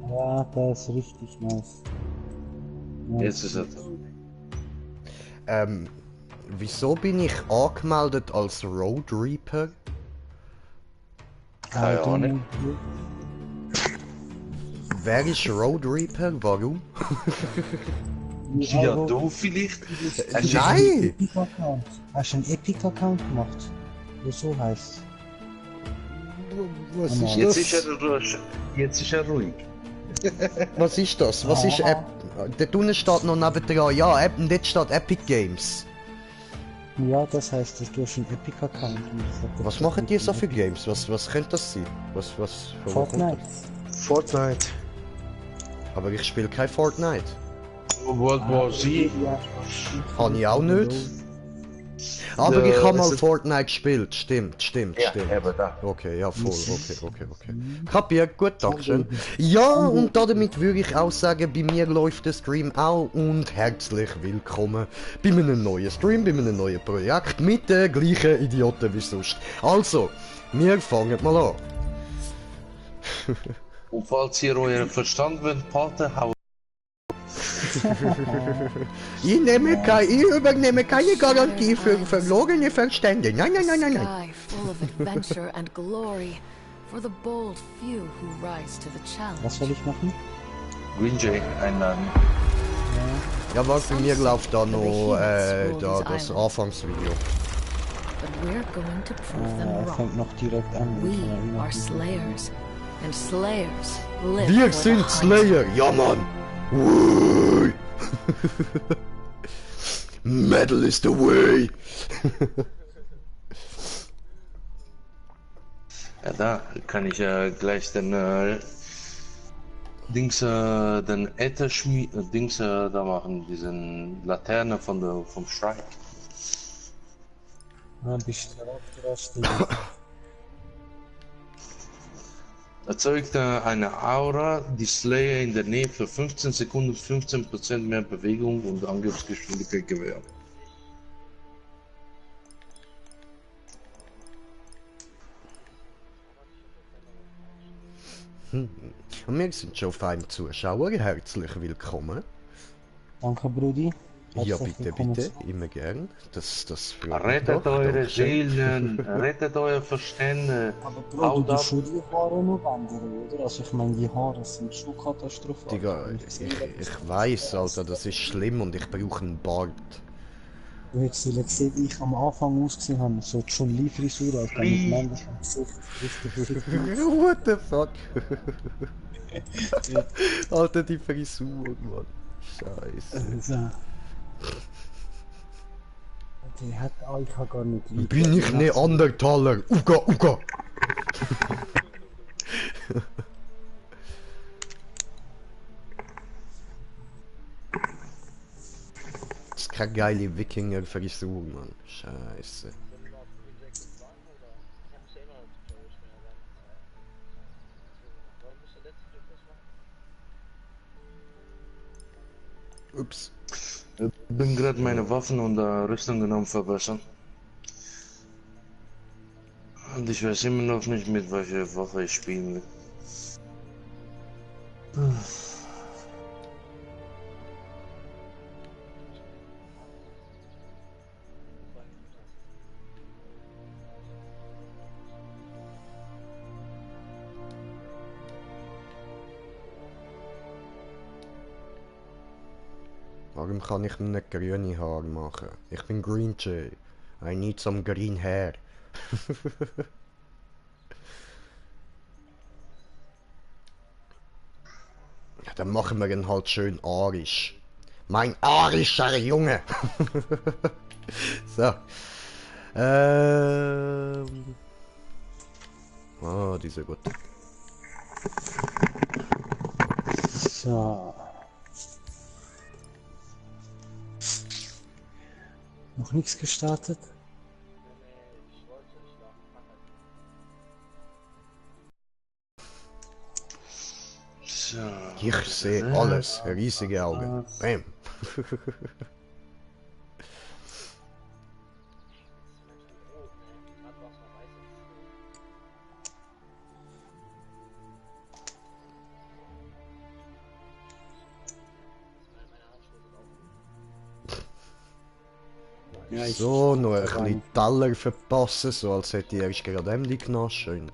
Ja, der ist richtig nice. Jetzt Nice. ist er. Wieso bin ich angemeldet als Road Reaper? Keine Ahnung. Wer ist Road Reaper? Warum? Ja, du vielleicht? Nein! Hast du einen Epic-Account gemacht? Der so heißt. Was ist Jetzt das? ist er ruhig. Jetzt ist er ruhig. Was ist das? Was ist App? Dort unten steht noch nebendran, ja, App, und dort steht Epic Games. Ja, das heißt, du hast einen Epic-Account. Was machen die so für Games? Was könnte das sein? Von wo kommt Fortnite. das? Fortnite. Aber ich spiele kein Fortnite. World War Z. Habe ich auch nicht. Aber ich habe mal es ist- Fortnite gespielt. Stimmt. Ja, eben da. Okay, ja, voll. Okay. Kapiert, gut, dankeschön. Ja, und damit würde ich auch sagen, bei mir läuft der Stream auch und herzlich willkommen bei einem neuen Stream, bei einem neuen Projekt mit den gleichen Idioten wie sonst. Also, wir fangen mal an. Und falls ihr euren Verstand wollt behalten, haut Ich übernehme keine Garantie für verlorene Verstände. Nein. Sky full of adventure and glory for the bold few who rise to the challenge. Was soll ich machen? Green Jay einladen. Ja, warte, bei mir läuft da noch das Anfangsvideo. But we're going to prove them Er wrong. fängt noch direkt an. We are slayers, and slayers live Wir for the sind hunt. Slayer, ja Mann! Ui. Metal is the way! Ja, da kann ich ja gleich den den Ätherschmied, da machen, diesen Laterne vom Strike. Ja, bist du rastig. Erzeugt eine Aura, die Slayer in der Nähe für 15 Sekunden 15% mehr Bewegung und Angriffsgeschwindigkeit gewährt. Und wir sind schon fein Zuschauer, herzlich willkommen. Danke, Brudi. Ja, Herzlich bitte, willkommen. immer gern. Das freut mich Rettet doch, eure Dankeschön. Seelen, rettet euer Verstände. Aber Bro, du Haut ab. musst schon die Haare noch ändern, oder? Also ich meine, die Haare sind schon katastrophal. Digga, ich weiss, Alter, das ist schlimm und ich brauche einen Bart. Du hättest gesehen, wie ich am Anfang ausgesehen habe, so John Lee Frisur, Alter, mit männlichem Gesicht, richtig fick. What the fuck? Alter, die Frisur, Mann. Scheiße. So. Die hat, ich habe gar nicht lieb. Bin ich Neandertaler? Uga! Das ist keine geile Wikinger-Frisur, Mann. Scheiße. Ups. Ich bin gerade meine Waffen und Rüstungen am verbessern. Und ich weiß immer noch nicht, mit welcher Waffe ich spielen will. Warum kann ich mir nicht grüne Haare machen? Ich bin Green Jay. I need some green hair. Ja, dann machen wir ihn halt schön arisch. Mein arischer Junge! So. Ah, die ist ja gut. So. Noch nichts gestartet? So. Ich sehe alles. Riesige Augen. Bam. Ja, So, noch ein bisschen Teller verpassen, so als hätte ich erst gerade Emily genommen. Schön.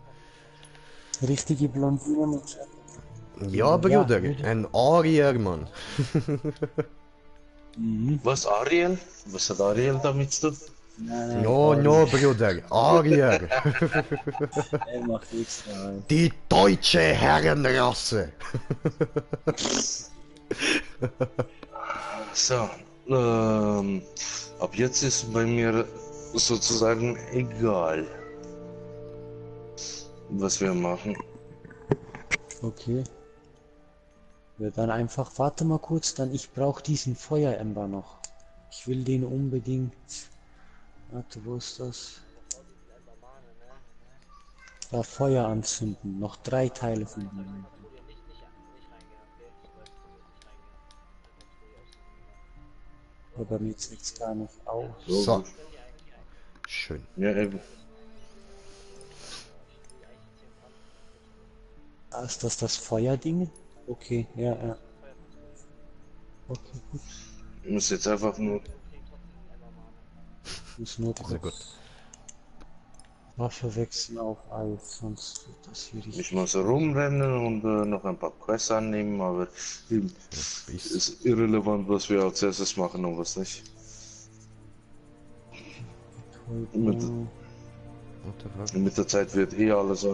Richtige Blondine muss Ja, Bruder, ein Arier, Mann. Was, Ariel? Was hat Ariel damit zu tun? Nein, No, no, Bruder, Arier. er macht extra rein. Die deutsche Herrenrasse. So, ab jetzt ist bei mir sozusagen egal, was wir machen. Okay. Ja, dann einfach, warte mal kurz, dann ich brauche diesen Feuerember noch. Ich will den unbedingt. Warte, wo ist das? Da Feuer anzünden. Noch 3 Teile von dem. Aber mir sieht's gar nicht aus. So. Schön. Ja, eben. Ah, ist das Feuerding? Okay, ja, ja. Okay, gut. Ich muss jetzt einfach nur. Muss nur Sehr kurz gut. Waffe wechseln auf Eis, sonst wird das hier Ich richtig. muss rumrennen und noch ein paar Quests annehmen, aber es Bis. ist irrelevant, was wir als erstes machen und was nicht. Mit, What the fuck? mit der Zeit wird eh alles.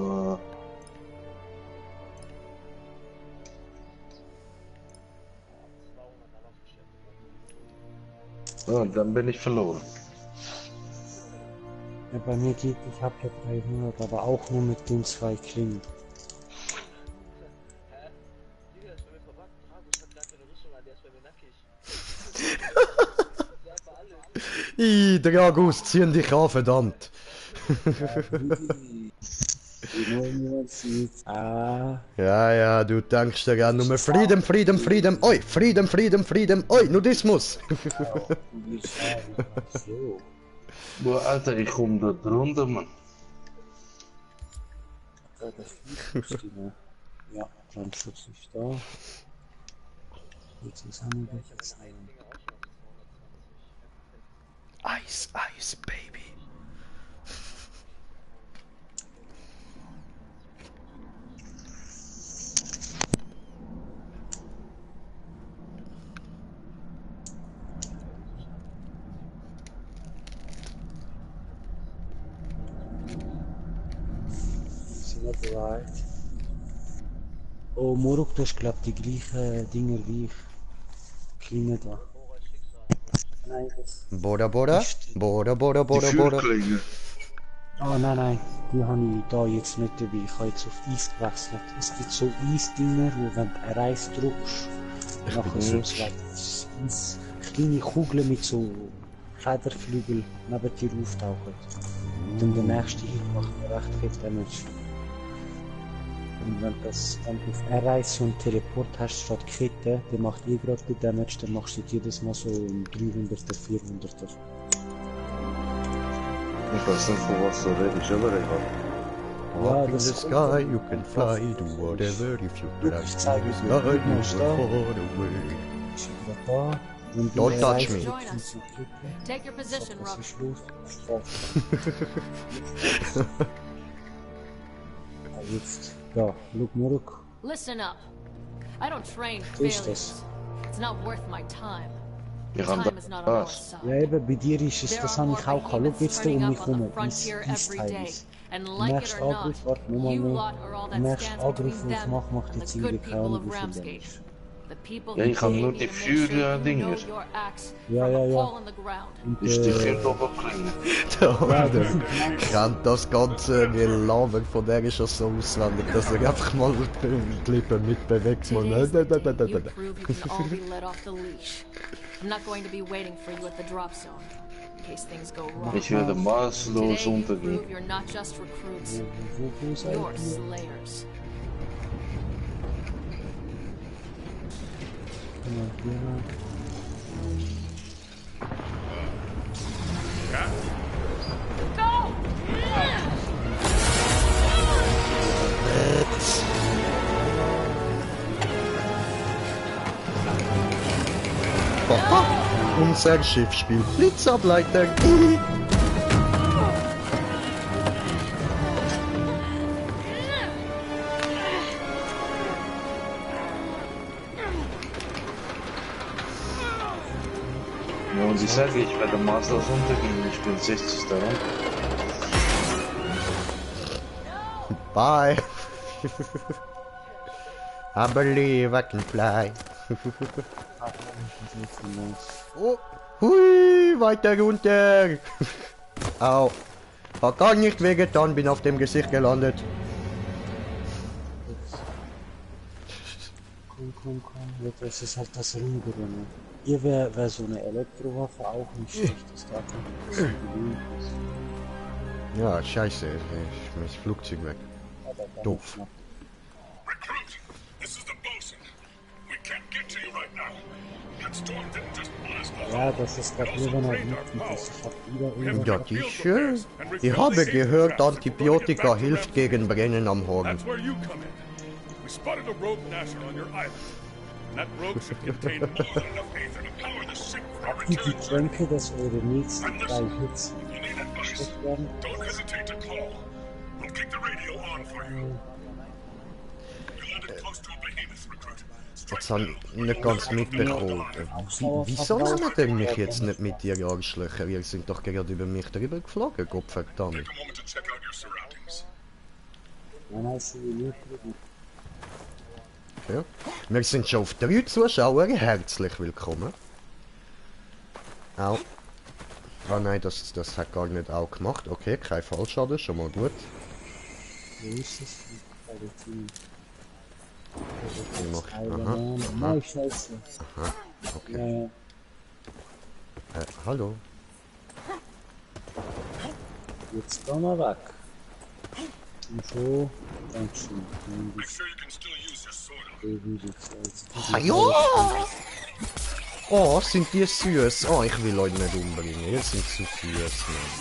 Dann bin ich verloren. Ja, bei mir geht, ich habe ja 300, aber auch nur mit den 2 Klingen. Dragus, ziehen dich an, verdammt. Ah, Ja, du denkst dir ja nur Frieden, Frieden, Frieden, oi, Frieden, Frieden, Frieden, oi, Nudismus. so. Boah, Alter, ich komm da drunter, Mann. Ja, Brandschutz ist da. Jetzt ist Hamburg jetzt ein. Ice, Ice, Baby. Sind wir bereit? Oh, Moruk, du hast glaub die gleichen Dinger wie ich. Klinge da. Nein, das. Bora, Bora, Bora, Bora, Die Bora, Bora. Fürklinge. Oh nein, die habe ich da jetzt nicht dabei. Ich habe jetzt auf Eis gewechselt. Es gibt so Eisdinger, wo wenn du Reis drückst, nachher so zwei Eis, kleine Kugeln mit so Federflügel neben dir auftauchen. Und dann der nächste Hit macht mir recht viel Damage. Und wenn du auf R1 so einen Teleport hast statt Kette, der macht gerade den Damage, dann machst du jedes Mal so im 300er, 400er. Ich weiß nicht, von was du redest, aber egal. Up in das the kommt sky, dann. you can fly, do whatever if you Look, like. ich zeige In the dir. sky, you Ist will da. fall away. Ich bin da. Wenn Don't touch R1 me. drückst, dann Kette. Take your position, Was Rook. ist los? Jetzt, da, look, Moruk. Listen up. I don't train So ist failures. das. It's not worth my time. Wir haben Time is not on our das. Ja, side. eben, bei dir ist es, There das are habe more ich auch gehabt. Schau behemoths jetzt spreading um up mich on the herum, frontier every day. Eis-Teils. And Der like it nächste or not, Angriff, warte, nur you mal lot are all der that nächste stands Angriff, between den ich them mache, macht and jetzt the irgendwie good keine people Ahnung, of wie viel Ramsgate. Damage. The people Ja, who ich habe pay nur me die to make sure you Für-Dinger. know your axe Ja, from ja, a ja. hole in the ground. Und, Ist die Fürdoberklinge. Der kennt das ganze Gelaber von der ist schon so auswendig, dass er einfach mal die Lippen mitbewegt. Man. Today's the day you prove you can all be let off the leash. I'm not going to be waiting for you at the drop zone in case things go wrong. Ich werde maßlos Today you untergehen. prove you're not just recruits, wo seid you're ihr? slayers. Guck mal, hier lang. Papa? unser Schiffsspiel. Blitzableiter. Ja, und ich sage, ich werde Masters untergehen, ich bin 60 daran. Bye. I believe I can fly. Oh, hui, weiter runter. Au. Hat gar nicht wehgetan, bin auf dem Gesicht gelandet. Komm, das ist halt das Ruder, ne? Hier wäre so eine Elektrowaffe auch nicht schlecht, das gar kein bisschen gewöhnt ist. Ja, scheiße, ich schmeiß Flugzeug weg. Aber gar Doof. nicht knapp. Recruit, this is the bosun. We can't get to you right now. That storm didn't just blast us. Ja, das ist gerade hier, wenn er wütend ist. Ich hab wieder Ja, ich habe gehört, Antibiotika hilft gegen Brennen am Horn. That's where you come in. We spotted a rogue Nasher on your island. And that rogue should contain more than enough ether to power the ship for our die return Getränke, dass eure nächsten 3 Hits You need advice. gesteckt werden. Don't hesitate to call. We'll keep the radio on for you. You landed close to a behemoth, Recruit. Jetzt habe ich nicht ganz mitbekommen. Wieso nehmen ihr mich jetzt nicht mit, ihr Arschlöcher? Ihr sind doch gerade über mich drüber geflogen, Gottverdammt. Take a moment to check out your surroundings. Nein, sind wir nicht drüben. Okay. Wir sind schon auf 3 Zuschauer, herzlich willkommen. Au. Ah nein, das hat gar nicht auch gemacht. Okay, kein Fallschaden, schon mal gut. Wo ist es? Bei der Team. Ich mach- aha, Nein, scheiße. Aha, okay. Hallo. Jetzt gehen wir weg. Und so, Dankeschön. Make sure you can still use your sword. Ah, ja! Oh, sind die süß. Oh, ich will euch nicht umbringen. Ihr sind zu süß, Mann.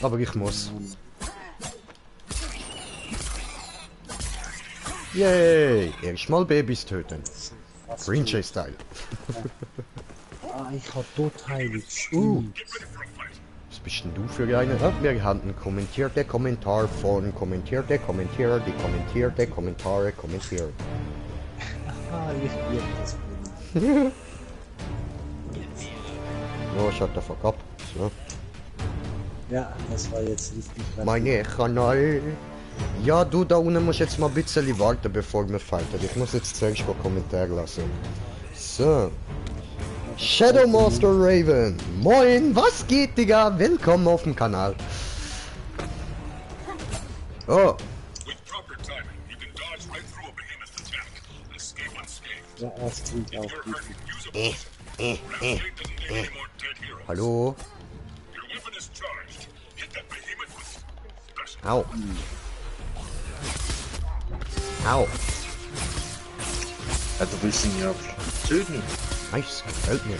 Aber ich muss. Yay! Erstmal Babys töten. Green Chase Style. Ah, ich hab tot heilig. Was bist denn du für eine? Ah, wir haben einen kommentierte Kommentar von kommentierte Kommentierer, die kommentierte Kommentare kommentieren. Ah, ich will das. Oh, shut the fuck up. So. Ja, das war jetzt richtig. Meine Kanal. Ja, du da unten musst jetzt mal ein bisschen warten, bevor wir fighten. Ich muss jetzt zuerst mal Kommentar lassen. So. Shadow Master Raven. Moin, was geht, Digga? Willkommen auf dem Kanal. Oh, With proper timing, you can dodge right through a behemoth attack and escape unscathed. Ja, das klingt auch You're gut. hurt, use a potion. Ramsgate doesn't need any more dead heroes. hallo. Your weapon is charged. Hit that behemoth with special. Au. Au. Ja, du willst ihn ja töten. Nice, gefällt mir.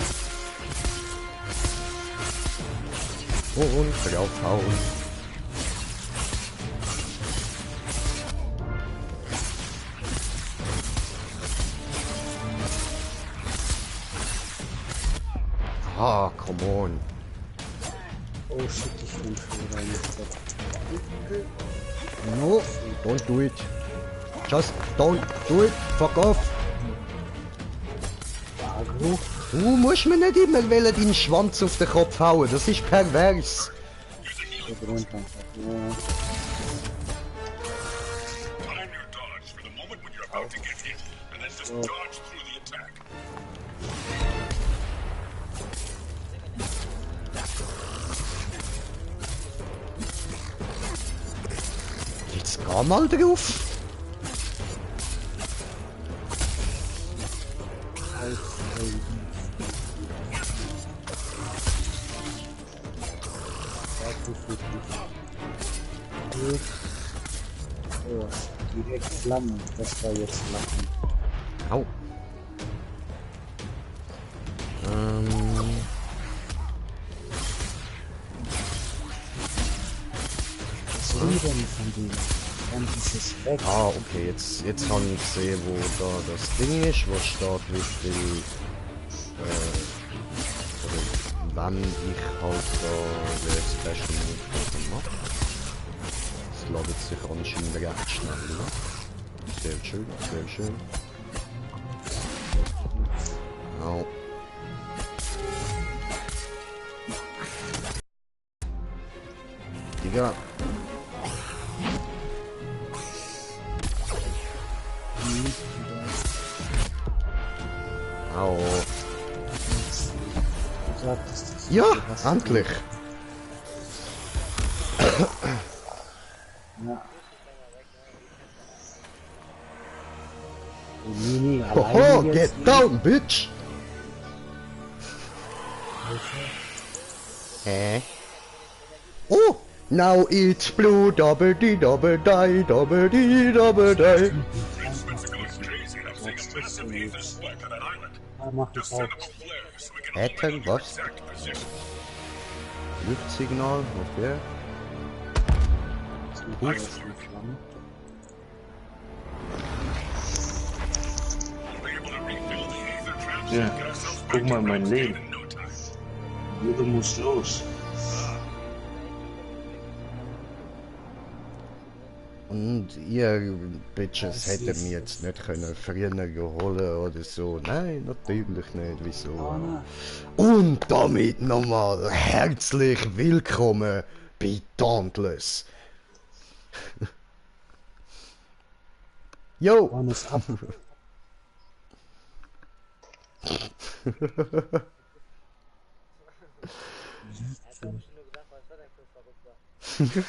Und draufhauen. Ah, come on. Oh shit, ich bin schon rein. No, don't do it. Just don't do it. Fuck off. Agro. Du musst mir nicht immer deinen Schwanz auf den Kopf hauen. Das ist pervers. Der brennt einfach. Ja. Time your dodge for the moment when you're about to get hit, and then just dodge through the attack. Jetzt geh mal drauf. Oh, direkt Flammen. Das war jetzt Flammen. Au. Was will denn von dem? Dann dieses weg. Ah, okay, jetzt kann ich sehen, wo da das Ding ist, wo steht, wie viel oder wann ich halt da den Special Move mache. Das ladet sich anscheinend recht schnell, ne? Sehr schön, sehr schön. Au. Digga. Au. Du sagtest das. Ja, Du hast endlich. Ja. Mini Hoho, alleine get jetzt. down, bitch! Hä? Oh! Now it's blue, double D, double die, double D, double die. Ja, mach ich auch. Hätten was? Luftsignal, okay. Gut. Ja, guck mal mein Leben. Jeder muss los. Und ihr Bitches hättet mir jetzt nicht können früher geholt oder so. Nein, natürlich nicht. Wieso? Und damit nochmal herzlich willkommen bei Dauntless. Yo! Wann ist ab?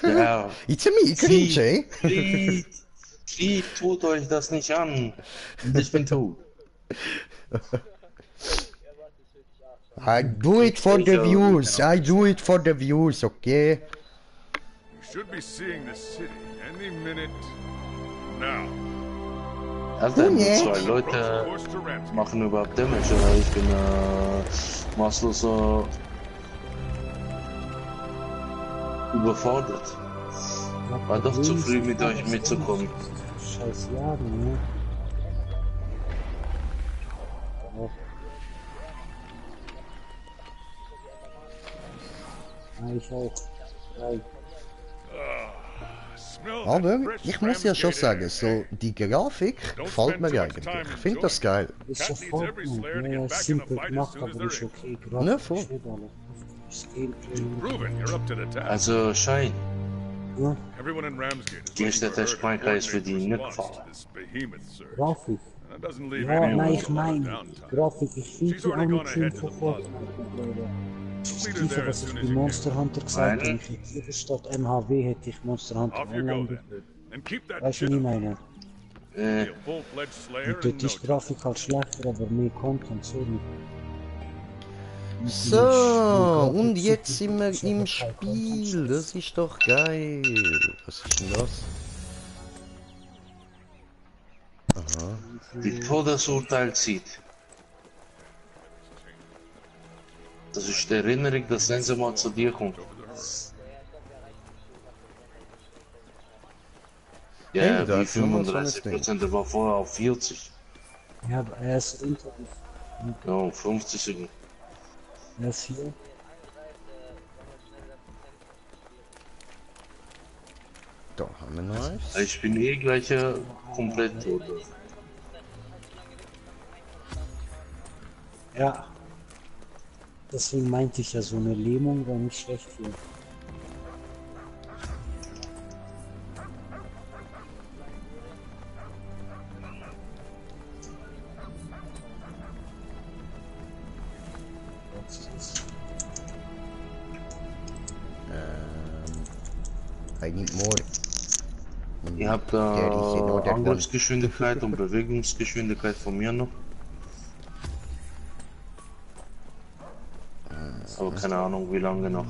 Ja, It's a me, cringe, eh? Krieg, tut euch das nicht an. Ich bin tot. I do it for the views. I do it for the views, okay? You should be seeing the city any minute now. Alter, nur ja. zwei Leute Course to Ramsgate. machen überhaupt Damage, aber ich bin maßlos überfordert. War doch zu früh mit euch mitzukommen. Scheiß Jahren, ne? Ja, ich auch. Drei. Smell that Aber fresh ich muss ja schon Ramsgate sagen, air. so die Grafik gefällt mir eigentlich. Ich finde das geil. Ist Cat needs sofort every gut. Slayer to Ja, get back in the simpel fight as gemacht, soon as aber they're ist able. okay. Gerade Ne, voll. nicht alle. Scale Proven you're up to the task. Also Schein, Ja, Everyone in Ramsgate is Die looking ist der for her to Speicher ist für coordinate die response to Nückfahrer. this behemoth surge. Grafik. That doesn't leave Ja, anyone nein, with ich a lot of meine, downtime. Grafik, ich She's finde die already gone Animation ahead to the sofort. plaza. Das Meet her Tiefe, there as was ich soon as bei you Monster can. Hunter gesagt habe, Nein. ich hätte statt MHW hätte ich Monster Hunter Off you go Online then. gespielt. And keep that Weißt du, chin was ich up. meine? Be a full-fledged Slayer Und in dort no ist die time. Grafik halt schlechter, aber mehr Content, sorry. So, und jetzt sind wir im Spiel. Das ist doch geil. Was ist denn das? Aha. Die Todesurteil zieht. Das ist die Erinnerung, dass Sense mal zu dir kommt. Ja, Hey, da wie ist nochmal so ein Ding. 35%, der war vorher auf 40. Ja, aber er ist unter. Ja, 50 Sekunden. Er ist hier. Da haben wir noch eins. Ich bin eh gleich komplett tot. Ja. Deswegen meinte ich ja, so eine Lähmung wäre nicht schlecht hier. I need more. Ihr habt Der ist ja nur der Angriffsgeschwindigkeit und Bewegungsgeschwindigkeit von mir noch. Aber keine Ahnung, wie lange noch.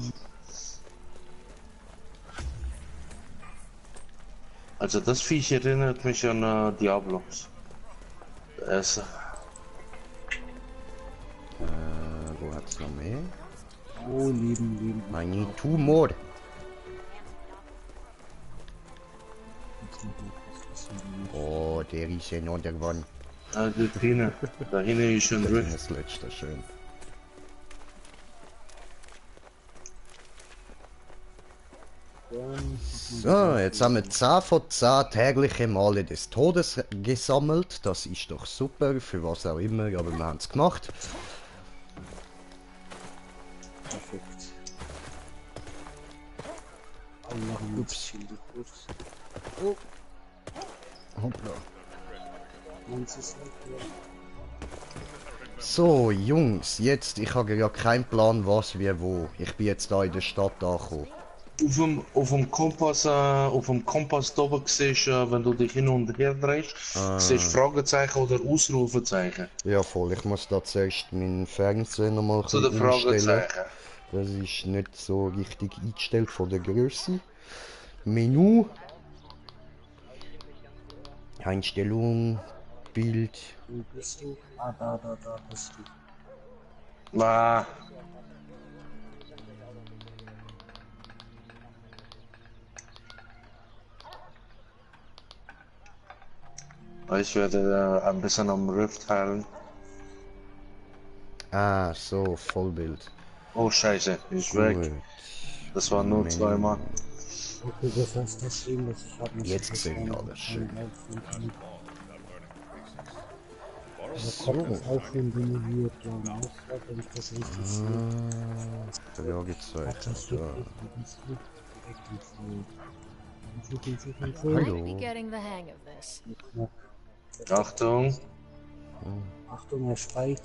Also das Viech erinnert mich an Diablos. Der erste. Wo hat's noch mehr? Oh, Leben. I need two more. Oh, there is another one. Ah, dort hinten. Da hinten ist schon durch. Das letzte, schön. So, jetzt haben wir 10 von 10 tägliche Male des Todes gesammelt. Das ist doch super, für was auch immer, aber wir haben es gemacht. Perfekt. Allah Ups. kurz. Oh. Hoppla. So, Jungs, jetzt, ich habe ja keinen Plan, was wie wo. Ich bin jetzt da in der Stadt angekommen. Auf dem Kompass da oben siehst du, wenn du dich hin und her drehst, siehst Fragezeichen oder Ausrufezeichen. Ja, voll. Ich muss da zuerst meinen Fernseher nochmal Zu den umstellen. Fragezeichen. Das ist nicht so richtig eingestellt von der Größe. Menü. Einstellung. Bild. Wo bist du? Ah, da bist du. Ah, ich werde ein bisschen am Rift heilen. Ah, so, Vollbild. Oh Scheiße, ist weg. Gut. Das war nur Menü. zweimal. Okay, das heißt deswegen, dass ich habe nicht Jetzt sehe ich alles schön. So. Auch schon simuliert, ja, und auch, wenn ich das richtig sehe. Ja, gezeigt. Das Ja. Might be getting the hang of this. Achtung. Achtung, er schreit.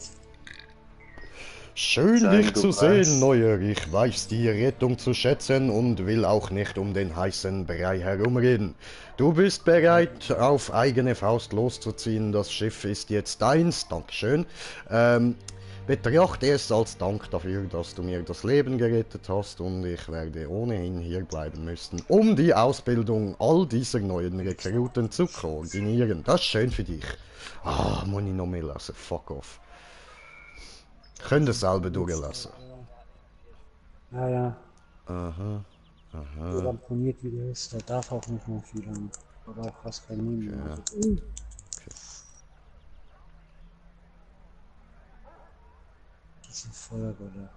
Schön, Schein, dich du zu Preis. sehen, Neuer. Ich weiß die Rettung zu schätzen und will auch nicht um den heißen Brei herumreden. Du bist bereit, auf eigene Faust loszuziehen. Das Schiff ist jetzt deins. Dankeschön. Betrachte es als Dank dafür, dass du mir das Leben gerettet hast und ich werde ohnehin hier bleiben müssen, um die Ausbildung all dieser neuen Rekruten zu koordinieren. Das ist schön für dich. Ah, muss ich noch mehr lassen. Fuck off. Könnt ihr selber durchlassen. Ja, ja. Aha. So ramponiert wie der ist, der darf auch nicht mehr viel haben. Oder auch was bei mir. Ja. Diese Feuerbälle.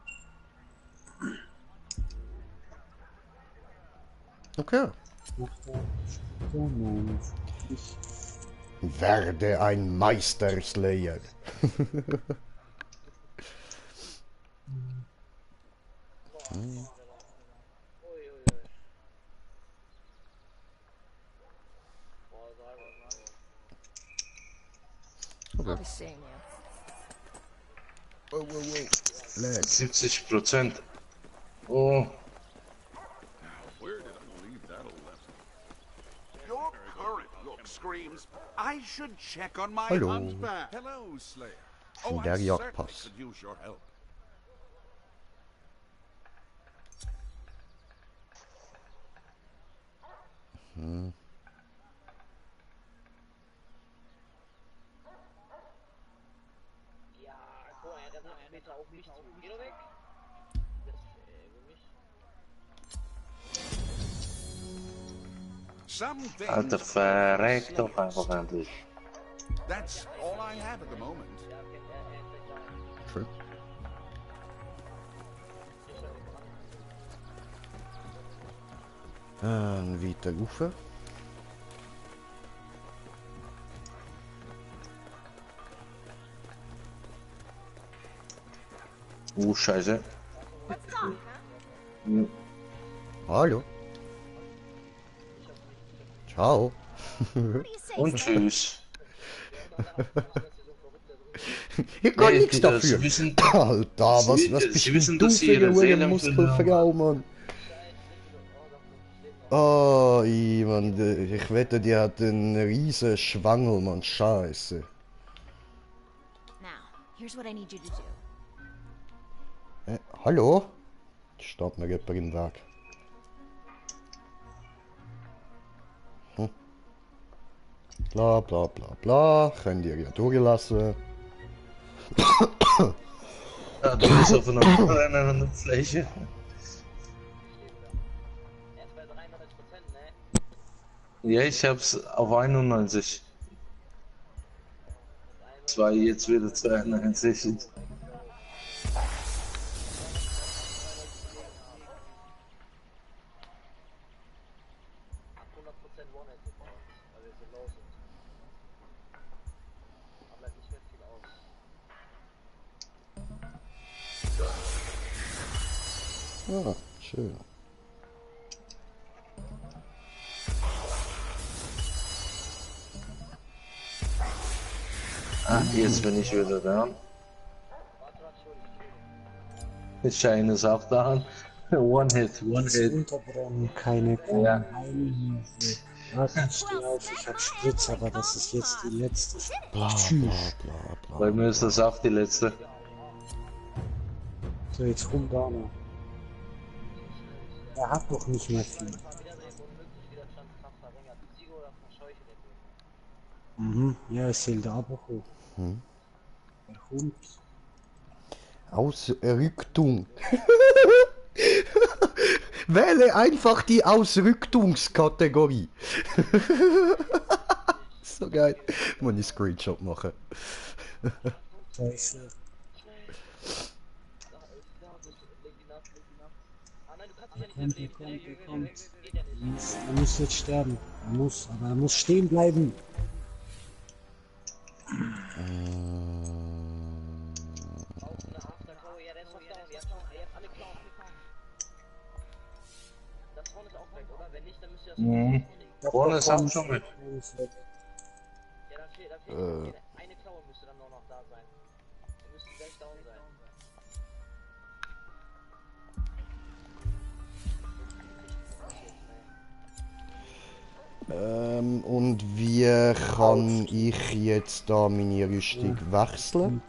Okay. Macht er? So, nein. Ich. Werde ein Meisterslayer. I'll be seeing you. Let's. 70%. Oh, Where did I leave that 11? Your current look screams, I should check on my Hello. hunchback. Hello, Slayer. Oh, I Der certainly Jagdpass. could use your help. Some things Alter, verreck doch einfach endlich. That's all I have at the moment. True. Weiter rauf. Scheiße. Hallo. Ciao. Und tschüss. Ich kann Nee, nichts Sie dafür. wissen- Alter, was bist Sie du wissen, du dass für Sie Ihre eine Seele Muskelfrau, Mann? Oh, ich wette, die hat einen riesen Schwangel, Mann. Scheiße. Now, here's what I need you to do. Hallo? Steht mir jemand im Weg. Bla bla bla bla. Könnt ihr ja durchlassen. Ja, du bist auf einer brennenden Fläche. Ja, ich hab's auf 91. 2 jetzt wieder 260. Ah, schön. Ah, jetzt bin ich wieder da. Shine ist auch da. One Hit. Unterbrennen, keine Ja. Heilhilfe. Warte, ich steh auf, ich hab Spritz, aber das ist jetzt die letzte. Bla Tschüss. bla bla Bei bla. mir ist das auch die letzte. So, jetzt rum da noch. Er hat doch nicht mehr viel. Mhm, ja, es zählt aber hoch. Der Hund. Ausrücktung. Wähle einfach die Ausrücktungskategorie. So geil. Muss ich Screenshot machen. Scheiße. Er kommt. Er muss jetzt sterben. Er muss stehen bleiben. Mhm. Vorne ist auch schon mit. Und wie kann ich jetzt da meine Rüstung wechseln?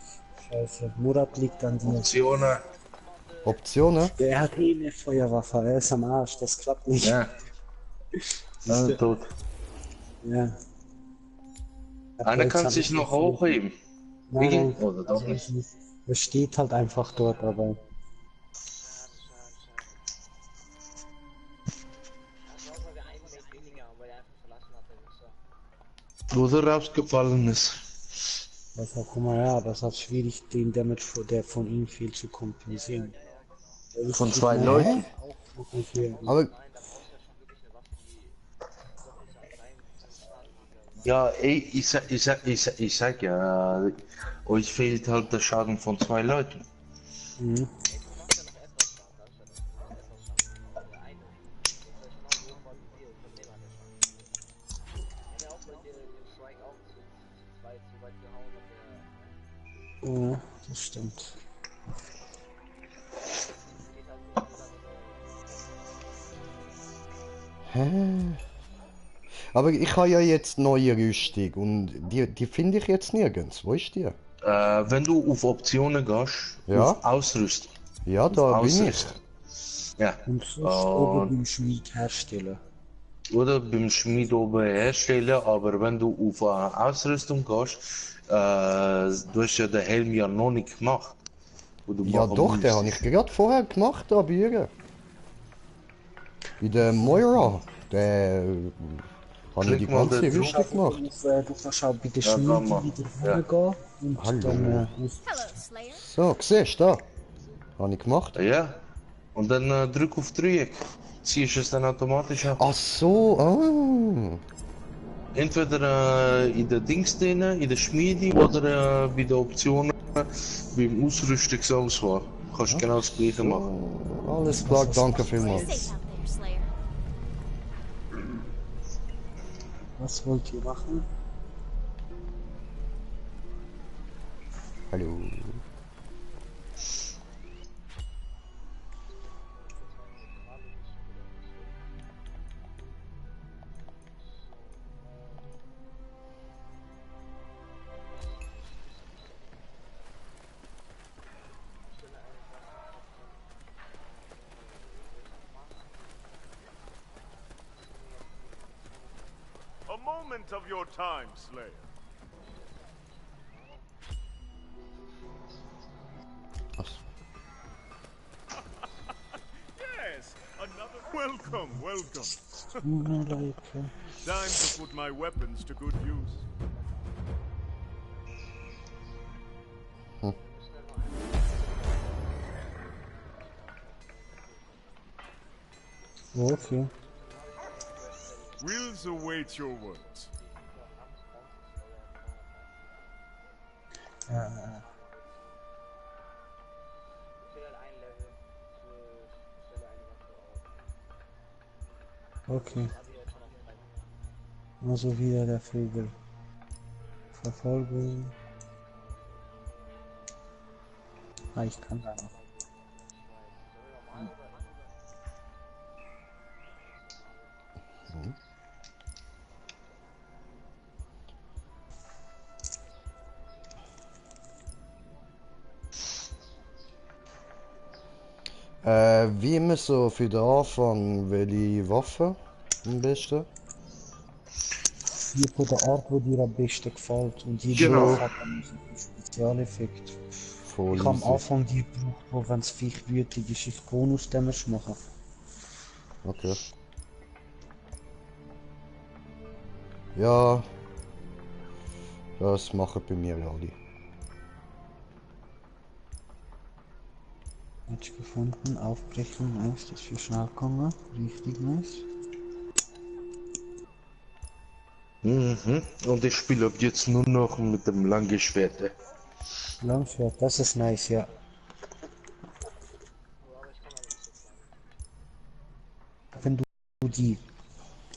Scheiße. Murat liegt an dir. Optionen. Optionen? Der hat eh eine Feuerwaffe. Er ist am Arsch. Das klappt nicht. Ja. Ja, tot. Ja. Einer kann sich noch hochheben. Nein, Oder doch nicht? er steht halt einfach dort, aber. Oder rausgefallen ist. Was auch immer, ja, aber es ist halt schwierig, den Damage, der von ihm fehlt, zu kompensieren. Von 2 Leuten. Aber Ja, ey, ich sag ja, euch fehlt halt der Schaden von 2 Leuten. Mhm. Ja, das stimmt. Aber ich habe ja jetzt neue Rüstung und die finde ich jetzt nirgends. Wo ist die? Wenn du auf Optionen gehst, Ja. auf Ausrüsten. Ja, da bin ich. Ausrüsten. Ja. Und sonst oben im Schmied herstellen. Oder beim Schmied oben herstellen, aber wenn du auf Ausrüstung gehst, du hast ja den Helm ja noch nicht gemacht. Wo du Ja machen doch, musst. den habe ich gerade vorher gemacht, da bei ihr. Bei der Moira. Der habe ich die Klick mal ganze da drauf. Rüstung gemacht. Du kannst auch bei der Ja, Schmiede kann man. wieder Ja. reingehen und Hallo. dann Hello, Slayer. So, siehst du da? Habe ich gemacht. Ja. Und dann drück auf Dreieck. Ziehst es dann automatisch ab. Ach so, ah. Entweder in der Dings drin, in der Schmiede oder bei den Optionen beim Ausrüstungsauswahl. Kannst du genau das gleiche machen. Alles klar, danke vielmals. Safe out there, Slayer. was wollt ihr machen? Hallo. A moment of your time, Slayer. Yes, another. Welcome, welcome. Leute. Time to put my weapons to good use. Okay. We'll await your words. Okay. Also wieder der Vogel. Verfolgung. Ah, ich kann da noch. Wie immer so für den Anfang, welche Waffe am besten? Hier von der Art, wo dir am besten gefällt. Und jede Genau. Waffe hat einen Spezialeffekt. Voll Ich habe am easy. Anfang die gebraucht, wo wenn es Viech wütig ist, ich Bonus-Damage machen. Okay. Ja. Das machen bei mir alle. Match gefunden, aufbrechen, nice, das ist viel schnell gegangen, richtig nice. Mhm. Und ich spiele ab jetzt nur noch mit dem Langgeschwerte. Langschwert, das ist nice, ja. Wenn du die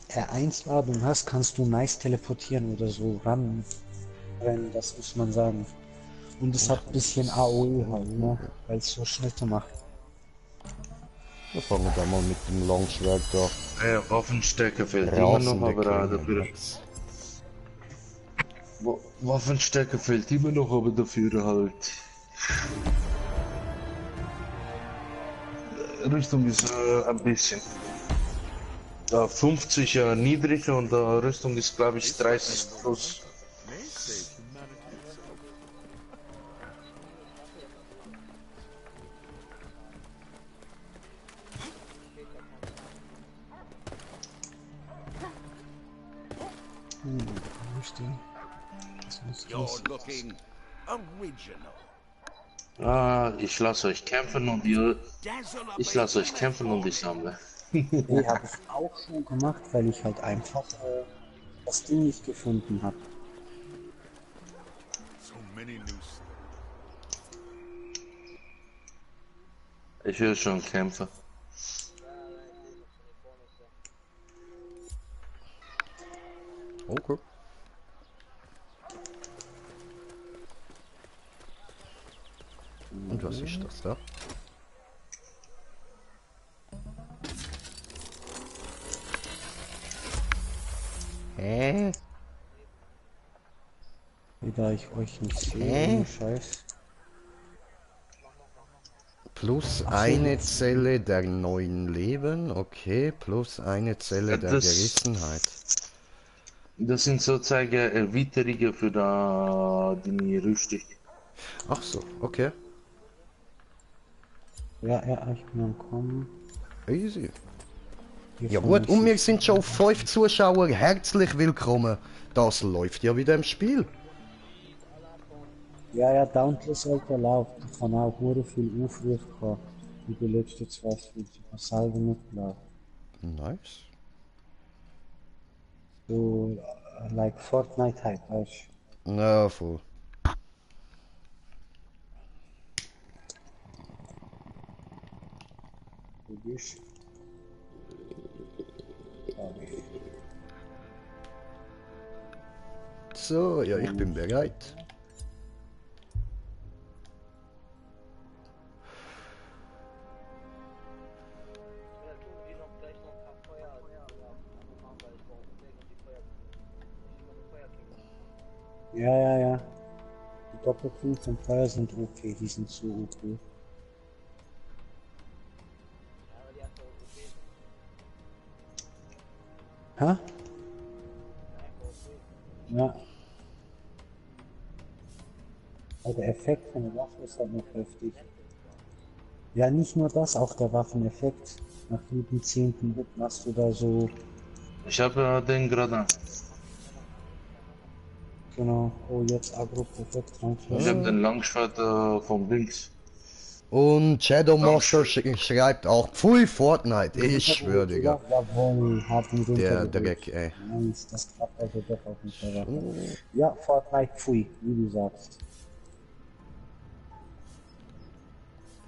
R1-Ladung hast, kannst du nice teleportieren oder so rennen, das muss man sagen. Und es hat ein bisschen AOE halt, ne, weil es so Schnitte macht. Dann fangen wir da mal mit dem Langschwert da. Waffenstärke fehlt immer noch, aber dafür... Waffenstärke fehlt immer noch, aber dafür halt... Rüstung ist ein bisschen... 50 niedrig und Rüstung ist glaube ich 30 plus. May save humanity itself. Rüstung. Das muss You're looking original. Ich lasse euch kämpfen und ihr... Dazzle a Ich lasse euch kämpfen und ich sammle. Die habe ich auch schon gemacht, weil ich halt einfach das Ding nicht gefunden habe. So many new things. Ich will schon kämpfen. Okay. Und was ist das da? Hä? Da ich euch nicht sehe, ohne Scheiß. Plus eine Zelle der neuen Leben, okay, plus eine Zelle der Das- Gerissenheit. Das sind sozusagen Erweiterungen für die Rüstung. Ach so, okay. Ja, ich bin am Kommen. Easy. Hier Ja vorne gut, und ist- wir sind schon auf 5 Zuschauer, herzlich willkommen. Das läuft ja wieder im Spiel. Ja, Dauntless Alter läuft. Ich kann auch hure viel Aufrufe gehabt. Wie die letzten 2 Streams. Ich habe selber nicht gelaufen. Nice. So, like Fortnite halt, weißt du. Na, voll. Du bist. So, ja, ich bin bereit. Ja. Die Doppelklinge vom Feuer sind okay, die sind so okay. Hä? Ja. Aber der Effekt von der Waffe ist halt noch heftig. Ja, nicht nur das, auch der Waffeneffekt. Nach jedem 10. Hit machst du da so, Ich habe den gerade an. genau, oh jetzt Agro perfekt Ich reinflash. habe den Langschwert vom Links. Und Shadow Master schreibt auch, pfui Fortnite, ich schwöre, Digga. Jawohl, hab ihn Der runtergeholt. Dreck, ey. Nice, das klappt also doch auch nicht mehr. Ja, Fortnite, pfui, wie du sagst.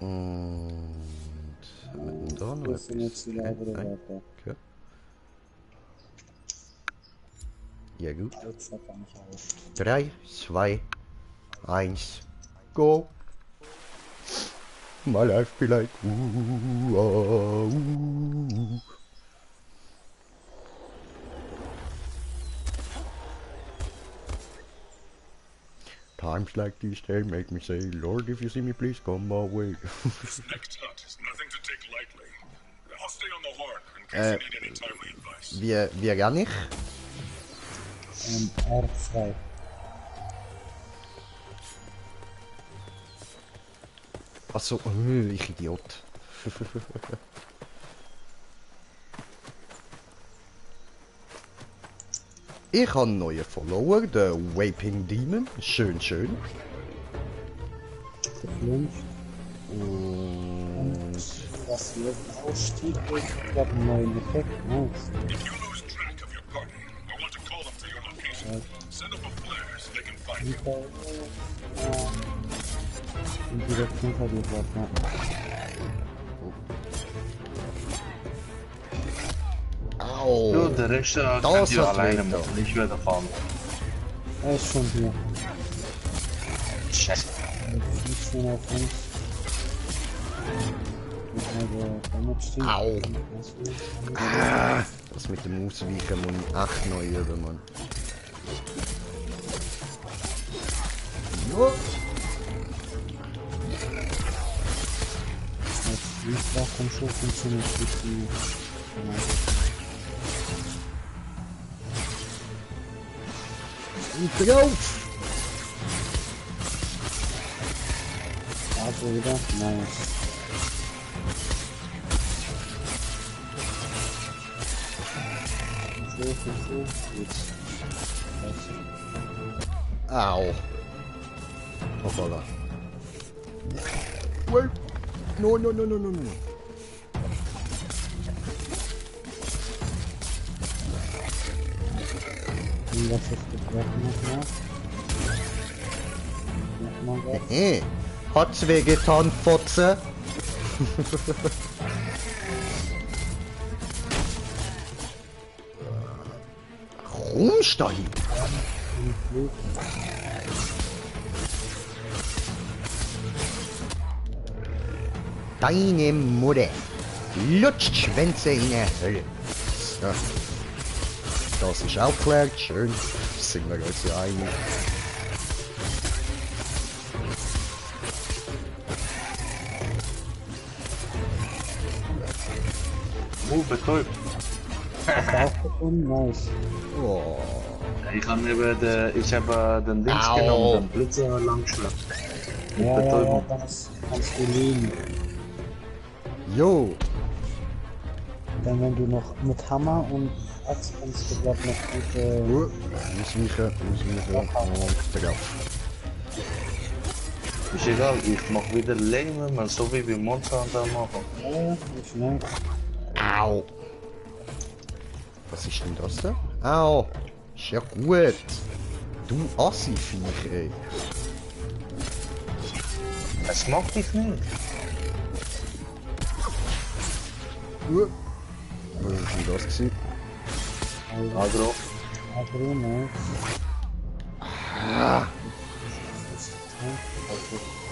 Und... Haben wir da noch Wir sind jetzt wieder etwas? wieder Nein. weiter. Okay. Ja gut. Jetzt hat er nicht auf. 3, 2, 1, go! My life be like ooh, ah, ooh. Times like these they make me say, Lord, if you see me, please come my way. This next hunt is nothing to take lightly. I'll stay on the horn in case you need any timely advice. Wir gar nicht. R2. Achso, ich Idiot. Ich habe einen neuen Follower, der Vaping Demon. Schön, schön. Geflunscht. Und Das hier Ausstieg ist, ich glaube, einen neuen Effekt. Nice. If you lose track of your party or want to call them to your location, send up a flare so they can find you. Und direkt hinter dir drauf, ja. au. Ja, der Rest Das könnt ihr hat alleine weh, machen, ich werde fahren. Er ist schon hier. Scheiße. Nicht schon auf uns. Au. Ah, das mit dem Ausweichen muss ich echt neu üben, Mann. Jo. Die Sprache vom Schuss funktioniert richtig. Und drauf! Also wieder, nice. So, jetzt. Au. Hoppala. Wait. No, no, no, no, no, no. Und was ist gebrochen nochmal? Hey, hat's wehgetan, Fotze? Rumsteigen! Deine Mutter lutscht Schwänze in der Hölle. So. Das ist aufgeklärt, schön. Sind wir uns ja einig. Betäubt. Nice. Oh. Ich habe den Dings Au. genommen, den Blitzer Langschlag. Mit Ja, Betäubung. das kannst du leben. Jo. Dann wenn du noch mit Hammer und Axt kannst du glaub noch gute... Ausweichen und drauf. Ist egal, ich mach wieder Leben, man so wie wir Monster Hunter machen. Ja, nicht nice. Au. Was ist denn das da? Au. Ist ja gut. Du Assi-Viech, ey. Es macht dich nicht. Was ist denn das gewesen? Agro. Agro, nice.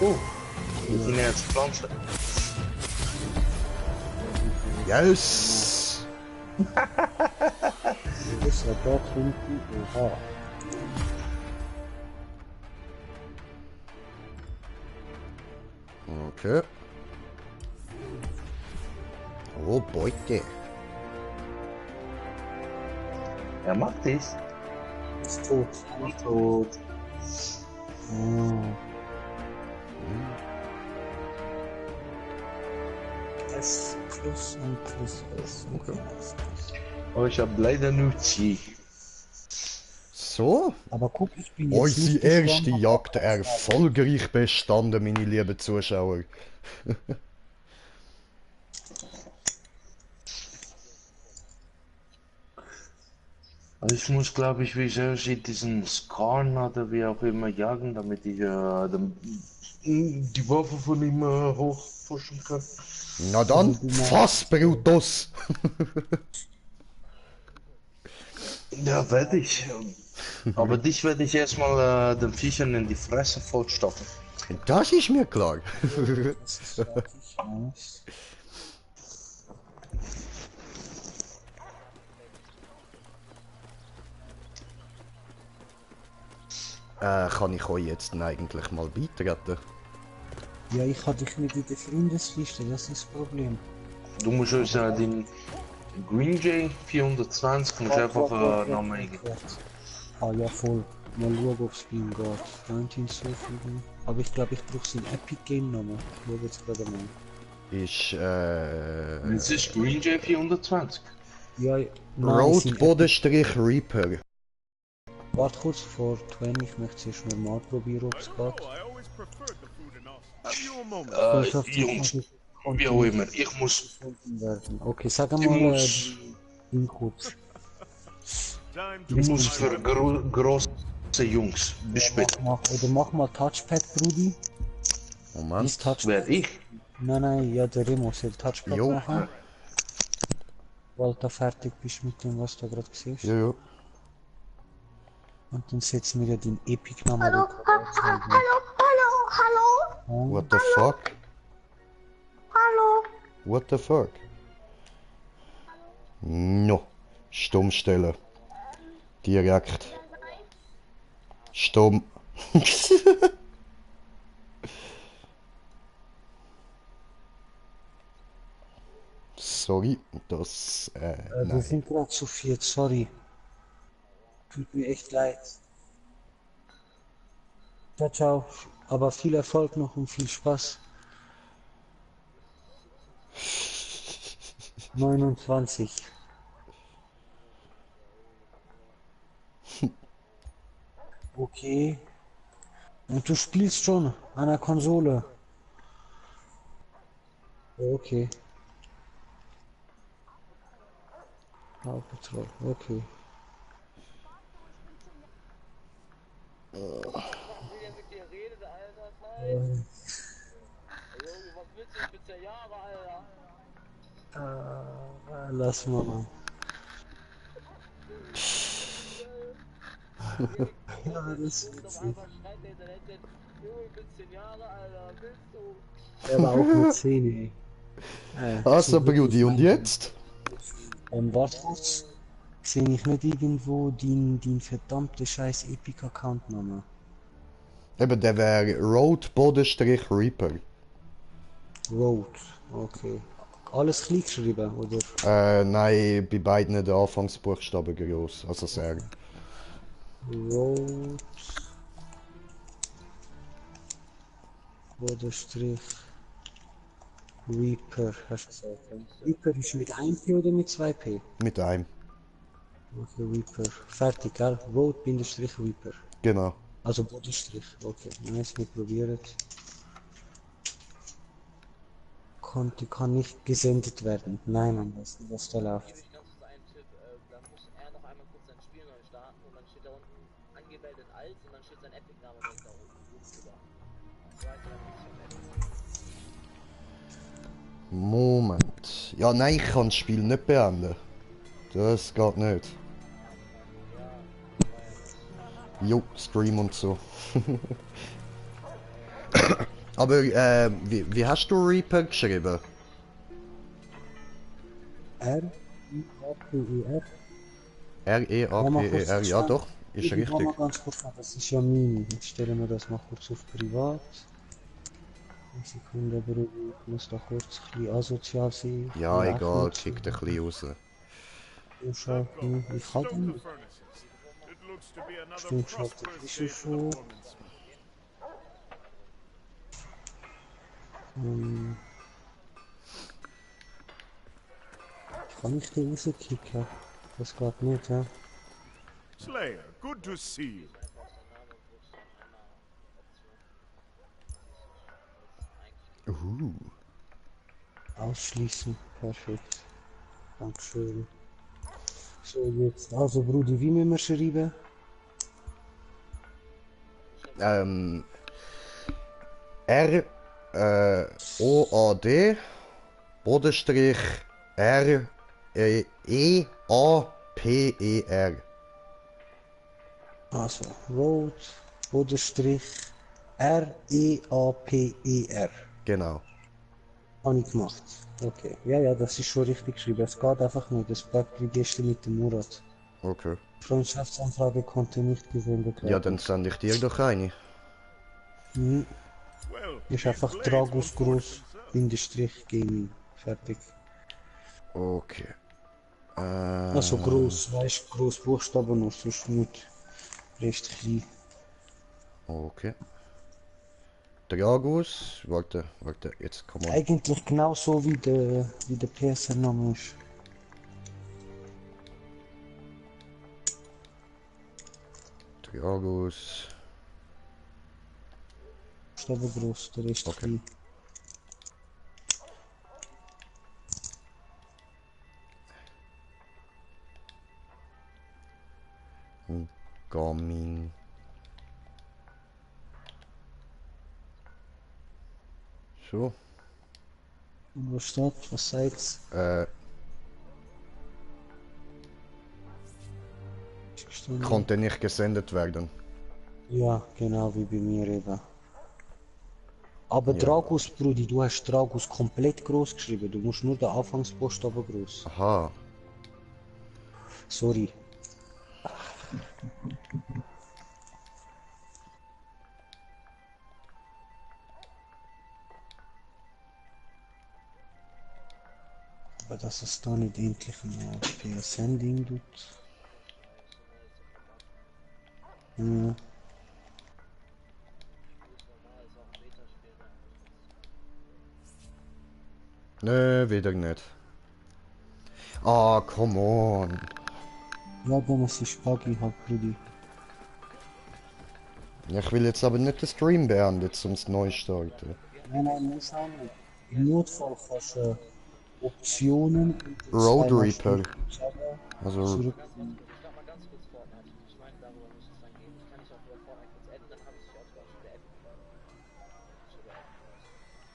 Oh, wir sind jetzt Pflanzen. Yes! Du bist ja dort hinten. Oha. Okay. Oh, Beute. Er macht dies. Ist tot. Nicht tot. Oh. S plus und plus S. Okay. Oh, ich hab leider nur Chi. So, Aber guck, ich bin jetzt unsere nicht erste geschwommen. Jagd erfolgreich bestanden, meine lieben Zuschauer. Also ich muss, glaube ich, wie sehr sie diesen Skarn oder wie auch immer jagen, damit ich die Waffe von ihm hochpushen kann. Na dann, fass, Brutus! Ja, werde ich. Aber dich werde ich erstmal den Viechern in die Fresse vollstopfen. Das ist mir klar. Das ist fertig, nice. Kann ich euch jetzt eigentlich mal beitreten? Ja, ich hatte dich nicht in der Freundesliste, das ist das Problem. Du musst uns den Green Jay 420 musst einfach nochmal eingeben. Ah ja, voll. Mal schauen, ob es bei ihm geht. 19 so viel. Aber ich glaube, ich brauche sein Epic Game nochmal. Ich schaue jetzt gerade mal. Ist, Das ist Green Jay 420. Ja, nein, Road sein Bodenstrich Reaper. Warte kurz vor 20, ich möchte es erst mal probieren, ob es geht. I always preferred the food in Austin. Give you a moment. Jungs, wie auch immer, ich muss. Werden. Okay, sag Ich mal muss. den kurz. Time to Ich muss für große Jungs. Bis später. Oder mach mal Touchpad, Brudi. Moment. Ist Touchpad. Wer ich? Nein, ja, der Remo soll Touchpad Jo. machen. Weil du fertig bist mit dem, was du gerade siehst. Ja, ja. Und dann setzen wir ja den Epic-Namen. Hallo, hallo. What the fuck? Hallo. What the fuck? No. Stumm stellen. Direkt. Stumm. Sorry, das, Wir nein. sind gerade zu viert, sorry. Tut mir echt leid. Ciao, ciao. Aber viel Erfolg noch und viel Spaß. 29. Okay. Und du spielst schon an der Konsole. Okay. Paw Patrol, okay. Lass mal. Ja, das ist witzig. Er war auch mit 10, ey. Also, Brudi, und jetzt? Warte kurz. Sehe ich nicht irgendwo den verdammte scheiß Epic-Account-Name? Eben, der wäre Road Bodenstrich Reaper. Road, okay. Alles klein geschrieben, oder? Nein, bei beiden der Anfangsbuchstaben groß, also sehr. Road. Bodenstrich. Reaper, hast du gesagt. Ja? Reaper ist mit 1P oder mit 2P? Mit einem, Okay, Reaper. Fertig, gell? Road-Reaper. genau. Also Bodenstrich, okay. Nice, wir probieren. Kann nicht gesendet werden. Nein, am besten, was da läuft. Noch so ein Tipp, da muss er noch einmal kurz sein Spiel neu starten und dann steht da unten angemeldet als und dann steht sein Epic-Name direkt da oben drüber. So heißt er dann nicht schon Epic. Moment. Ja, nein, ich kann das Spiel nicht beenden. Das geht nicht. Jo, Stream und so. Aber, wie hast du Reaper geschrieben? R-I-A-P-E-R. R-E-A-P-E-R, ja doch, ist Ich richtig. mal ganz kurz nach, das ist ja Mini. Jetzt stellen wir das mal kurz auf privat. Eine Sekunde, Bruder, ich muss da kurz ein bisschen asozial sein. Ja, egal, kickt ein bisschen raus. Umschalten, ich Stoke halte the ihn. furnaces. It looks to be another Stimmt, schaltet prosperous ist day es for the so. woman's Ich kann nicht den rauskicken. Das geht nicht, ja. Slayer, good to see you. Einfach auf seinen Namen und drückst dann einmal Option. Ausschließen. Perfekt. Dankeschön. So, jetzt. Also, Brudi, wie müssen wir schreiben? R OAD Bodenstrich R E A P E R. Also, Road, Unterstrich, R-E-A-P-E-R. Genau. Habe ich gemacht. Okay. Ja, ja, das ist schon richtig geschrieben. Es geht einfach nicht. Das bleibt wie gestern mit dem Murat. Okay. Freundschaftsanfrage konnte nicht gesendet werden. Ja, dann sende ich dir doch eine. Mhm. Well, Ist these einfach blades Tragus won't groß, force themselves. Bindestrich, Gaming. Fertig. Okay. Also groß, weißt du, groß Buchstaben noch, sonst nicht. Recht klein. Okay. Dragus. Warte, jetzt komm mal. Eigentlich genau so wie der PSN-Name ist. Dragus. Buchstaben groß, der Rest Okay. klein. Garmin. So. Und was steht? Was sagt's? Ist gestanden? Konnte nicht gesendet werden. Ja, genau wie bei mir eben. Aber Ja. Dragus, Brudi, du hast Dragus komplett groß geschrieben. Du musst nur den Anfangsbuchstaben groß. Aha. Sorry. Aber dass es da nicht endlich ein PSN-Ding tut. Ja. Normal ist auch ein Beta-Spiel, ne? Nö, wieder nicht. Ah, come on. Ja, dann ist es buggy halt, Brudi. Ich will jetzt aber nicht den Stream beenden, jetzt ums neu starten. Nein, muss auch nicht. Im Notfall kannst du Optionen und dann Road zweimal Reaper. Stunden Also, zurück. Ich starte mal ganz kurz Fortnite. Ich meine, darüber müsste es dann gehen. Ich kann dich auch über Fortnite kurz adden, dann habe ich dich automatisch bei Epic.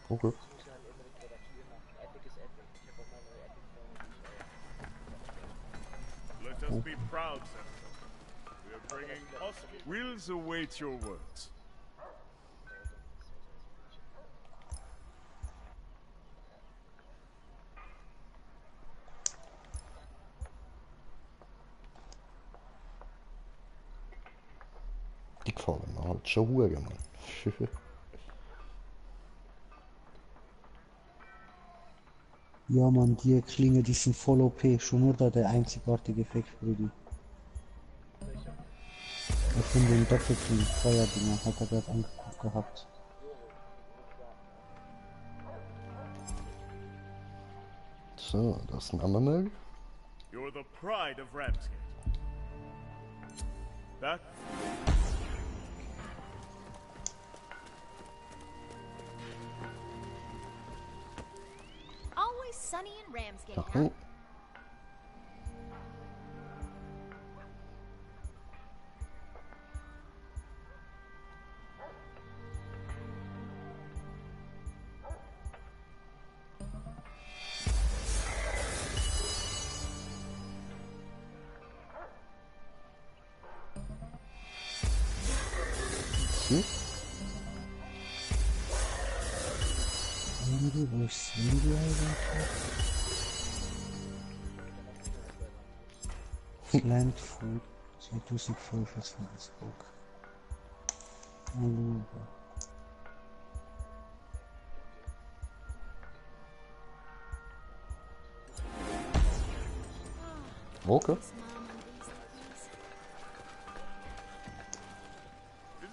okay. Ich muss ja halt unbedingt über das Spiel machen. Epic ist Epic. Ich habe auch mal neue Epic-Freunde. Let us be proud, Senator. We are bringing us. We'll await your words. Die gefallen mir halt schon hure, Mann. Ja, man, die Klinge, die sind voll OP. Schon nur da der einzigartige Effekt, Brudi. Ich finde den Doppelkling, Feuerdinger, hat er gerade angeguckt gehabt. So, das nehmen wir mal. You're the pride of Ramsgate. That Always sunny in Ramsgate, huh? Oh. So. Wo ist Cindy eigentlich? Slant Food 2005 auf Facebook. Hallo. Okay.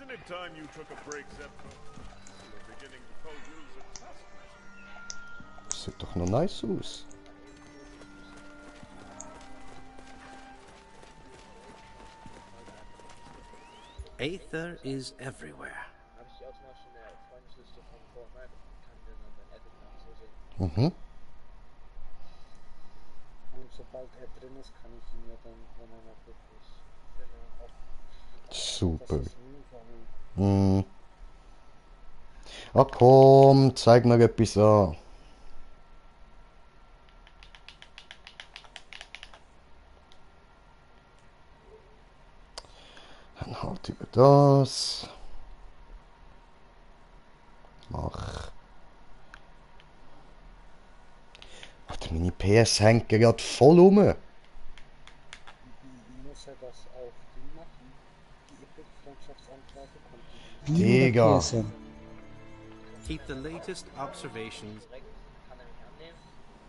isn't it time you took a break, Zephyr? We're beginning to call you the taskmaster. Sieht doch noch nice aus. Aether is everywhere. Habe ich die automatisch in der Freundesliste von Fortnite und kann mir dann dein Epic-Namen so sehen. Mhm. Und sobald er drin ist, kann ich ihn ja dann, wenn er noch gut ist. Genau. Super. Das ist mühsam. Mhm. Ah komm, zeig mir etwas an. Dann halt über das. Mach. Warte, meine PS hängt gerade voll um. Muss er das auf die machen? Die Epic-Freundschaftsanfrage kommt. Digga. PSN? Keep the latest observations. Direkt kann er mich annehmen.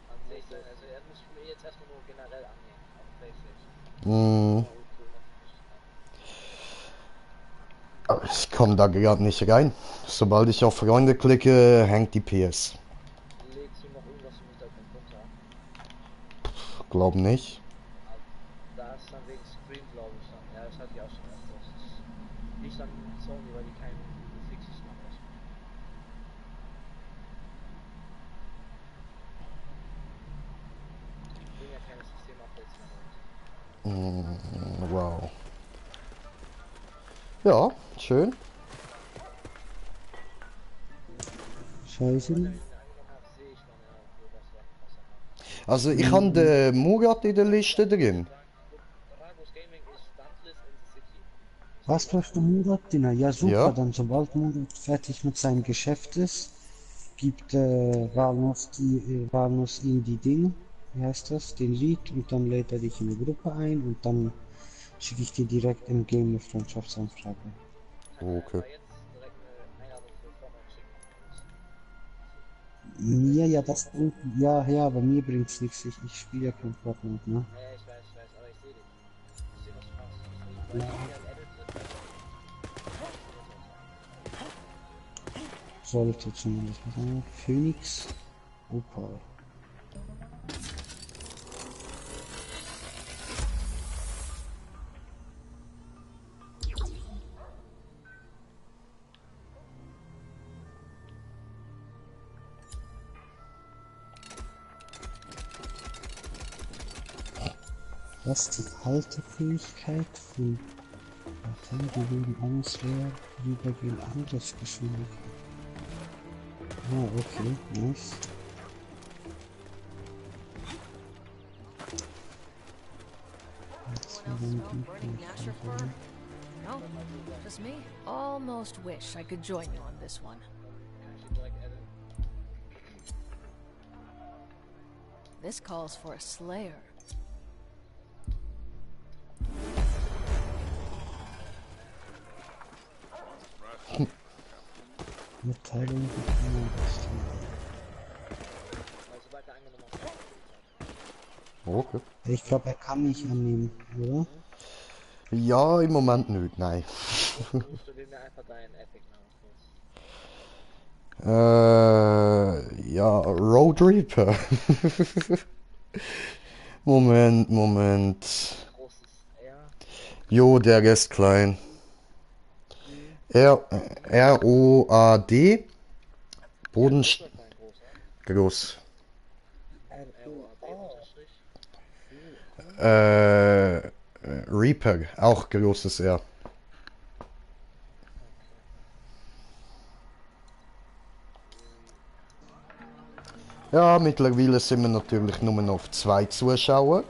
Dann sehe ich dann, also er muss mir jetzt erstmal nur generell annehmen. Auf PlayStation. Mhm. Aber ich komme da gerade nicht rein. Sobald ich auf Freunde klicke, hängt die PS. Lädst du noch irgendwas im Hintergrund runter? Glaub nicht. Da ist dann wegen Stream, glaube ich dann. Ja, das hatte ich auch schon öfters. Das liegt dann Sony, weil die keinen Fixes machen. Ich bringe ja keine System-Updates mehr raus. Wow. Ja, schön. Scheiße. Angenommen habe, sehe ich dann ja, wo was er macht. Also ich habe den Murat in der Liste drin. Dragos Gaming ist Stuntless in the City. Was läuft der Murat drin? Ja, super. Ja. Dann, sobald Murat fertig mit seinem Geschäft ist, gibt Walnuss ihm die Ding, wie heißt das, den Lied, und dann lädt er dich in eine Gruppe ein und dann schicke ich dir direkt im Game eine Freundschaftsanfrage. Okay. Aber jetzt direkt eine Einladung für Fortnite schicken. Mir ja das bringt, ja, aber mir bringt's nichts. Ich spiele ja kein Fortnite, ne? Ja, ich weiß, aber ich sehe dich. Ich sehe, was du machst. Ich weiß, wie er editet. Sollte zumindest was sagen. Phoenix Opal. Was die Haltefähigkeit von Batterien Angriffswehr übergehen Angriffsgeschwindigkeit. Ah, okay, nice. No, just me. Almost wish I could join you on this one. This calls for a Slayer. Mitteilung Sobald er angenommen hat. Okay. Ich glaube, er kann mich annehmen, oder? Ja, im Moment nicht, nein. Musst du dir einfach deinen Epic-Namen kurz. Ja, Road Reaper. Moment. Großes R. Jo, der ist klein. R-O-A-D. Boden groß. Reaper, auch großes R. Ja, mittlerweile sind wir natürlich nur noch auf 2 Zuschauer.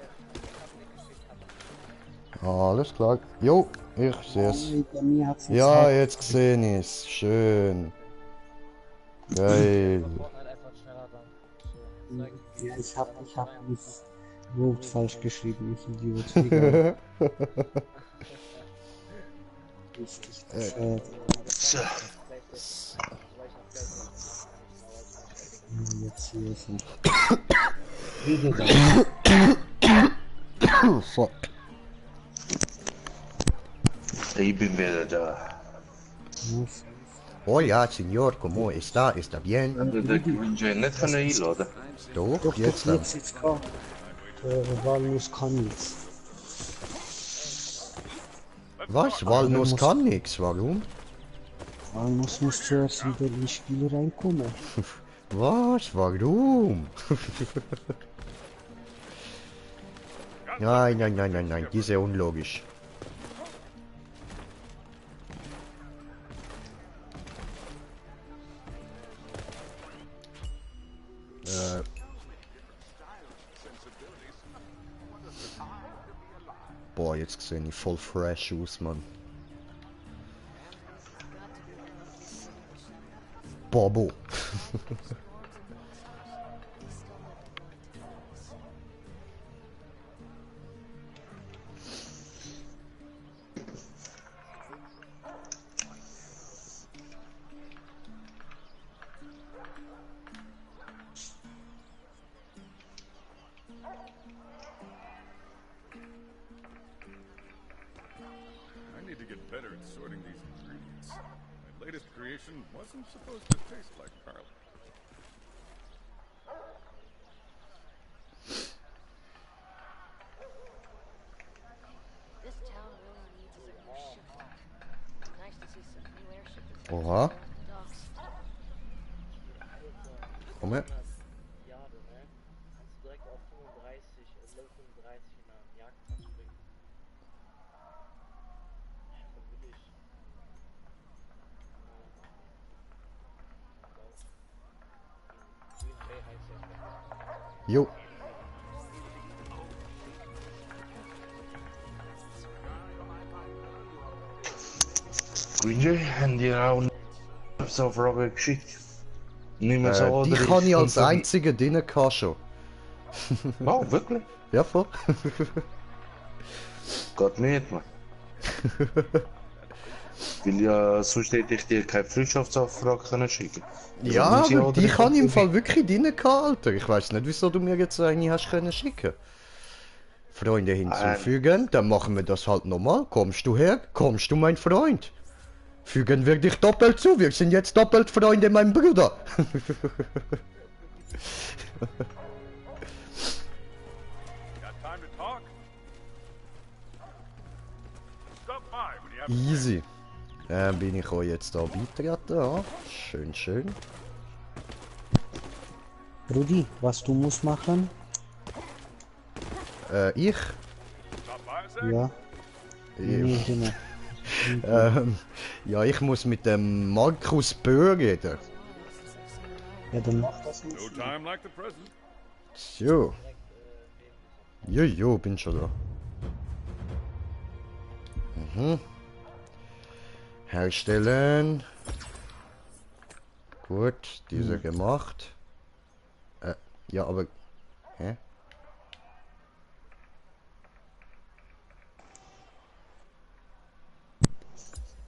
Alles klar. Jo, ich sehe es. Bei mir hat's Ja, jetzt sehe ich es. Schön. Geil. Fortnite einfach schneller dann. So, zeig. Ja, ich hab nicht Road falsch geschrieben, ich Idiot. Egal. Richtig bescheuert. So. Jetzt hier ist er. Fuck. Ich bin wieder da. Hola, señor, ¿cómo está? ¿Está bien? Der Green nicht können einladen. Doch, jetzt dann. Jetzt kann. Der Walnuss kann jetzt. Was? Walnuss kann nix, warum? Walnuss muss zuerst wieder ins Spiel reinkommen. Was? Warum? Nein, nein, nein, nein, nein, die ist ja unlogisch. Boah, jetzt sehe ich voll fresh aus, Mann. Bobo. I need to get better at sorting these ingredients. My latest creation wasn't supposed to taste like garlic. This town really needs a new ship. Nice to see some new airship. Oha. Docks. Komm her. Jahre, ne? Kannst du direkt auf 35, Level 35 in einer Jagdpass springen. Vermutlich. Green Bay heißt ja. Jo. Green Jay, haben die auch so Frage geschickt? Nicht mehr so, Die oder kann ist ich als von- einziger drinnen gehabt schon. Oh, wirklich? Ja, voll. Geht nicht, man. Weil ja, sonst hätte ich dir keine Freundschaftsanfrage können schicken. Ja, Also, aber oder die ich kann ich im hab- Fall wirklich drinnen gehabt, Alter. Ich weiß nicht, wieso du mir jetzt eine hast können schicken. Freunde hinzufügen, dann machen wir das halt nochmal. Kommst du her? Kommst du, mein Freund? Fügen wir dich doppelt zu. Wir sind jetzt doppelt Freunde, mein Bruder. Got time to talk? Stop by when you have Easy. Bin ich euch jetzt da beitreten? Ja. Schön, schön. Rudi, was du musst machen? Ich? stop by, say? Ja. Nee, genau. Ja, ich muss mit dem Markus Böhr reden. Ja, dann mach das No nicht. time like the present. So. Jo, bin schon da. Mhm. Herstellen. Gut, diese gemacht. Ja, aber... Hä?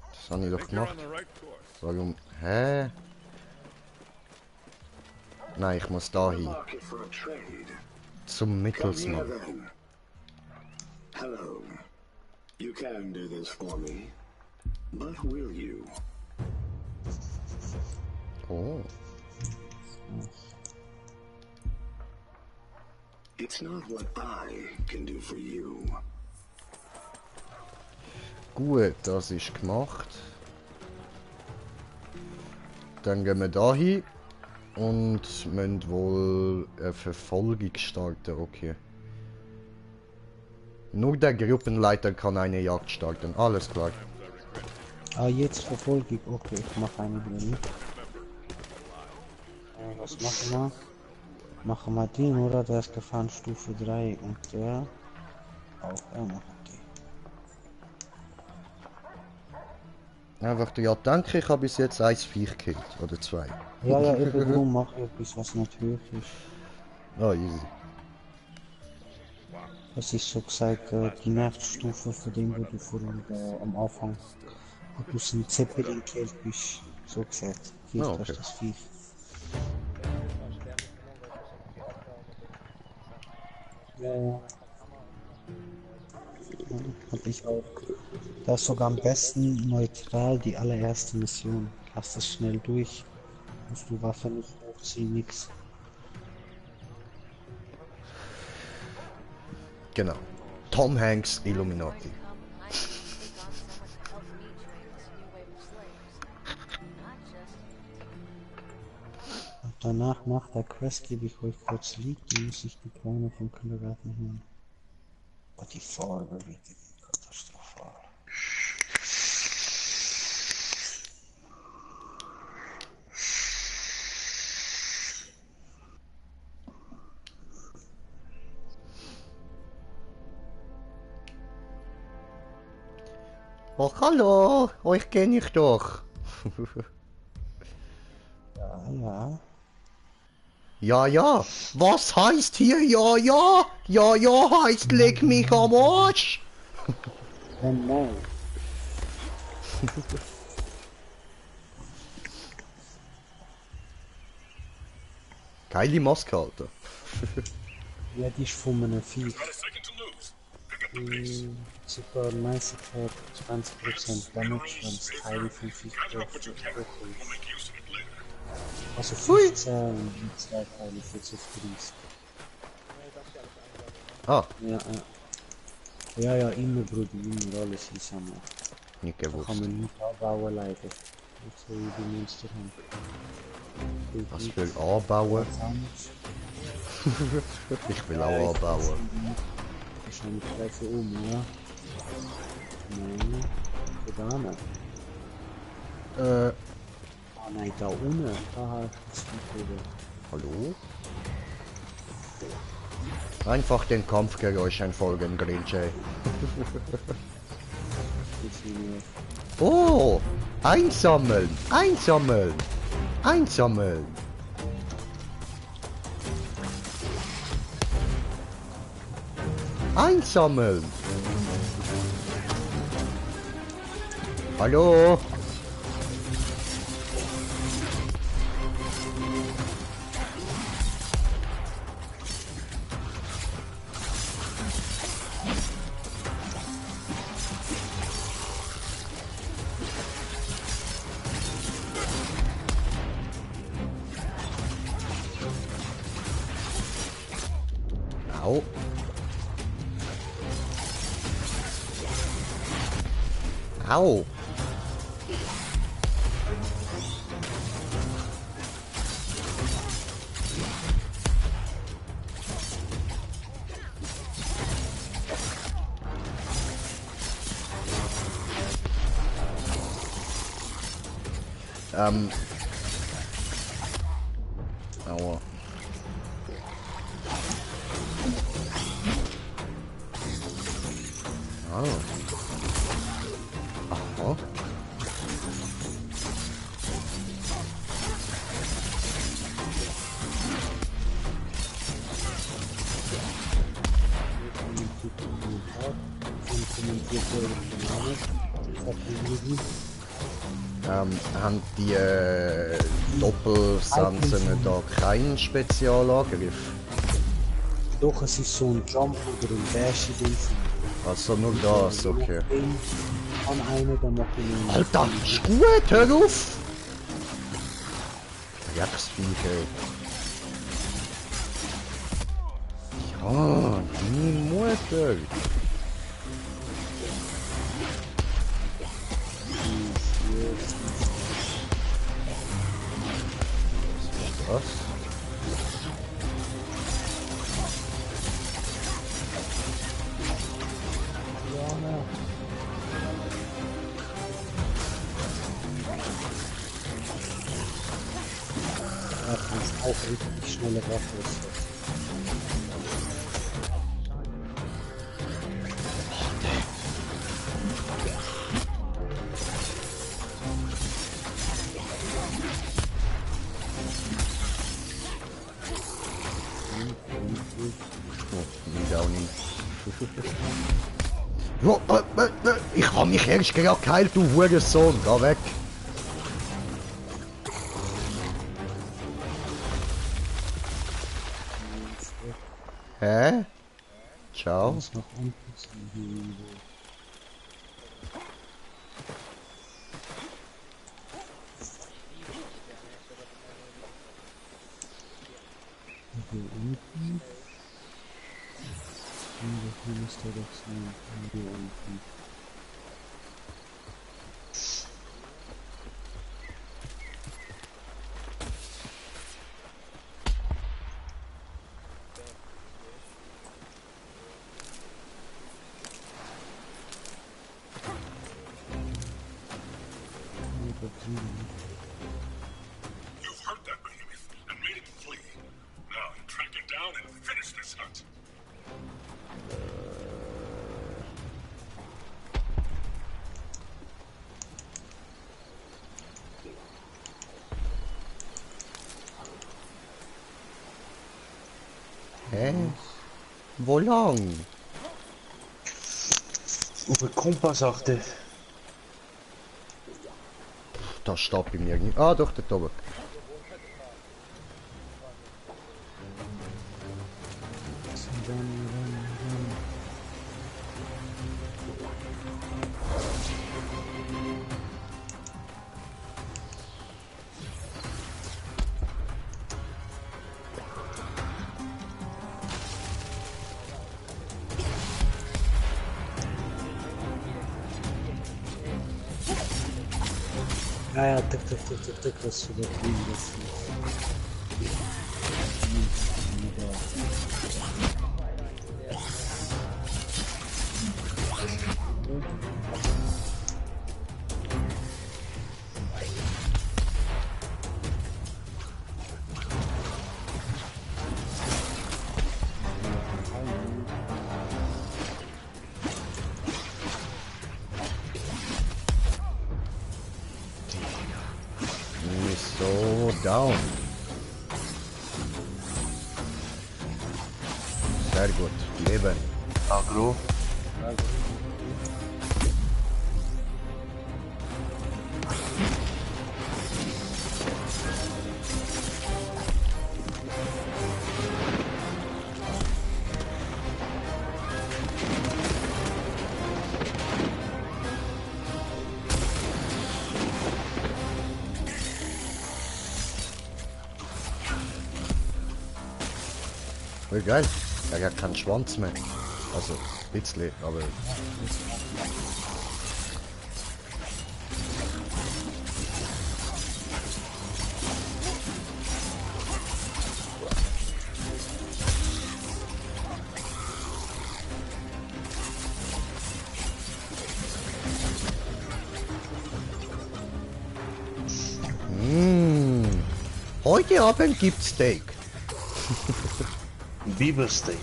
Das habe ich doch Think you're on gemacht. the right course. Warum? Hä? Nein, ich muss da hin. Market for a trade. Zum Come here Mittelsmann. then. Hello. You can do this for me. But will you? Oh. It's not what I can do for you. Gut, das ist gemacht. Dann gehen wir da hin und müssen wohl eine Verfolgung starten, okay. Nur der Gruppenleiter kann eine Jagd starten, alles klar. Ah, jetzt verfolge ich. Okay, ich mache eine hier. Was machen wir? Machen wir den, oder? Der ist gefahren Stufe 3 und der auch. Er macht die. Einfach, ja, danke, ich habe bis jetzt 1 Viech gekillt, oder 2. Ja, ja, irgendwo mache ich etwas, was nicht höher ist. Ah, easy. Das ist so gesagt die Nervstufe von dem, wo du vorhin am Anfang, wo du so ein Zeppelin gekillt bist. So gesagt. Hier Ah, ist okay. das Viech. Ja, ja. Hab ich auch. Das ist sogar am besten neutral die allererste Mission. Lass das schnell durch. Musst du Waffe nicht hochziehen, nix. Genau. Tom Hanks, Illuminati. danach, nach der Quest, gebe ich euch kurz Lied, dann muss ich die Kleine vom Kindergarten hören. Oh, die Farbe wird katastrophal. Oh, hallo, euch kenne ich doch. Ja. Ja, ja, was heißt hier ja, ja? Ja, ja heißt leg mich am Arsch. Nein. Geile Maske, Alter. Ja, die ist von einem Viech. Sogar Meisterkeit 20% Damage, wenn es Teile vom Viech trifft. Also 15 und 2 Teile für zu 30. Ah, Ja, immer, Bruder, immer alles einsammeln. nicht Da gewusst. kann man nicht anbauen, leider. So wie die Monster haben. Was will anbauen? Ich will auch anbauen. Wahrscheinlich gleich hier oben, ja? Nein, da nicht. Ah nein, da unten. Da habe ich das Video. Hallo? Einfach den Kampfgeräuschen folgen, Grinche. Oh! Einsammeln! Einsammeln! Einsammeln! Einsammeln! Hallo? Au. Au. Aua. Ah. Aha. Haben die Doppelsanzen da keinen Spezialangriff? Doch, es ist so ein Jump oder ein Dash in dem Sinn. Also nur das, okay. An einer, dann macht ihn. Alter, ist gut, hör auf! Drecksviecher. Ja, die Mutter. Was? Ja, kannst auch richtig schnelle Waffe ist. Ich hab mich erst gerade geheilt, du Hurensohn. Geh weg. Hä? Ciao. Muss nach unten ziehen. Hier unten. Hier müsste doch sein. Hier unten. You've hurt that behemoth and made him flee. Now, track him down and finish this hunt. Hä? Wo lang? Auf den Kompass achte. Da steht bei mir nicht. Ah, doch, dort oben. Ja, tık, was du da kriegen lässt. So, down. Sehr gut, leben. Agro. Voll geil. Er hat keinen Schwanz mehr. Also, ein bisschen, aber... Heute Abend gibt's Steak. Bibersteak.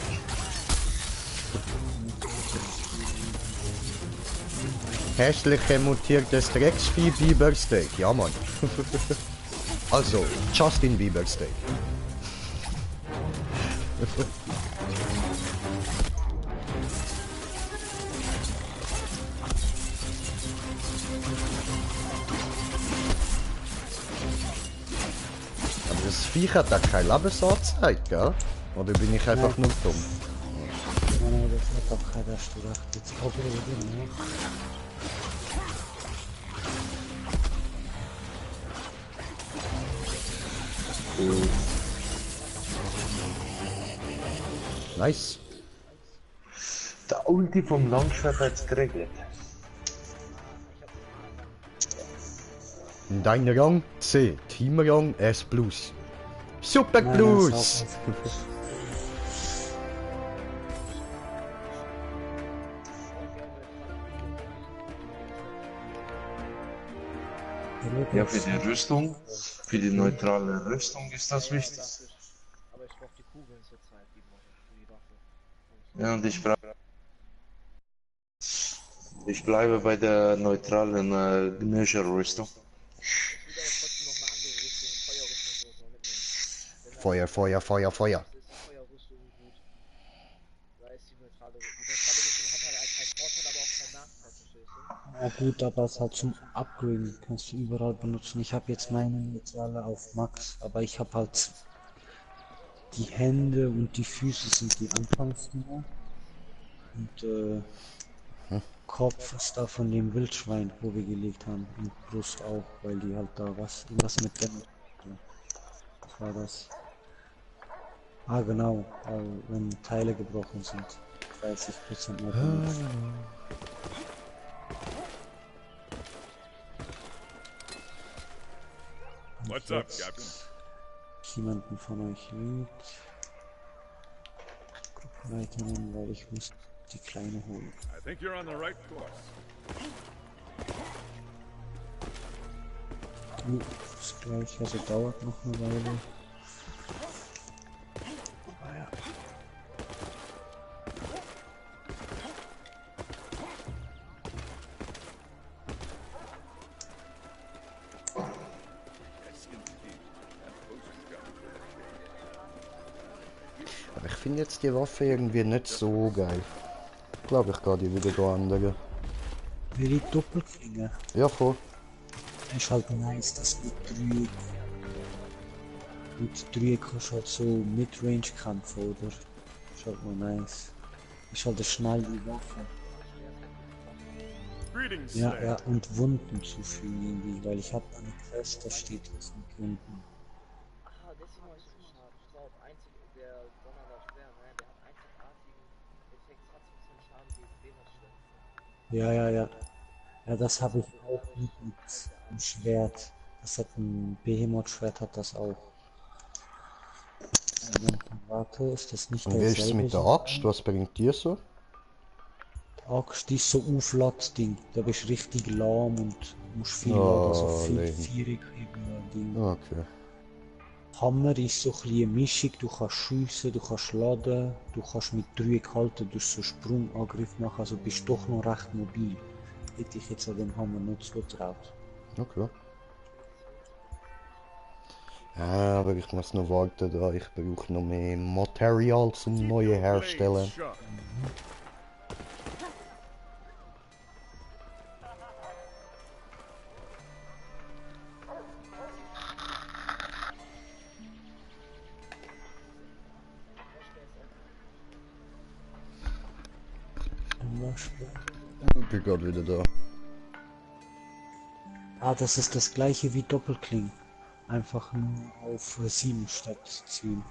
Hässliche mutiertes Drecksvieh Bibersteak. Ja, Mann. Also, Justin Biebersteak. Aber das Viech hat da keine Lebensanzeige, gell? Oder bin ich einfach nur dumm? Nein, das hat doch keiner gedacht. Jetzt kommt er wieder, ne? Nice. Der Ulti vom Langschwert hat's geregelt. Dein Rang C, Team Rang S+. Super Plus! Ja, für die Rüstung, für die neutrale Rüstung ist das wichtig. Aber ich brauche die Kugeln zur Zeit, die für die Waffe. Ja, und ich bleibe bei der neutralen Gnöscher-Rüstung. Ich will aber trotzdem noch eine andere Rüstung, Feuerrüstung so mitnehmen. Feuer, Feuer, Feuer, Feuer. Das ist Feuerrüstung gut. Da ist die neutrale Rüstung. Die neutrale Rüstung hat halt einen Vorteil, aber auch keinen Nachteil, verstehst du? Ja gut, aber es ist halt zum Upgraden. Kannst du überall benutzen. Ich habe jetzt meine neutrale auf Max, aber ich habe halt die Hände und die Füße sind die Anfangsnummer. Und Kopf ist da von dem Wildschwein, wo wir gelegt haben. Und Brust auch, weil die halt da irgendwas mit dem. Was war das? Ah genau, wenn Teile gebrochen sind. 30% mehr. What's up, Captain? Jemanden von euch liegt. Gruppenleiter nehmen, weil ich muss die Kleine holen. I think you're on the right course. Das gleiche, also dauert noch eine Weile. Ah, ja. Ich finde jetzt die Waffe irgendwie nicht so geil. Ich glaube, ich gehe die wieder da ändern. Wie die Doppelklinge. Ja, voll. Ist halt nice, dass mit Dreieck kannst du halt so Midrange kämpfen, oder? Ist halt mal nice. Ist halt eine schnelle Waffe. Greetings, Ja, Slayer. ja, und Wunden zufügen irgendwie, weil ich habe eine Quest, da steht was mit Wunden. Ah, deswegen habe ich schon Schaden. Ich glaube, einzig der Donner schwer, ne? Der hat einzigartigen Effekt, hat so ein bisschen Schaden gegen Dämonenschwert. Ja, ja, ja. Ja, das habe ich auch mit dem Schwert. Das hat ein Behemoth-Schwert, hat das auch. Warte, ist das nicht Und wie ist es mit der Axt? Was bringt dir so? Die Axt ist so Auflad-Ding. Da bist du richtig lahm und musst viel laden, also viel lame. vierig Ding. Okay. Hammer ist so ein bisschen eine Mischung, du kannst schiessen, du kannst laden, du kannst mit Dreieck halten, durch so Sprungangriff machen, also bist doch noch recht mobil. Hätte ich jetzt an dem Hammer nicht zugetraut. Okay. Ja, aber ich muss noch warten, da ich brauche noch mehr Material zum neue herstellen. Sharp. Ich bin gerade wieder da. Ah, das ist das gleiche wie Doppelkling. Einfach nur auf 7 statt 10.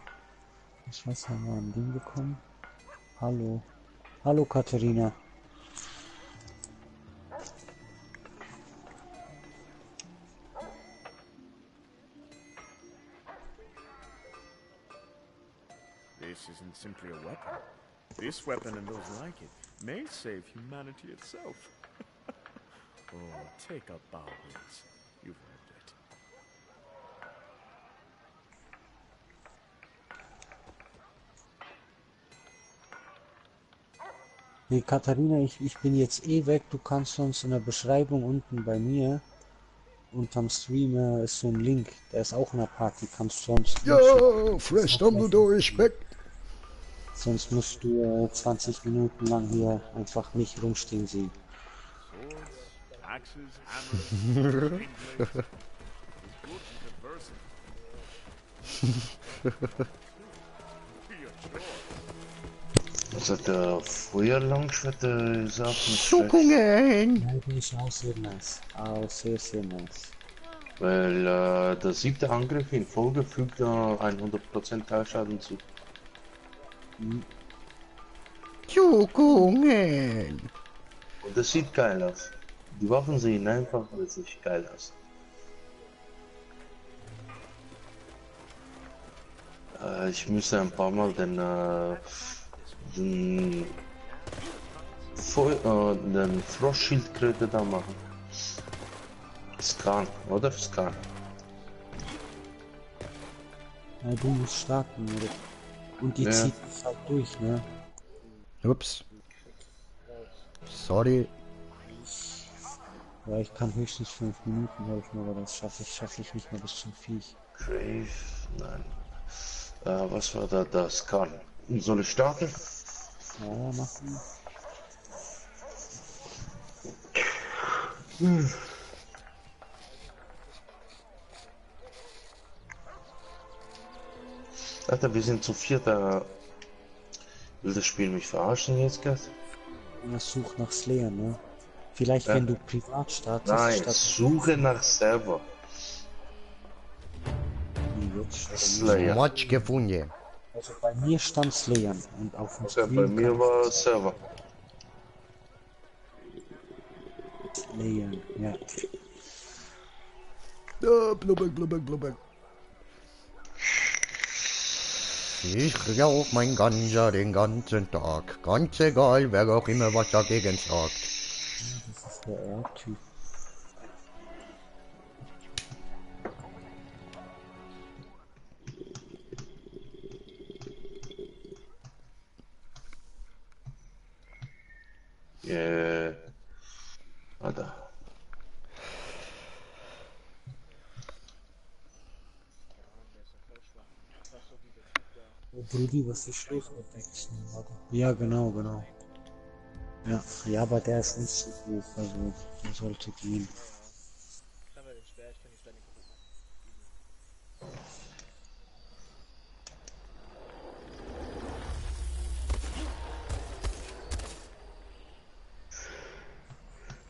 Ich weiß, haben wir ein Ding bekommen? Hallo. Hallo Katharina. This isn't simply a weapon. This weapon and those like it may save humanity itself. Oh, take up Bowers. You've earned it. Nee, Katharina, ich bin jetzt eh weg. Du kannst sonst in der Beschreibung unten bei mir unterm Stream ist so ein Link. Der ist auch in der Party. Kannst sonst. Ja, Fresh Dumbledore ist weg. Sonst musst du 20 Minuten lang hier einfach mich rumstehen sehen. Swords, axes, hammers, chain blades. It's good and versatile. Be a choice. Also der Feuerlangschwert ist auch nicht schlecht. Schockungen! Ja, die ist auch sehr nice. Auch sehr, sehr nice. Weil der 7. Angriff in Folge fügt 100% Teilschaden zu. Schockungen! Und das sieht geil aus. Die Waffen sehen einfach richtig geil aus. Ich müsste ein paar Mal den Froschschildkröte da machen. Scan, oder? Scan. Ja, du musst starten, oder? Und die Ja. zieht es halt durch, ne? Ups. Sorry. Ja, ich kann höchstens 5 Minuten helfen, aber das schaffe ich nicht mehr bis zum Viech. Grave, nein. Was war da? Das Scan. Soll ich starten? Ja, machen. Alter, wir sind zu viert, will das Spiel mich verarschen jetzt gerade? Ja, such nach Slayer, ne? Vielleicht, wenn du privat startest. Nein, statt suche nach Server. jetzt Slayer. Match gefunden. Also bei mir stand Slayer und auf dem Okay, Stream bei mir kann war Server. Slayer, ja. Ja, blubberg, blubberg, blubberg. Ich rauch mein Ganja den ganzen Tag. Ganz egal, wer auch immer was dagegen sagt. Das ist der R-Typ. Warte. Oh, Brudi, was ist los mit Action? Warte. Ja, genau. Ja, aber der ist nicht so hoch, also der sollte gehen. Kann man den schwer, ich kann die Ständig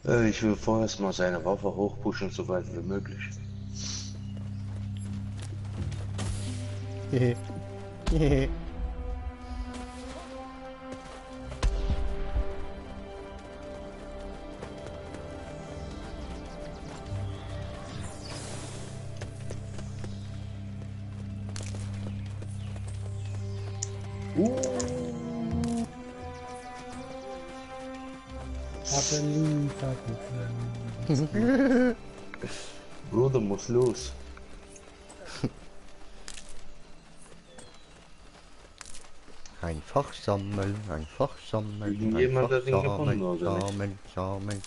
gucken. Ich will vorerst mal seine Waffe hochpushen, so weit wie möglich. Bruder muss los. Einfach sammeln. Irgendjemand hat ihn gefunden, oder nicht? Sammeln.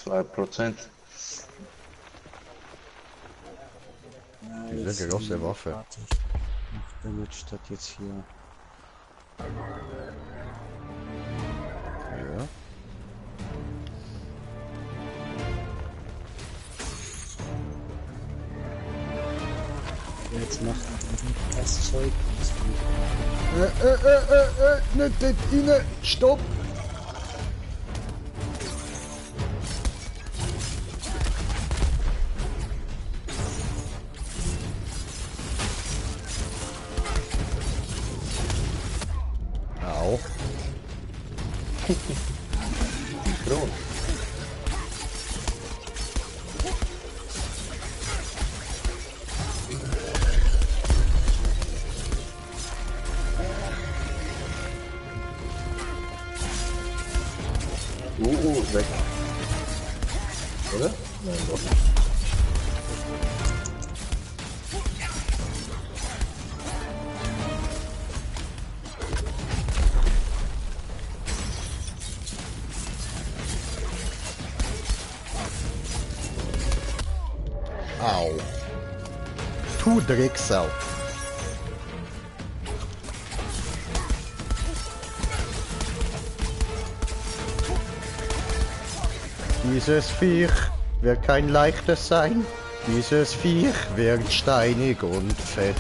2%. Ja, Diese große Waffe. Macht Damage statt jetzt hier. Ja. Jetzt macht das Zeug. Nicht dort rein! Stopp! Au. Kron. Weg. Oder? Nein, doch nicht. Au. Du Drecksau. Dieses Viech wird kein leichtes sein. Dieses Viech wird steinig und fett.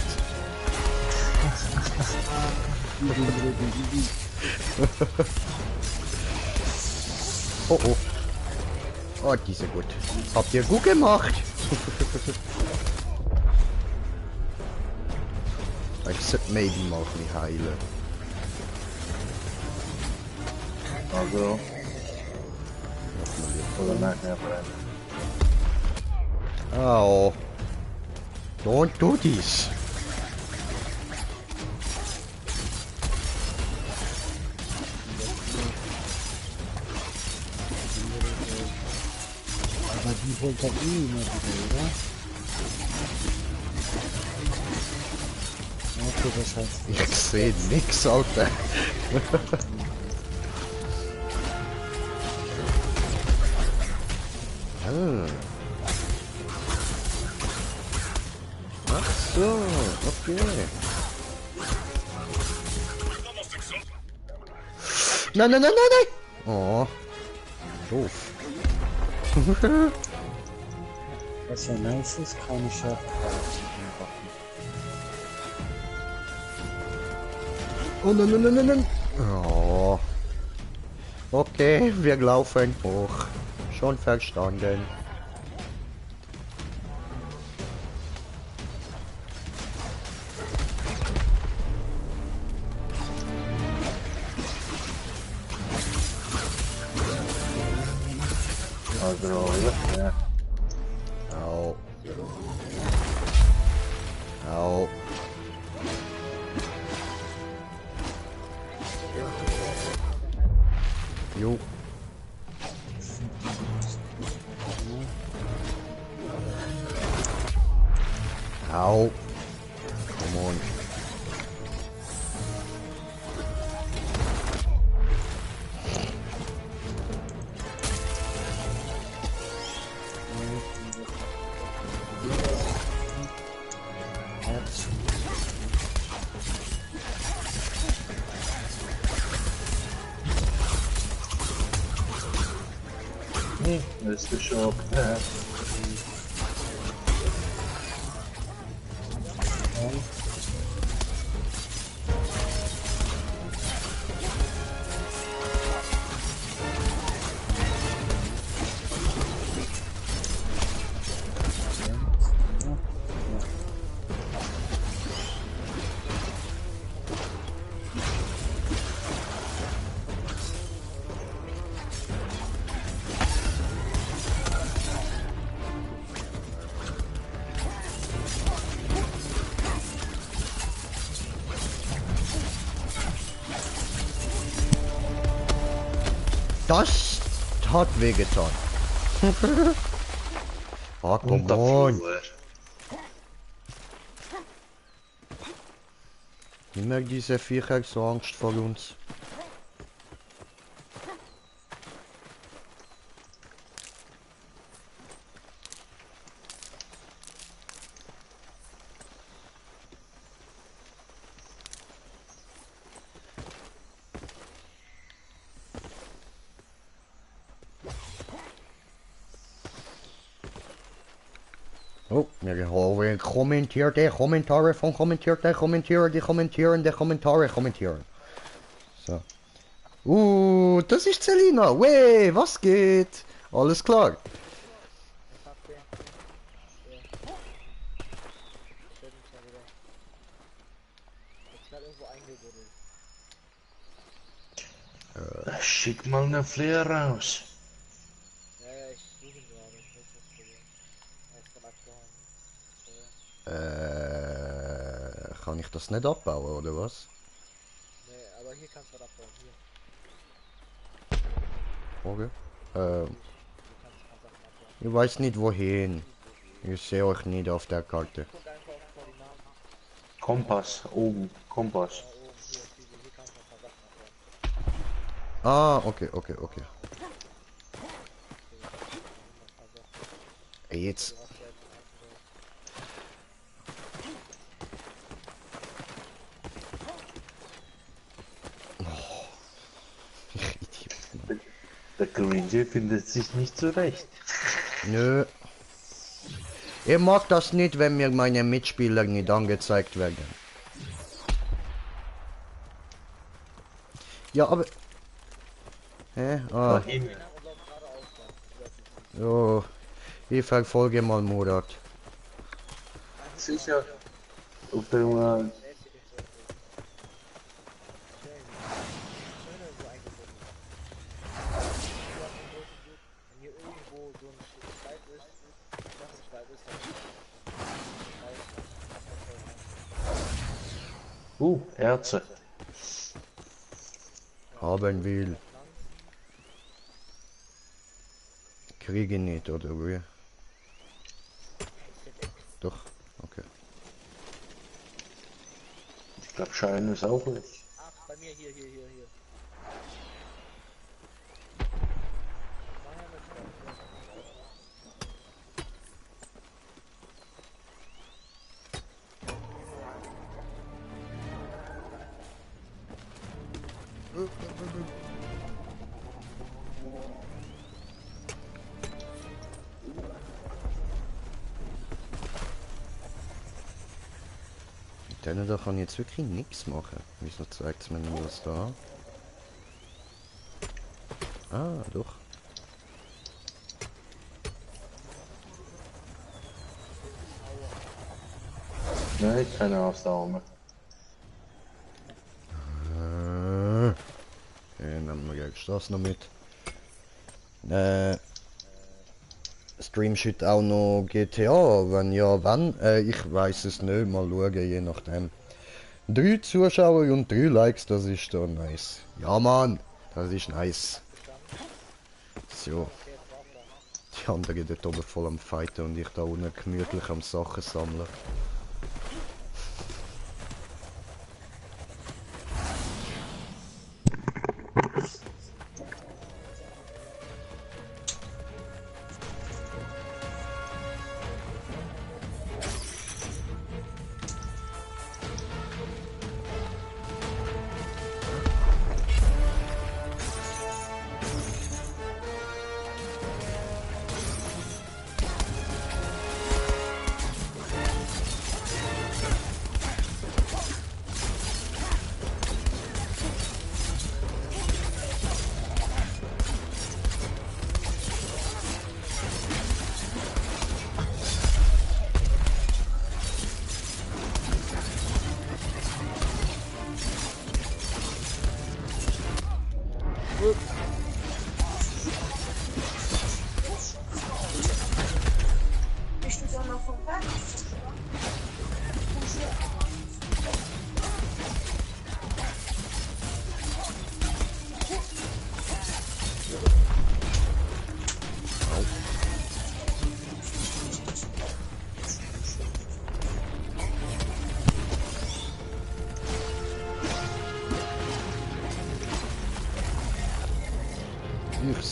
Oh oh. Oh, diese gut. Habt ihr gut gemacht. Ich sollte maybe mal ein bisschen heilen. Also. Oder nachher bleiben. Oh. Don't do this. Aber die holt er immer wieder, oder? Okay, das heißt... Ich sehe nix, Alter. Ach so, okay. Nein. Oh. Doof. Was ja nice ist, keine Schärfe. Oh nein. Oh. Okay, wir laufen hoch. Schon verstanden. Also, ja. Au. Au. Jo. Au. Come on. Das ist schon. Ja. Das hat wehgetan. Oh, komm on. Ich merke diese Viecher so Angst vor uns. Oh, wir haben kommentierte Kommentare von kommentierte Kommentierer, die kommentierende Kommentare kommentieren. So. Das ist Selina. Wey, was geht? Alles klar. Schick mal eine Flair raus. Ja, ich suche ihn gerade. Das ist das Problem. Er ist gerade abgehauen. Kann ich das nicht abbauen, oder was? Nee, aber hier kannst du was abbauen. Hier. Okay. Ich weiß nicht wohin. Ich sehe euch nicht auf der Karte. Guck einfach auf Koordinaten. Kompass, oben, Kompass. Da oben, hier kannst du ein paar Sachen abbauen. Ah, okay. Jetzt. Oh, ich Idiot. Der Granger findet sich nicht zurecht. Nö. Ich mag das nicht, wenn mir meine Mitspieler nicht angezeigt werden. Ja, aber... Hä? Ah. Oh, ich verfolge mal Murat. Sicher. Auf dem Erze. Haben will. Kriege nicht, oder wie? Doch, okay. Ich glaube, Schein ist auch nicht. Ach, bei mir hier. Denen da kann ich jetzt wirklich nichts machen. Wieso zeigt es mir nur was da? Ah, doch. Nein, keine Ausdauer mehr. Nehmen wir gleich das noch mit. Streamshit auch noch GTA, wenn ja, wann? Ich weiß es nicht, mal schauen, je nachdem. 3 Zuschauer und 3 Likes, das ist doch nice. Ja Mann, das ist nice. So. Die anderen dort oben voll am Fighten und ich da unten gemütlich am Sachen sammeln.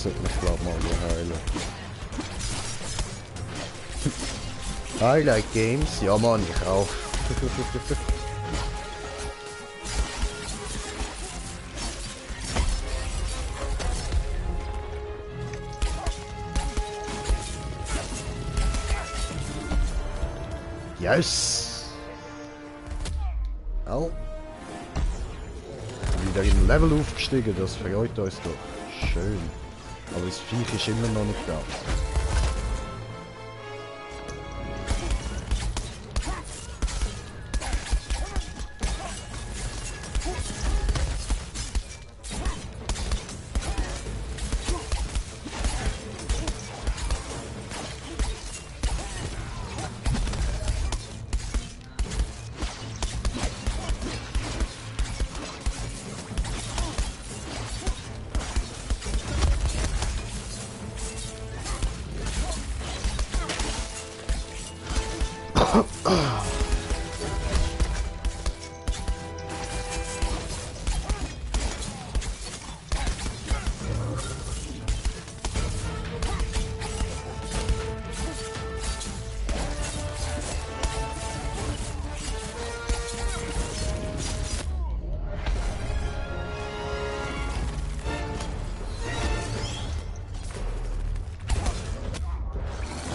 sollte mich glaub mal heilen. Highlight Games? Ja Mann, ich auch. Yes! Au. Wieder im Level aufgestiegen, das freut uns doch. Schön. Aber das Viech ist immer noch nicht da.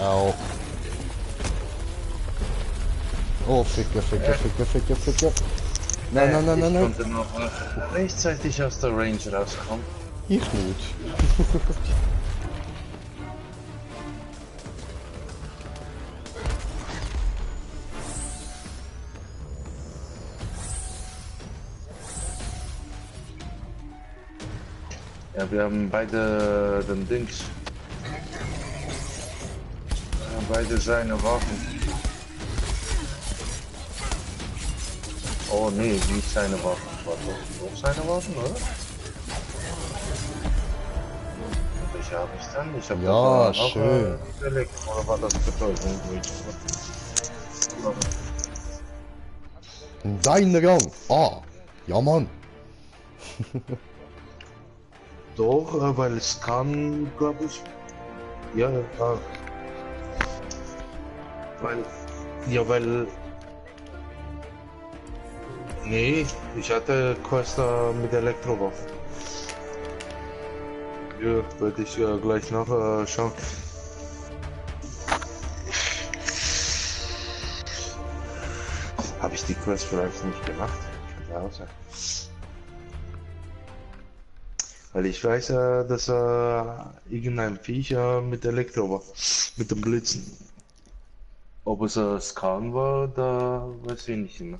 Au. Oh, Ficker. Nein. Ich konnte noch rechtzeitig aus der Range rauskommen. Ich nicht. Ja, wir haben beide den Dings. Beide seine Waffen. Oh nee, nicht seine Waffen. War doch seine Waffen, oder? Welche habe ich dann? Ich habe ja, das schön. Oder war das Bedeutung? Dein Rang. Ah, ja Mann. Doch, weil es kann, glaube ich. Ja. Weil. Nee, ich hatte Quester mit Elektrowaffen. Ja, werde ich gleich nachschauen. Habe ich die Quest vielleicht nicht gemacht? Könnte auch sein. Weil ich weiß, dass irgendein Viech mit Elektrowaffe, mit dem Blitzen. Ob es ein Scan war, da weiß ich nicht mehr.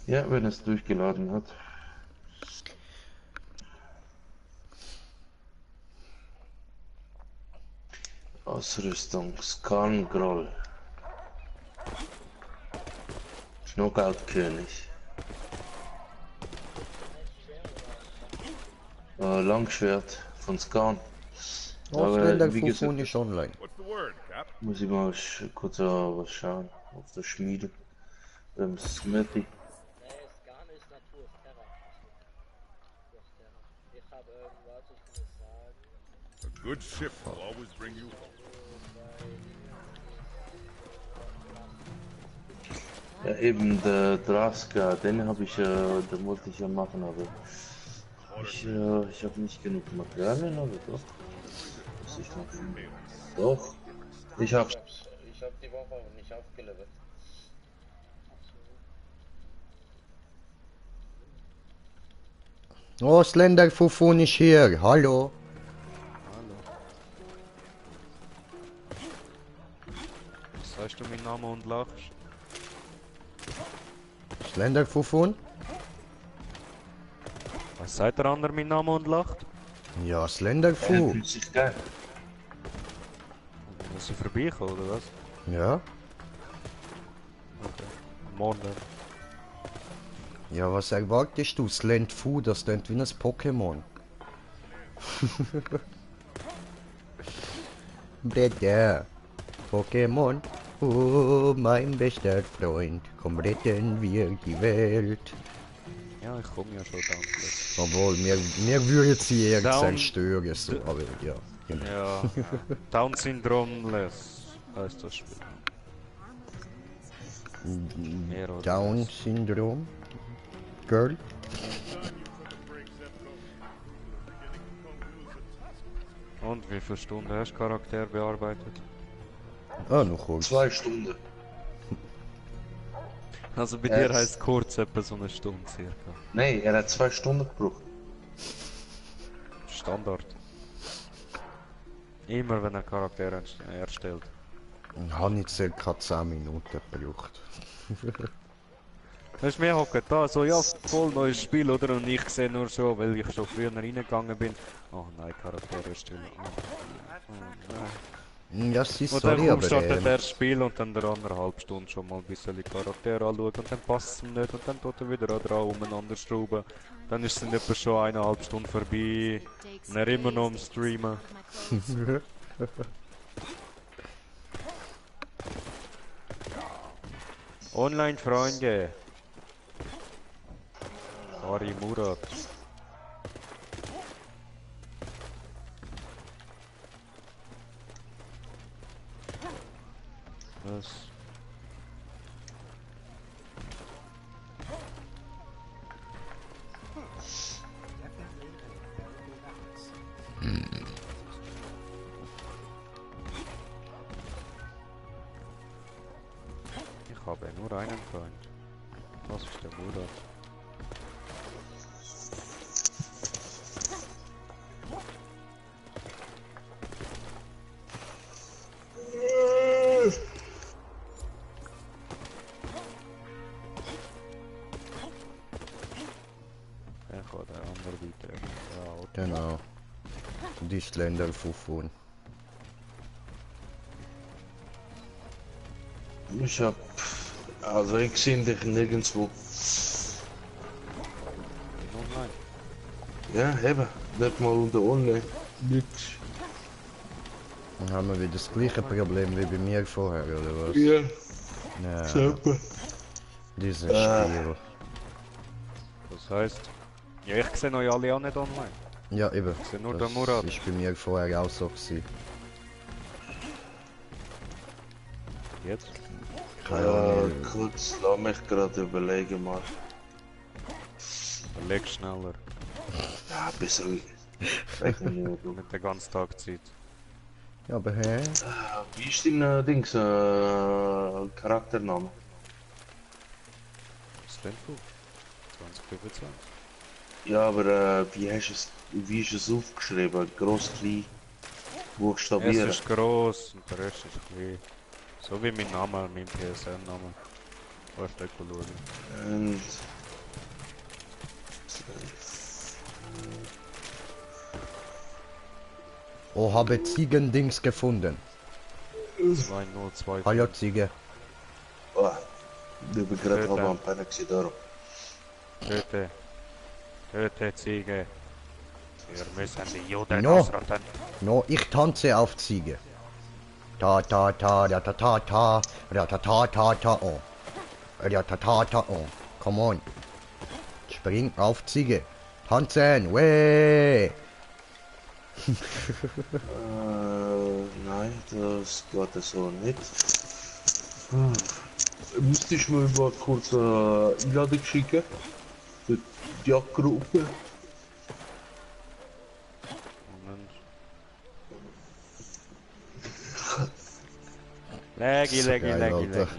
Ja, wenn es durchgeladen hat. Ausrüstung, Scan Groll. Knockout-König. Langschwert von Scan. Ausländer ist online. Muss ich mal kurz was schauen auf der Schmiede. Beim Smithy. A good ship will always bring you home. Ja, eben der Draska, den habe ich, den wollte ich ja machen, aber ich habe nicht genug Materialien, aber doch. Was ich noch? Doch. Ich habe die Waffe aber nicht aufgelevelt. Ausländer Fufun ist hier. Hallo. Sagst du meinen Namen und lachst? Ausländer Fufun? Was sagt der andere meinen Namen und lacht? Ja, Slender Fu. Fühlt sich geil. Muss ich vorbeikommen, oder was? Ja. Okay. Morgen. Ja, was erwartest du? Slend Fu, das klingt wie ein Pokémon. Bitte. Pokémon. Oh, mein bester Freund, komm retten wir die Welt. Ja, ich komme ja schon Dauntless. Obwohl, mir würde sie eher Down- zerstören, so, aber ja, genau. Ja, Down-Syndrom-less heißt das Spiel. Mehr oder Down-Syndrom? Girl? Und wie viele Stunden hast du Charakter bearbeitet? Ah, noch kurz. 2 Stunden. Also bei dir heisst kurz etwa so eine Stunde circa. Nein, er hat 2 Stunden gebraucht. Standard. Immer wenn ein Charakter erstellt. Ich habe nicht circa 10 Minuten gebraucht. Weißt du, wir hocken da so, ja, voll neues Spiel, oder? Und ich sehe nur schon, weil ich schon früher reingegangen bin. Oh nein, Charakter erstellen. Oh nein. Ja, sie ist Und dann sorry, aber startet er das Spiel und dann der anderthalb Stunden schon mal ein bisschen die Charaktere anschauen und dann passt es ihm nicht und dann tut er wieder dran umeinander schrauben. Dann ist es dann etwa schon 1,5 Stunden vorbei und er immer noch am Streamen. Online-Freunde. Ari Murat. Was? Ich habe nur einen Freund. Das ist der Murat. Ich habe den anderen weiter. Ja, oder? Genau. Die Länder Fufun. Ich hab... Also ich sehe dich nirgendwo. Online. Ja, eben. Nicht mal unter Online. Nix. Dann haben wir wieder das gleiche Problem wie bei mir vorher, oder was? Ja. Ja. Super. Dieses Spiel. Das heisst... Ja, ich sehe euch alle auch nicht online. Ja, eben. Ich sehe nur Das den Murat. ist bei mir vorher auch so gewesen. Jetzt? Keine Ahnung. Kurz, lass mich gerade überlegen mal. Leg schneller. Ja, ein bisschen. Weiß nicht mehr, du. Mit der ganzen Tag Zeit. Ja, aber hä? Wie ist dein Dings, Charaktername? Stanford? 2025. Ja, aber wie ist es aufgeschrieben? Gross, klein, buchstabieren? Es ist gross und der Rest ist klein. So wie mein Name, mein PSN-Name. Weißt du, schauen. Und... Oh, habe Ziegendings gefunden. 202. Hallo Ziege. Oh, ich bin gerade Töten. halb am Pennen gewesen, darum. Töte. Töte, Ziege. Wir müssen die Juden No. ausrotten. No, ich tanze auf Ziege. Ta ta ta da ta ta ta da ta ta ta ta oh. Da ta ta ta oh. Come on. Spring auf Ziege. Tanzen. Weh. Nein, das geht so nicht. Müsstest du mir mal kurz eine Einladung schicken? Für die Jagdgruppe? Moment. Leggy, leggy, Geil, leggy, Alter. leggy.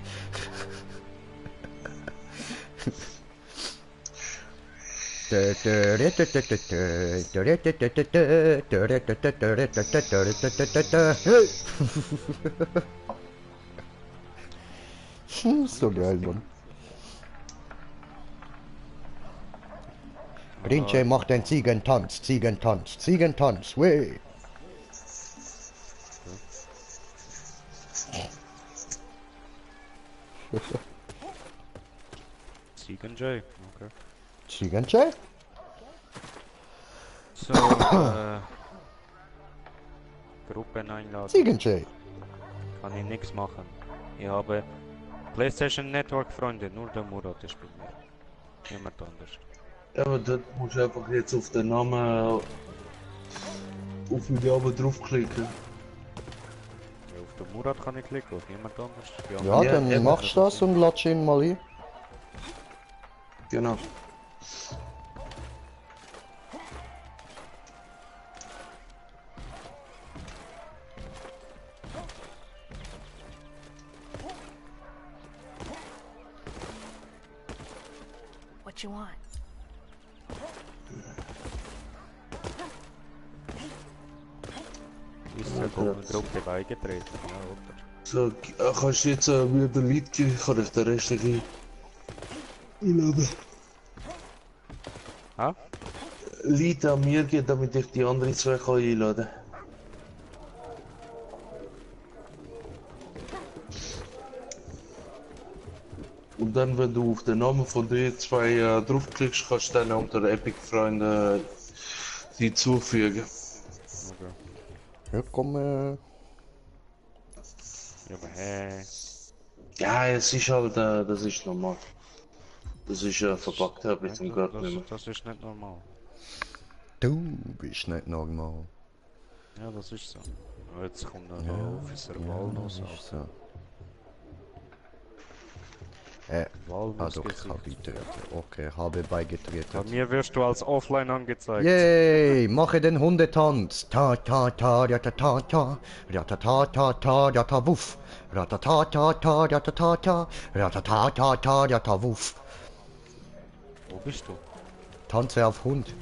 So geil, Mann. Rinche macht den Ziegentanz, Ziegentanz, Ziegentanz, weh. Ziegen J, okay. Ziegenche? So, Gruppen einladen. Ziegenche. Kann ich nichts machen. Ich habe PlayStation Network Freunde, nur der Murat ist bei mir. Niemand anders. Ja, aber dort musst du einfach jetzt auf den Namen auf die oben draufklicken. Ja, auf den Murat kann ich klicken, auf niemand anders. Die Ja, anderen- dann machst du das und latsch ihn mal ein. Genau. What you want? Ist ja Gruppe beigetreten, ja, oder? So, kannst du jetzt wieder den Lied geben? Kann ich den restlichen einladen? Ha? Lied an mir geben, damit ich die anderen zwei kann einladen kann. Und dann, wenn du auf den Namen von den zwei draufklickst, kannst du dann unter Epic Freunde die zufügen. Okay. Ja, komm, Ja, aber hey. Ja, es ist halt, das ist normal. Das ist verpackt, habe ich zum Gott nicht mehr. Das ist nicht normal. Du bist nicht normal. Ja, das ist so. Aber jetzt kommt noch Ja, der Officer Walnuss das auf. ist so. Walnuss doch, ich habe beigetreten. Okay, habe beigetreten. Bei mir wirst du als offline angezeigt. Yay, mache den Hundetanz. Ta ta ta ta ta ta ta. Ta ta ta ta ta ta ta wuff. Ta ta ta ta ta ta ta ta. Ta ta ta ta ta ta ta wuff. Wo bist du? Tanze auf Hund.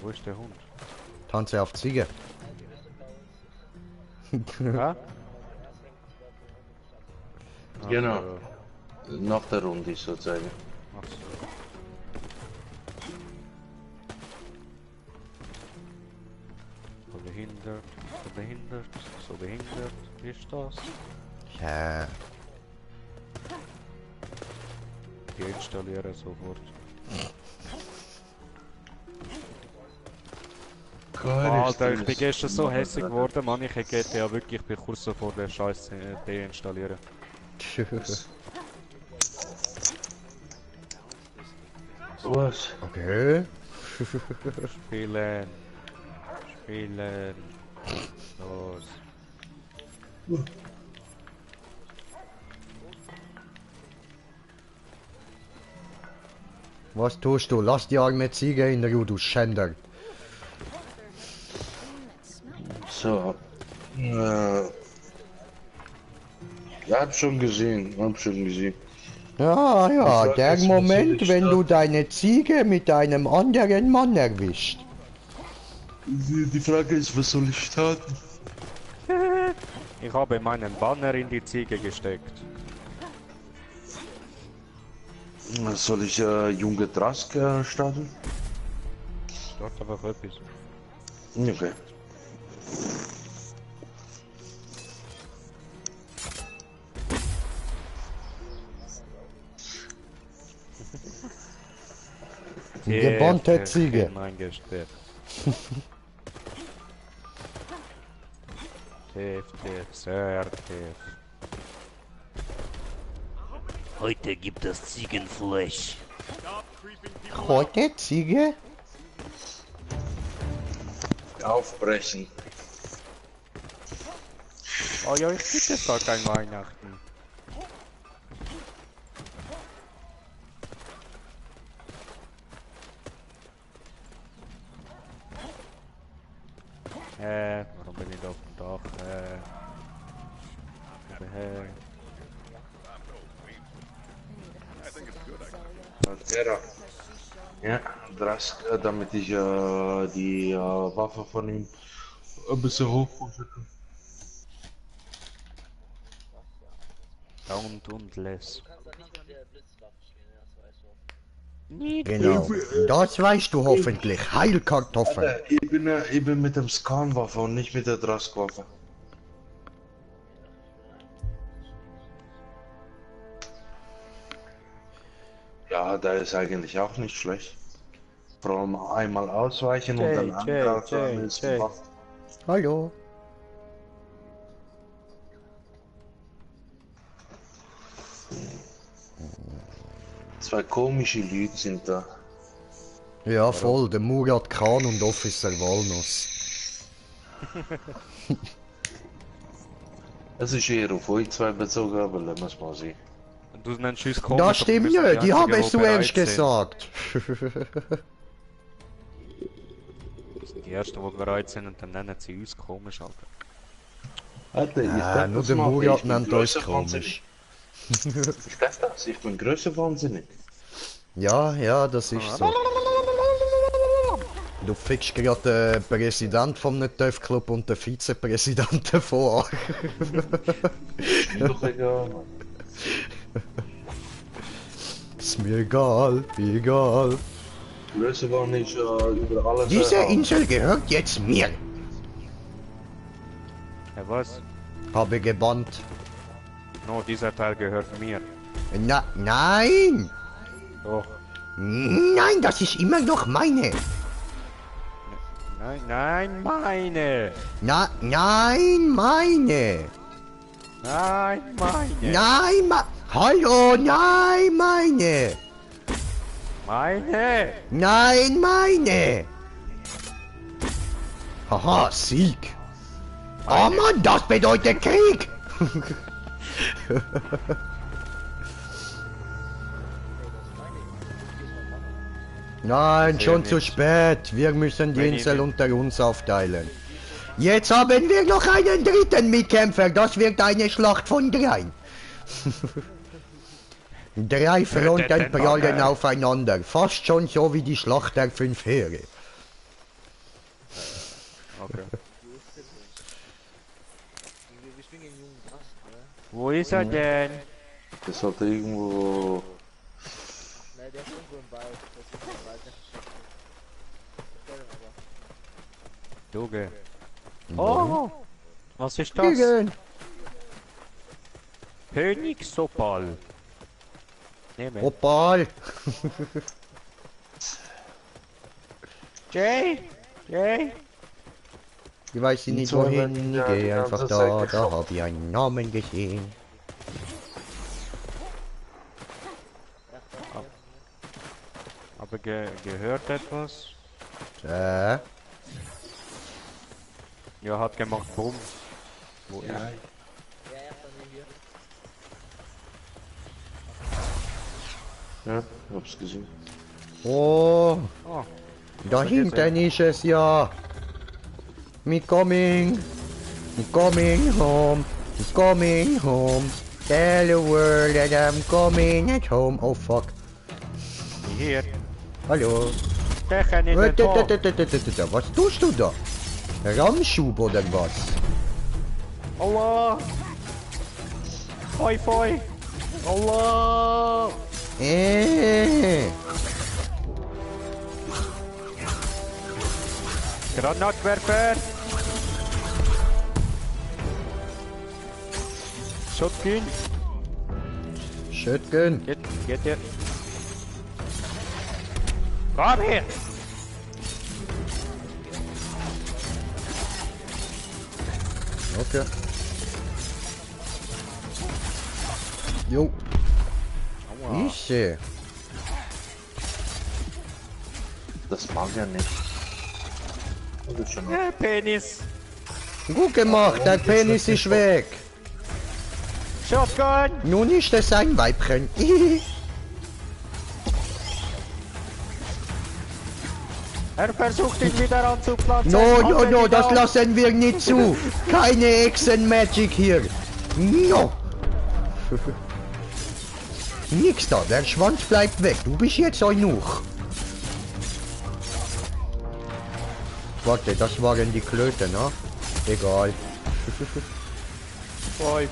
Wo ist der Hund? Tanze auf Ziege. Ja? Genau. Nach der Runde sozusagen. Ach so. So behindert, so behindert, ist das? Ja. Die installieren sofort. Alter, ich bin gestern so hässlich geworden, Mann, ich hätte GTA wirklich, ich bin kurz so vor der Scheiß deinstallieren. Was? Okay. Spielen. Spielen. Los. Was tust du? Lass die arme Ziege in der Ruhe, du Schänder. So. Ja, hab schon gesehen, Ja, ja, Ich der sag, Moment, was wenn soll du ich deine Ziege mit einem anderen Mann erwischt. Die Frage ist, was soll ich starten? Ich habe meinen Banner in die Ziege gesteckt. Soll ich junge Drask starten? Start einfach etwas. Okay. Die gebannte Ziege. Eingesperrt. Tief, sehr tief. Heute gibt es Ziegenfleisch. Heute Ziege? Aufbrechen. Oh ja, ich krieg jetzt gar kein Weihnachten. Warum bin ich auf dem Dach? Ja, Drask, damit ich die Waffe von ihm ein bisschen hochpushen kann. Down und less. Genau, das weißt du hoffentlich. Heilkartoffeln. Alter, ich bin mit dem Scan-Waffe und nicht mit der Drask-Waffe. Ja, da ist eigentlich auch nicht schlecht. Vor allem einmal ausweichen und dann angreifen ist gemacht. Hallo. Zwei komische Leute sind da. Ja, voll. Der Murat Khan und Officer Walnuss. Es ist eher auf euch zwei bezogen, aber lassen wir es mal sehen. Du nennst uns komisch, Das stimmt ja, die haben es zuerst bereit sind. gesagt. Das sind die Ersten, die bereit sind und dann nennen sie uns komisch, Alter. Alter, Nur der Murat nennt uns komisch. Ich darf das, ich bin größer wahnsinnig. Ja, das ist so. Du fickst gerade den Präsident vom TÜV-Club und den Vizepräsidenten vor. Ist mir doch egal, Mann. Ist mir egal, egal. Größer waren ist über alles. Diese Insel gehört jetzt mir. Ja, was? Habe gebannt. No, dieser Teil gehört mir. Nein! Doch. Nein, das ist immer noch meine. Nein, meine! Nein, meine! Nein, meine! Nein, hallo, nein, meine! Meine! Nein, meine! Haha, Sieg! Oh Mann, das bedeutet Krieg! Nein, schon zu spät. Wir müssen die Insel unter uns aufteilen. Jetzt haben wir noch einen dritten Mitkämpfer. Das wird eine Schlacht von 3. 3 Fronten prallen aufeinander. Fast schon so wie die Schlacht der 5 Heere. Okay. Wo ist er denn? Das sollte irgendwo... Ne, der ist irgendwo im Wald. Der ist irgendwo im Wald, der versteckt sich. Duge. Oh! Was ist das? Königsopal. Nehme. Opal! Jay! Ich weiß nicht wohin, ich gehe einfach da habe ich einen Namen gesehen. Aber gehört etwas? Ja, hat gemacht, Bumm. Wo ist? Ja, ich hab's gesehen. Oh, da hinten ist es ja. Me coming home, tell the world that I'm coming at home. Oh fuck. Hier. Hallo. Stechen in den Tor. Was tust du da? Ramschub oder was? Allah. Foi. Allah. Granatwerfer. Shotgun. Get hier. Komm her. Okay. Jo. Ich sehe. Das mag er nicht. Das ist schon Ja, Penis. Gut gemacht, der Penis ist weg. Shotgun. Nun ist es ein Weibchen. Er versucht ihn wieder anzupflanzen. No, das lassen wir nicht zu. Keine Echsen-Magic hier. No. Nix da, der Schwanz bleibt weg. Du bist jetzt eunuch. Warte, das waren die Klöten, ne? Egal. Foi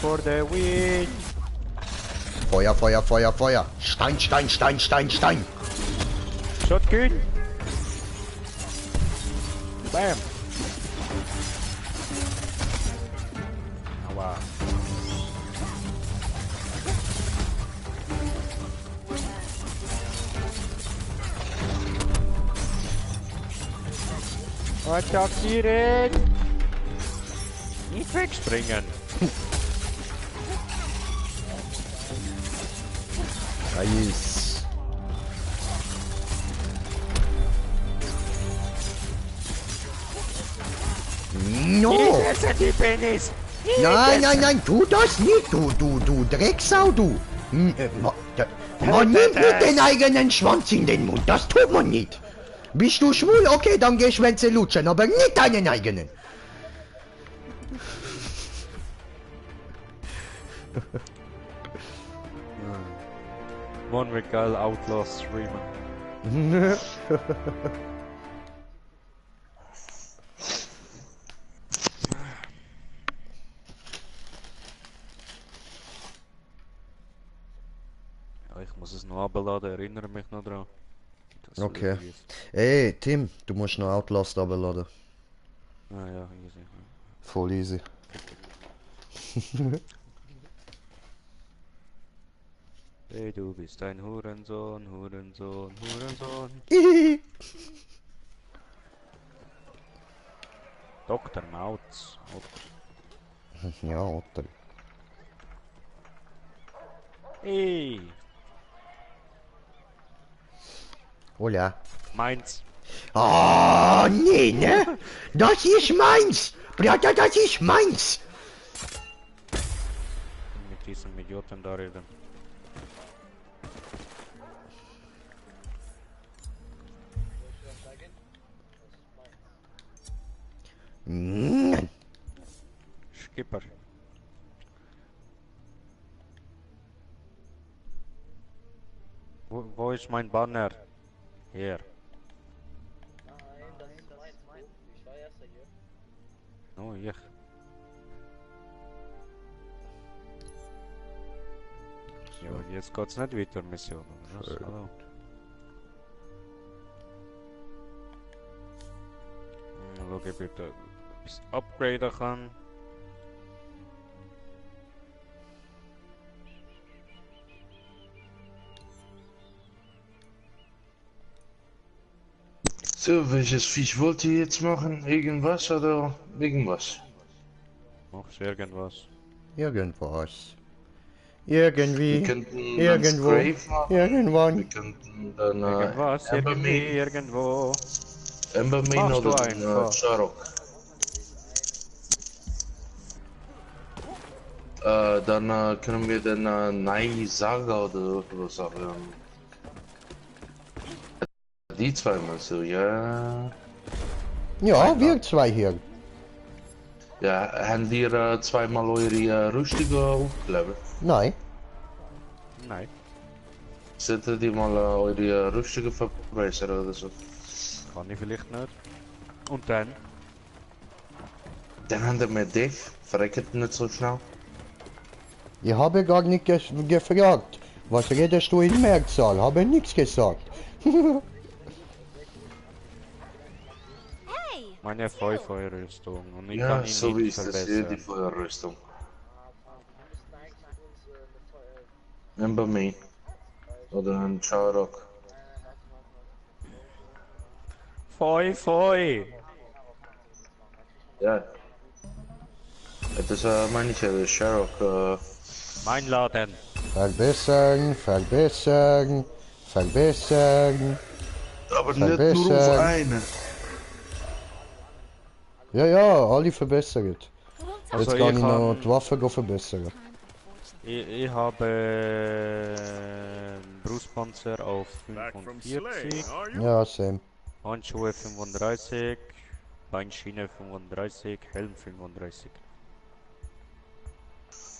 for the win. Feuer. Stein. Shotgun. Bam. Aua. Attackieren! Nicht wegspringen! Scheiß. No! Nein, nein, nein, tu das nicht, du Drecksau, du! Man nimmt nicht den eigenen Schwanz in den Mund, das tut man nicht! Bist du schwul? Okay, dann geh Schwänze lutschen, aber nicht deinen eigenen! Mann, wie geil Outlaws streamen. Ja, ich muss es noch abladen, erinnere mich noch dran. Okay. Ey, Tim, du musst noch Outlast abladen. Ah ja, easy. Voll easy. Hey, du bist ein Hurensohn, Hurensohn, Hurensohn. Dr. Mautz. Ja, Otter. Hey! Hola. Meins. Ah, nee, ne? Das ist meins! Bruder, das ist meins! Mit diesem Idioten da reden. Skipper. Wo ist mein Banner? Hier. Nein, das ist meins. Ich war erster hier. Oh, ich. Ja, jetzt geht's nicht weiter, Mission. Oder? Hallo. Schau, ob ich da etwas upgraden kann. So, welches Viech wollt ihr jetzt machen? Irgendwas oder irgendwas? Machst irgendwas? Irgendwas. Irgendwie. Wir könnten Irgendwo. Grave machen. Irgendwann. Wir könnten dann Irgendwas, irgendwie, irgendwo. Ember Main Machst du oder einfach. Charok. Dann können wir den Nai Saga oder was auch die zwei meinst du, ja? Ja, wir zwei hier. Ja, haben wir zweimal eure Rüstung aufgelebt? Nein. Nein. Solltet ihr mal eure Rüstung verbessern oder so? Kann ich vielleicht nicht. Und dann? Dann haben wir mit dich, verreckt nicht so schnell. Ich habe gar nicht gefragt. Was redest du in Mehrzahl? Habe nichts gesagt. Meine Feuerrüstung und ich Ja, kann ihn so wie nicht ist das hier, die verbessern. Feuerrüstung. Ember Main. Oder ein Charok. Feu! Ja. Das meine ich ja, der Charok. Mein Laden. Verbessern, verbessern, verbessern. Aber nicht nur auf eine. Ja, ja, alle verbessert. Also Jetzt kann ich ich noch kann- die Waffe verbessern. Ich habe Brustpanzer auf Back from 45, slaying, are you? Ja, same. Handschuhe 35, Beinschiene 35, Helm 35.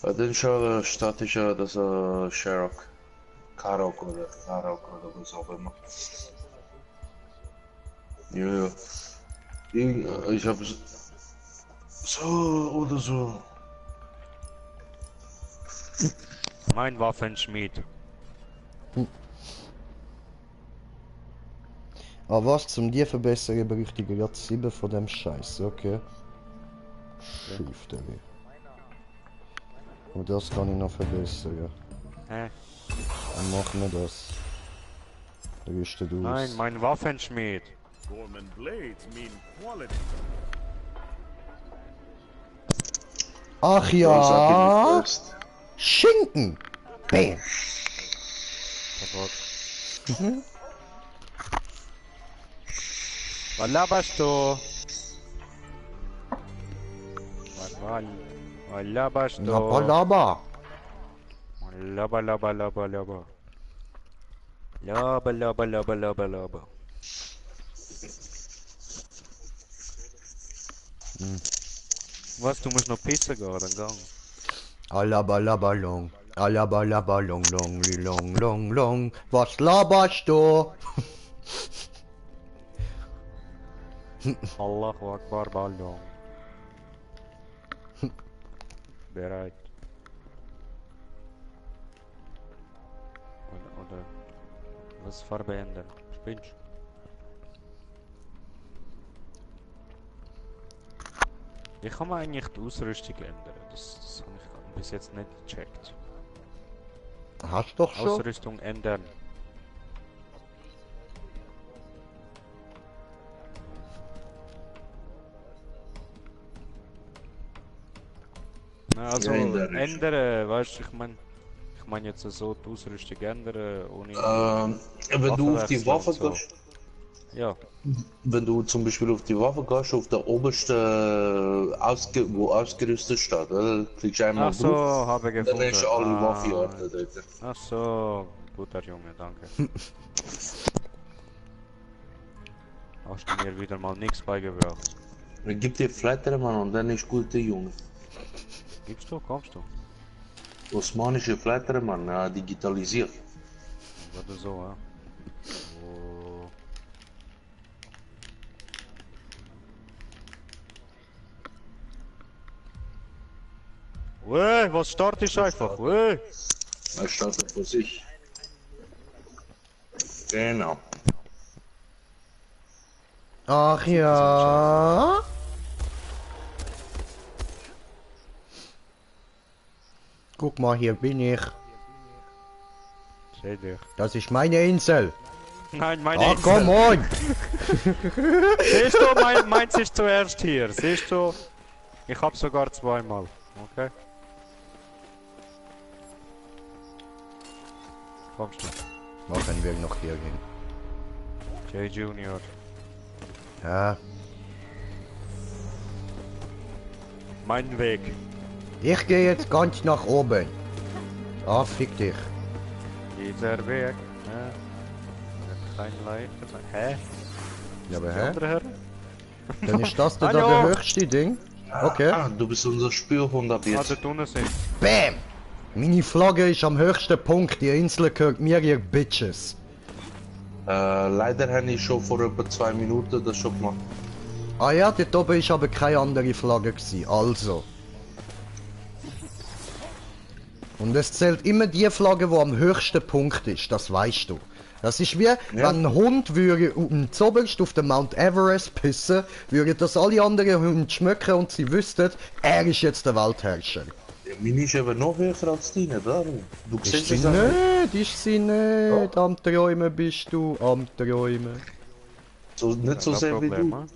Dann schon statisch das Charok. Karok oder was auch immer. Ja, ja. Ich habe so oder so. Mein Waffenschmied. Aber was zum dir verbessern bräuchte ich gerade 7 von dem Scheiß, okay? Shift, ey. Und das kann ich noch verbessern. Hä? Dann machen wir das. Rüstet aus. Nein, mein Waffenschmied. Gorman blades mean quality. Ach Ja, sag ich ja! first. Schinken! Bam! Was laberst du? Was laberst du? Laba, laba. Laba, laba, laba, laba. Laba, laba, laba, laba, laba. Was, du musst noch pissen gehen, dann gang. Alaba, laba, long. Alaba, laba, long, long, long, long, long. Was laberst du? Allahu Akbar, Ballon. Bereit. Oder was Farbe ändern? Spinnst? Ich kann mir eigentlich die Ausrüstung ändern. Das habe ich bis jetzt nicht gecheckt. Hast du doch schon? Ausrüstung ändern. Na, also Ja, ändern, weißt du, ich mein jetzt so die Ausrüstung ändern, ohne... wenn du auf die Waffe so. gehst, Ja. wenn du zum Beispiel auf die Waffe gehst, auf der obersten, wo ausgerüstet steht, oder? Klickst du einmal Ach so, drauf, habe ich dann gefunden. hast du alle Waffenarten dort. Ach so, guter Junge, danke. Hast du mir wieder mal nichts beigebracht. Gib dir Flatter, Mann, und dann ist gut, der Junge. Gibst du, kommst du? Osmanische Flatter, Mann, digitalisiert. Oder so, ja. Oh. Weh, was startest einfach? Weh! Er startet für sich. Genau. Ach ja. Guck mal, hier bin ich. Seh dich. Das ist meine Insel. Nein, meine Ach, komm on! Siehst du, meins ist zuerst hier. Siehst du? Ich hab sogar zweimal. Okay? Kommst du? Machen wir noch hier hin. J Junior. Ja. Mein Weg. Ich gehe jetzt ganz nach oben. Ah, fick dich. Dieser Weg. Ja. Kein Leiter. Hä? Ja, aber Die hä? andere Herr? Dann ist das da Hallo. der höchste Ding. Okay. Ah, du bist unser Spürhund ab Ah, jetzt. dort unten sind. Bam! Meine Flagge ist am höchsten Punkt. Die Insel gehört mir, ihr Bitches. Leider habe ich schon vor etwa 2 Minuten das schon gemacht. Ah ja, dort oben ist aber keine andere Flagge gewesen. Also. Und es zählt immer die Flagge, die am höchsten Punkt ist. Das weißt du. Das ist wie, wenn ein Hund würde zuoberst auf den Mount Everest pissen, würde das alle anderen Hunde schmecken und sie wüssten, er ist jetzt der Weltherrscher. Ja, meine ist eben noch höher als deine, darum. Du Ist siehst sie es auch nicht, ist sie nicht. Am Träumen bist du, am Träumen. so, nicht so sehr wie du.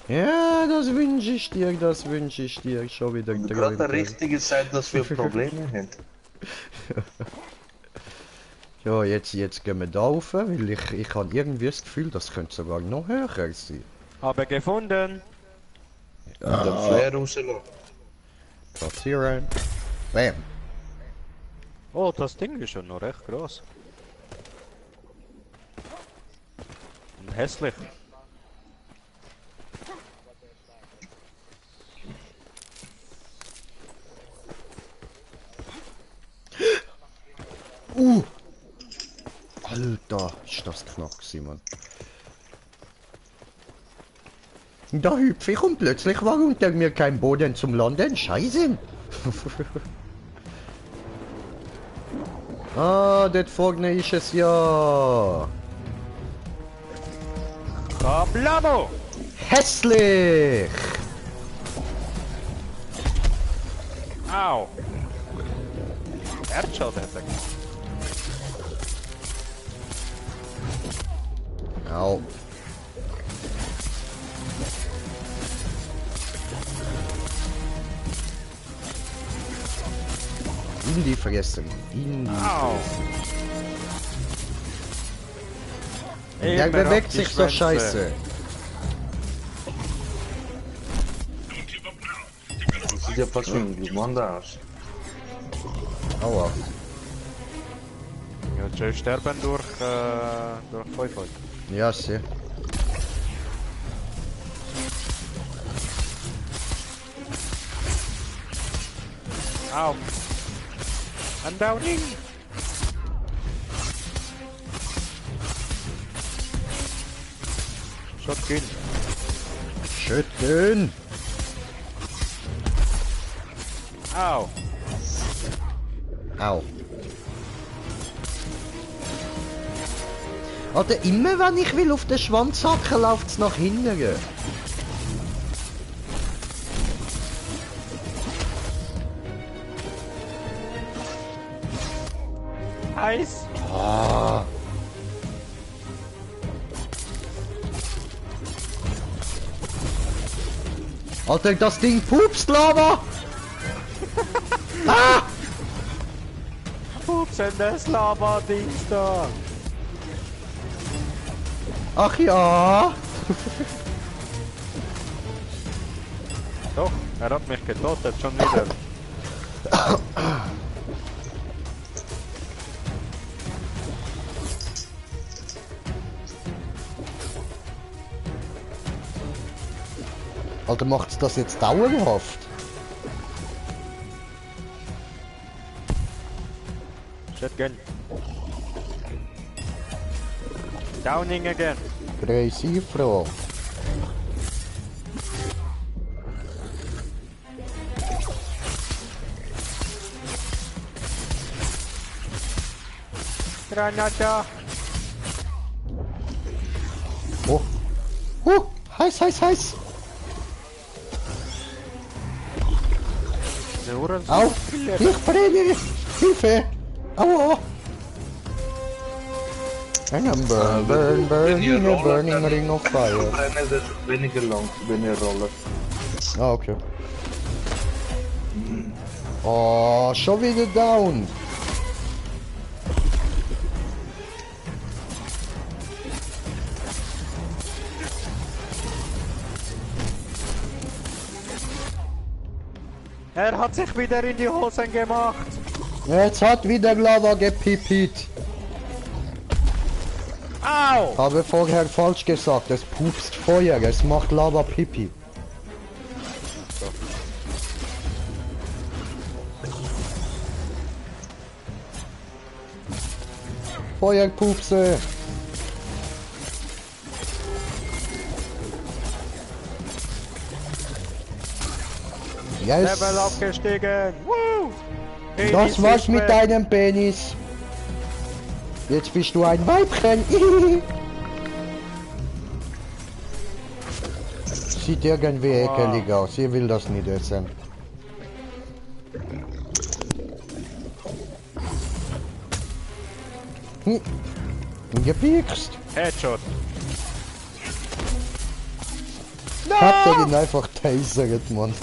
Ja, das wünsche ich dir, das wünsche ich dir. Schon wieder Gerade der träumen. richtige Zeit, dass wir Probleme haben. Ja, jetzt gehen wir da rauf, weil ich habe irgendwie das Gefühl, das könnte sogar noch höher sein. Habe gefunden. Den Flair rauslassen. Platzieren. Bam. Oh, das Ding ist schon noch recht groß. Und hässlich. Alter, ist das knapp gewesen, Mann. Da hüpfe ich und plötzlich war unter mir kein Boden zum Landen. Scheiße. Ah, dort vorne ist es ja. Kablamo! Hässlich! Au! Herzschade hat er gemacht. Au. In die fressen. In die fressen. Der bewegt sich so scheiße. Das ist ja fast schon ein Mandat. Aua. Ja, soll ich sterben durch 5. Ja, sehr. Au. Ein Downing. Shotgun. Shotgun. Au. Au. Alter, immer wenn ich will auf den Schwanz hacken, läuft es nach hinten. Eis. Ah. Alter, das Ding pupst, Lava! Ah! Pupsen das Lava-Dings da. Ach ja! Doch, er hat mich getötet, schon wieder. Alter, macht's das jetzt dauerhaft? Shotgun. Downing again. Crazy Frau. Granada. Oh. Heiß, heiß, heiß. Au. Ich brenne. Hilfe. Aua. And I'm burning a burning ring of fire. Weniger lang, wenn ihr rollt. Ah, okay. Oh, schon wieder down. Er hat sich wieder in die Hosen gemacht. Jetzt hat wieder Lava gepipit. Au! Habe vorher falsch gesagt, es pupst Feuer, es macht Lava Pipi. Feuerpupse. Yes. Level aufgestiegen. Woo! Das war's mit deinem Penis. Jetzt bist du ein Weibchen. Sieht irgendwie ekelig aus. Ich will das nicht essen. Gepiekst. Headshot. No! Habt ihr ihn einfach taseret, Mann.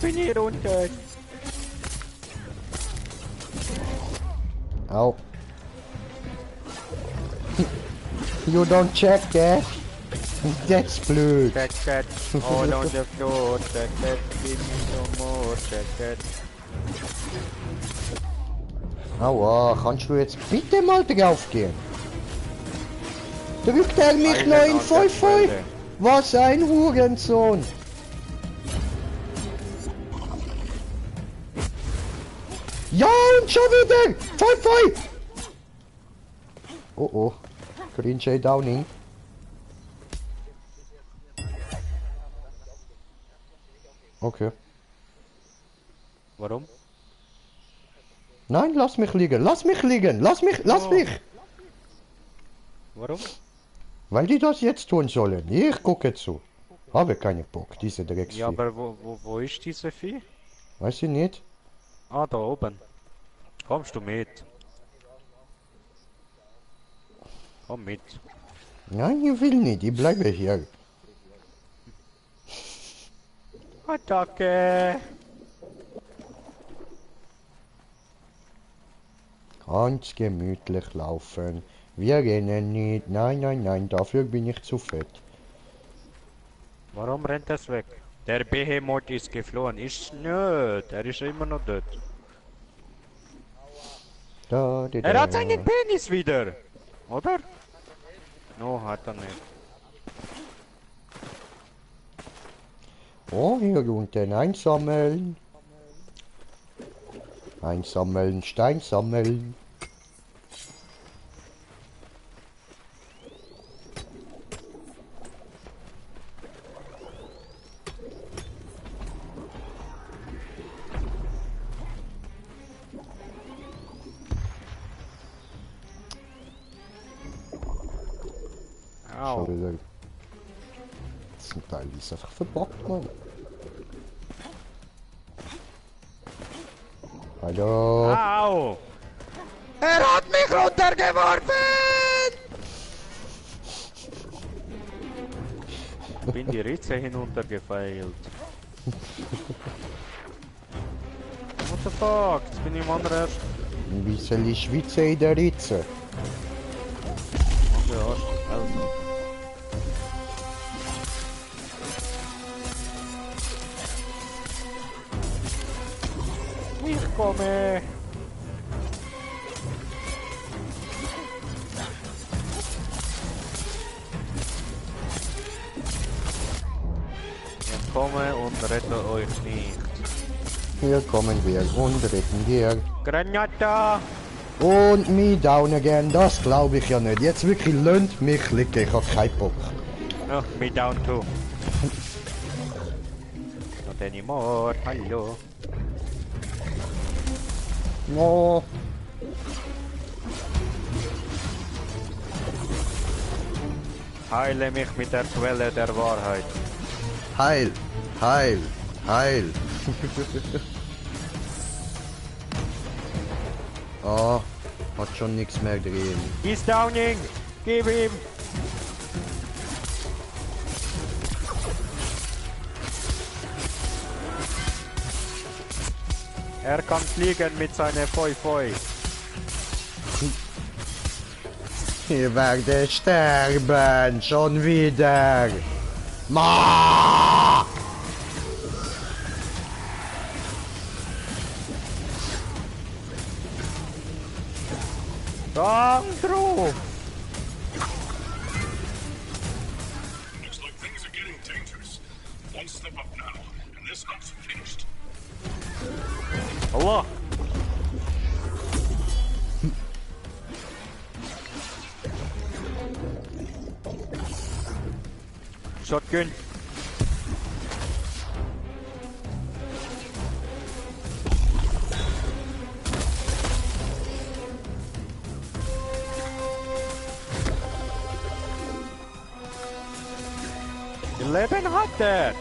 Bin hier runter. Au. You don't check that. That's blöd. Check that. All on the floor. Check that. Give me some more. Check that. Aua, kannst du jetzt bitte mal drauf gehen? Drückt er mich noch in 5-5? Was ein Hurensohn! Ja, und schon wieder! 5-5! Oh oh, Green Jay Downing. Okay. Warum? Nein, lass mich liegen, lass mich liegen, lass mich! Warum? Weil die das jetzt tun sollen. Ich gucke zu. Habe keinen Bock, diese Drecksvieh. Ja, aber wo ist diese Vieh? Weiß ich nicht. Ah, da oben. Kommst du mit? Komm mit. Nein, ich will nicht, ich bleibe hier. Attacke! Ganz gemütlich laufen. Wir rennen nicht. Nein, nein, nein, dafür bin ich zu fett. Warum rennt das weg? Der Behemoth ist geflohen. Ist nicht. Er ist immer noch dort. Er hat seinen Penis wieder. Oder? No, hat er nicht. Oh, hier unten einsammeln. Einsammeln, Stein sammeln. Au. Zum Teil ist einfach verbockt, Mann. Hallo. Au! Er hat mich runtergeworfen! Bin die Ritze hinuntergefeilt. What the fuck? Jetzt bin ich im anderen erst. Ein bisschen Schwitze in der Ritze. Ja, also. Ich komme! Ich komme und rette euch nicht. Hier kommen wir und retten wir. Granata! Und me down again, das glaube ich ja nicht. Jetzt wirklich lönt mich liegen, ich habe keinen Bock. Oh, me down too. Not anymore, hallo. No. Heile mich mit der Quelle der Wahrheit. Heil, heil, heil. Oh, hat schon nichts mehr drin. He's downing! Gib ihm! Er kann fliegen mit seiner Foi-Foi. Ich werde sterben, schon wieder. Ma! Gang drauf! Looks like things are getting dangerous. One step up now, and this hunt's finished. Allah! Shotgun! 1100!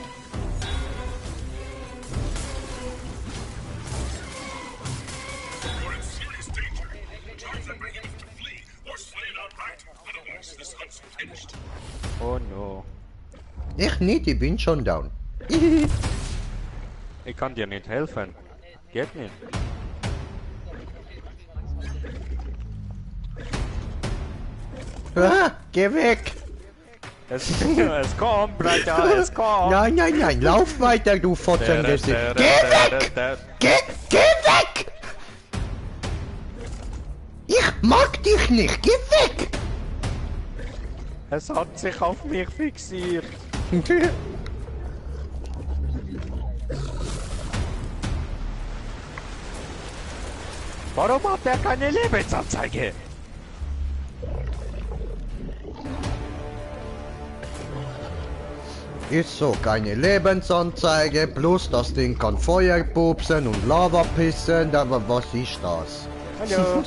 You're in serious danger. Try to bring him to flee, or slay it outright. Otherwise, this hunt's finished. Oh no. Ich nicht, ich bin schon down. Ich kann dir nicht helfen. Geht nicht. Ah, geh weg! Es kommt, Bruder, es kommt! Nein, nein, nein, lauf weiter, du Fotzengesicht! Geh weg! Geh weg! Ich mag dich nicht, geh weg! Es hat sich auf mich fixiert. Warum hat er keine Lebensanzeige? Ist so, keine Lebensanzeige, plus das Ding kann Feuer pupsen und Lava pissen, aber was ist das? Hallo.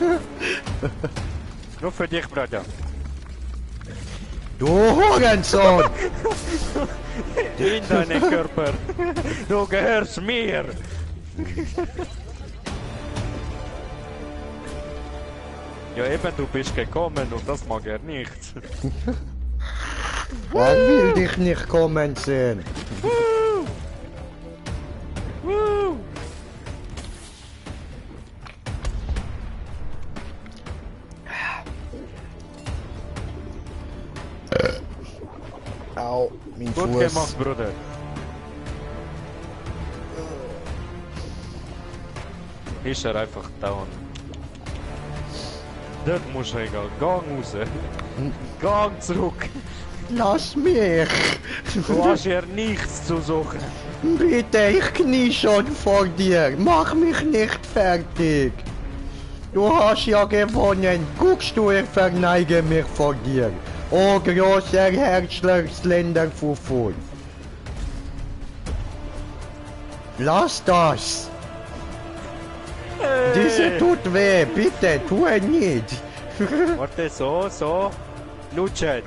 Nur für dich, Bruder. Du Hurensohn! In deinen Körper. Du gehörst mir. Ja eben, du bist gekommen und das mag er nicht. Er will dich nicht kommen sehen. Au, mein Gut Fuß. gemacht, Bruder. Ist er einfach down. Dort musst du egal. Gang raus. Gang zurück. Lass mich! Du hast hier nichts zu suchen. Bitte, ich knie schon vor dir. Mach mich nicht fertig. Du hast ja gewonnen. Guckst du, ich verneige mich vor dir. Oh, großer Herrscher Slenderfufu. Lass das. Diese tut weh. Bitte, tu es nicht. Warte, so. Lutschen.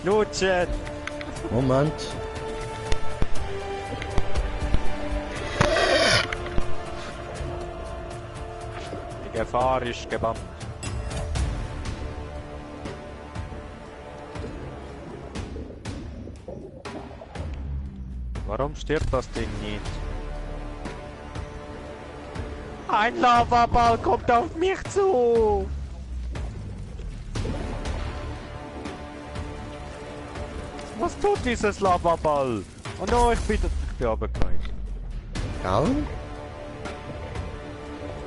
Lutschen. Moment. Die Gefahr ist gebannt. Warum stirbt das Ding nicht? Ein Lavaball kommt auf mich zu! Was tut dieses Lavaball? Oh no, ich bin runtergefallen. Ja?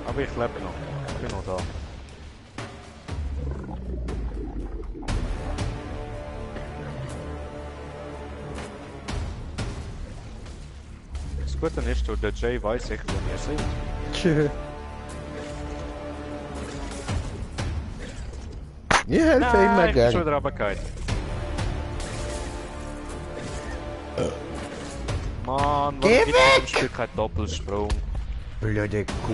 Aber ich lebe noch. Ich bin noch da. Das Gute ist, der Jay weiß echt, wo wir sind. Tschö. Ich helfe immer Ich bin schon gern. wieder runtergefallen. Mann, Geh warum gibt es weg! ein Stück keinen Doppelsprung? Blöde Kuh,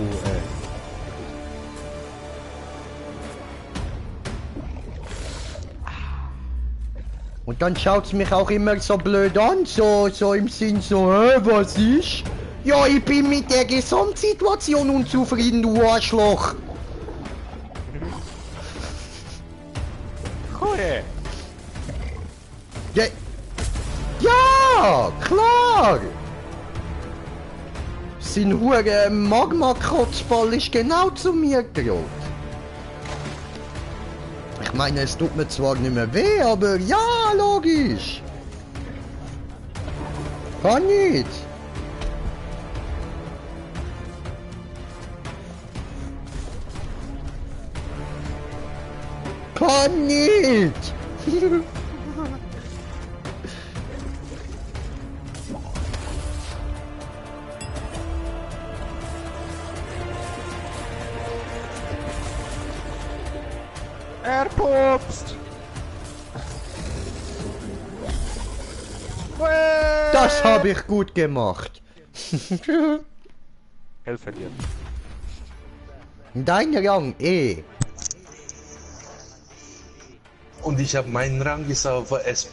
Und dann schaut's mich auch immer so blöd an, so im Sinn so, was ist? Ja, ich bin mit der Gesamtsituation unzufrieden, du Arschloch. Cool. Ja, klar. Sein hure Magma-Kotzball ist genau zu mir gerollt. Ich meine, es tut mir zwar nicht mehr weh, aber ja, logisch. Kann nicht. Kann nicht. Er pupst! Das habe ich gut gemacht. Helfe dir. Dein Rang E. Und ich habe meinen Rang ist auf S+.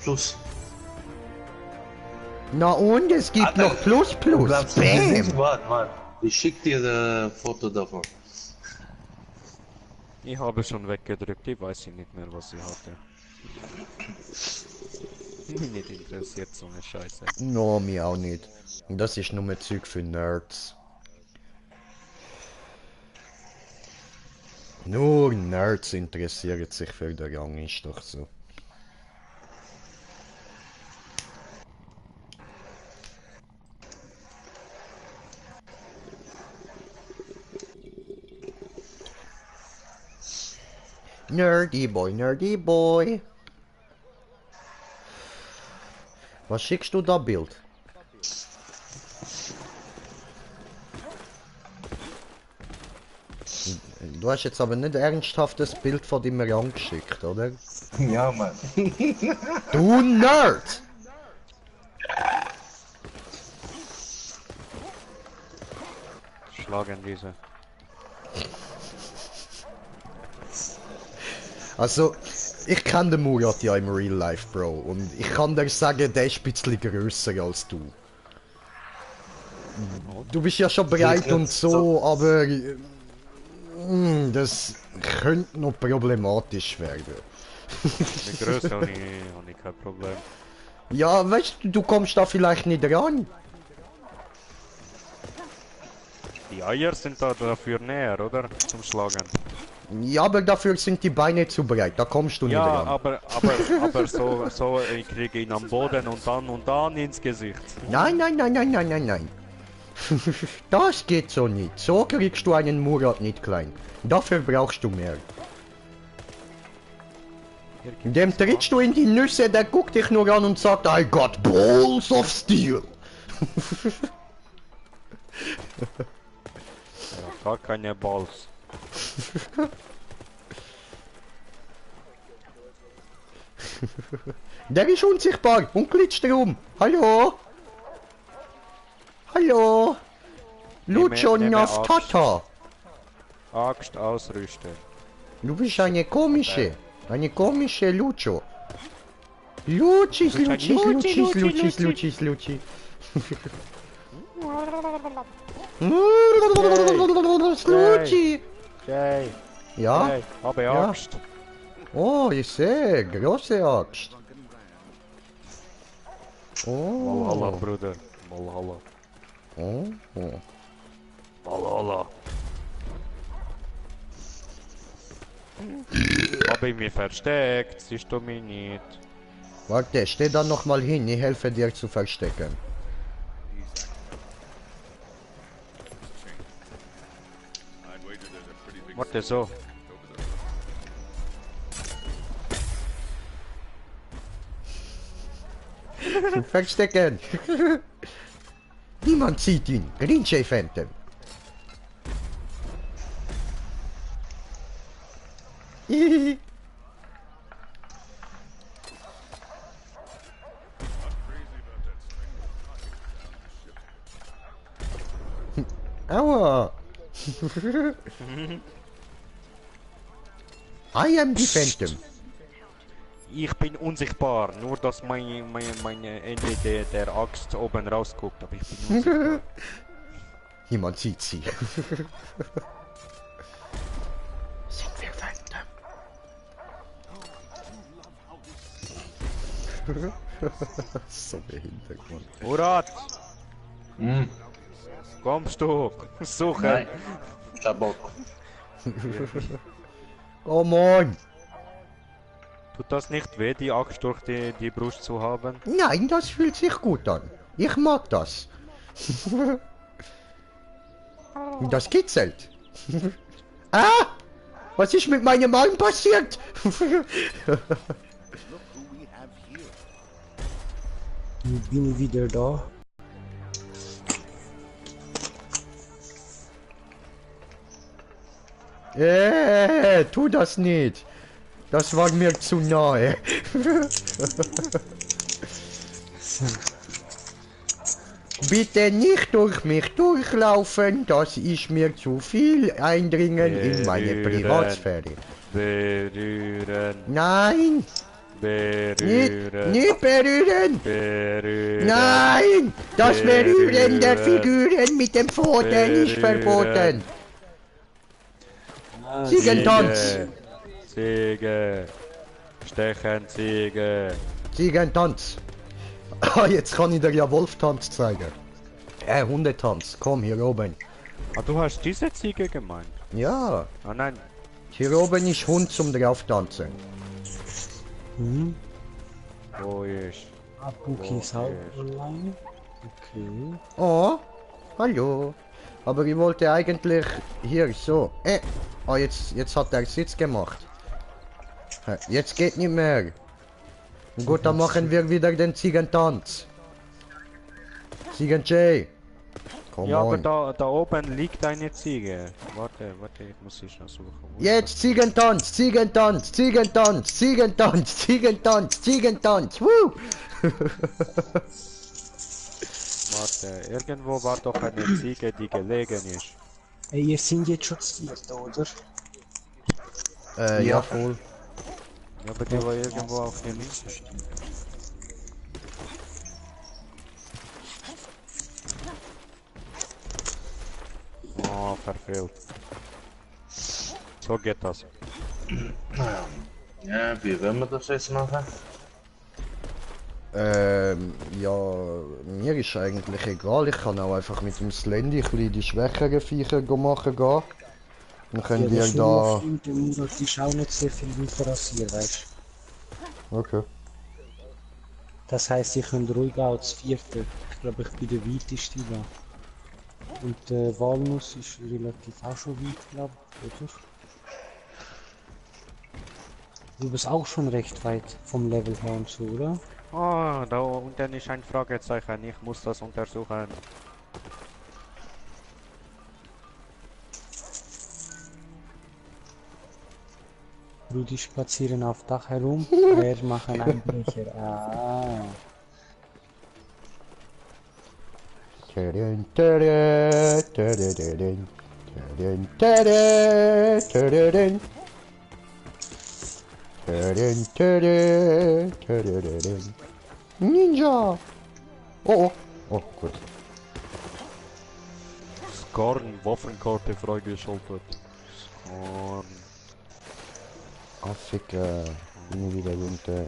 Na und es gibt noch Plus Plus. Bam. Warte. Ich schick dir ein Foto davon. Ich habe schon weggedrückt, ich weiß nicht mehr, was ich hatte. Mich nicht interessiert so eine Scheiße. No, mir auch nicht. Das ist nur Zeug für Nerds. Nur Nerds interessieren sich für den Rang, ist doch so. Nerdy Boy, Nerdy Boy. Was schickst du da Bild? Du hast jetzt aber nicht ernsthaftes Bild von deinem Rang geschickt, oder? Ja, Mann. Du Nerd! Schlagen diese. Also, ich kenne den Murat ja im Real Life, Bro. Und ich kann dir sagen, der ist ein bisschen grösser als du. Du bist ja schon breit und so, aber... das könnte noch problematisch werden. Mit Größe habe ich kein Problem. Ja, weißt du, du kommst da vielleicht nicht ran. Die Eier sind da dafür näher, oder? Zum Schlagen. Ja, aber dafür sind die Beine zu breit, da kommst du nicht Ja, ran. aber so, ich kriege ihn am Boden und dann ins Gesicht. Nein. Das geht so nicht. So kriegst du einen Murat nicht klein. Dafür brauchst du mehr. Dem trittst du in die Nüsse, der guckt dich nur an und sagt, I got balls of steel. Gar keine Balls. Der ist unsichtbar und glitscht rum. Hallo? Hallo? Lucio Nehme Naftata. Axt ausrüsten. Du bist eine komische Lucio. Lucis. Luci. Okay. Ja? Okay, habe Ja. Axt. Oh, ich sehe, große Axt. Valhalla, Oh. Bruder. Valhalla. Oh. Valhalla. Habe ich mich versteckt, siehst du mich nicht. Warte, steh dann noch mal hin, ich helfe dir zu verstecken. Warte so. Verstecken! Niemand sieht ihn. Green Jay Phantom. Aua! I am the Phantom. Ich bin unsichtbar, nur dass meine Ende der Axt oben rausguckt, aber ich bin unsichtbar. Niemand sieht sie. Sind wir Phantom? So behindert, Mann. Murat! Hm. Kommst du? Suchen! Nein. Ich hab Bock. Come on! Tut das nicht weh, die Axt durch die Brust zu haben? Nein, das fühlt sich gut an. Ich mag das. Das kitzelt. Ah! Was ist mit meinem Arm passiert? Bin ich wieder da? Tu das nicht. Das war mir zu nahe. Bitte nicht durch mich durchlaufen, das ist mir zu viel Eindringen in meine Privatsphäre. Berühren. Nein! Berühren. Nicht berühren! Berühren. Nein! Das Berühren der Berühren. Figuren mit dem Pfoten ist verboten! Ziegentanz! Ziege. Stechen, Ziege. Ziegentanz! Ah, jetzt kann ich dir ja Wolftanz zeigen. Hundetanz, komm hier oben. Ah, du hast diese Ziege gemeint? Ja, Ah nein. hier oben ist Hund zum drauftanzen. Wo ist? Abuki ist auch online. Okay. Oh, hallo. Aber ich wollte eigentlich hier so. Oh, jetzt hat er Sitz gemacht. Jetzt geht nicht mehr. Gut, dann machen wir wieder den Ziegentanz. Ziegen Jay. Come Ja, aber on. da oben liegt eine Ziege. Warte, ich muss sie schnell suchen. Wo ist Jetzt Ziegentanz, Ziegentanz, Ziegentanz, Ziegentanz, Ziegentanz, Ziegentanz. Woo! Warte, irgendwo war doch eine Ziege, die gelegen ist. Ey, ihr sind jetzt schon zu viert, oder? Ja, voll. Ja, aber die war irgendwo auf der Mitte. Oh, verfehlt. So geht das. Ja, wie wollen wir das jetzt machen? Ja, mir ist eigentlich egal. Ich kann auch einfach mit dem Slendy ein bisschen die schwächeren Viecher machen gehen. Dann können Ja, wir das da... stimmt, der Murat ist auch nicht sehr viel weiter als ihr, weißt du. Okay. Das heisst, ihr könnt ruhig auch als Vierte. Ich glaube, ich bin der weiteste da. Und der Walnuss ist relativ auch schon weit, glaube ich, oder? Du bist auch schon recht weit vom Level her und so, oder? Ah, da unten ist ein Fragezeichen. Ich muss das untersuchen. Rudi spazieren auf Dach herum, er machen Einbrecher. Ah. Tadin, tada, tadadadin, tadin, tada, tadadin. Tadin, tada, tadadadin. Ninja! Oh, oh. Oh, gut. Skarn, Waffenkarte freigeschaltet. Skarn. Afrika. Immer wieder runter.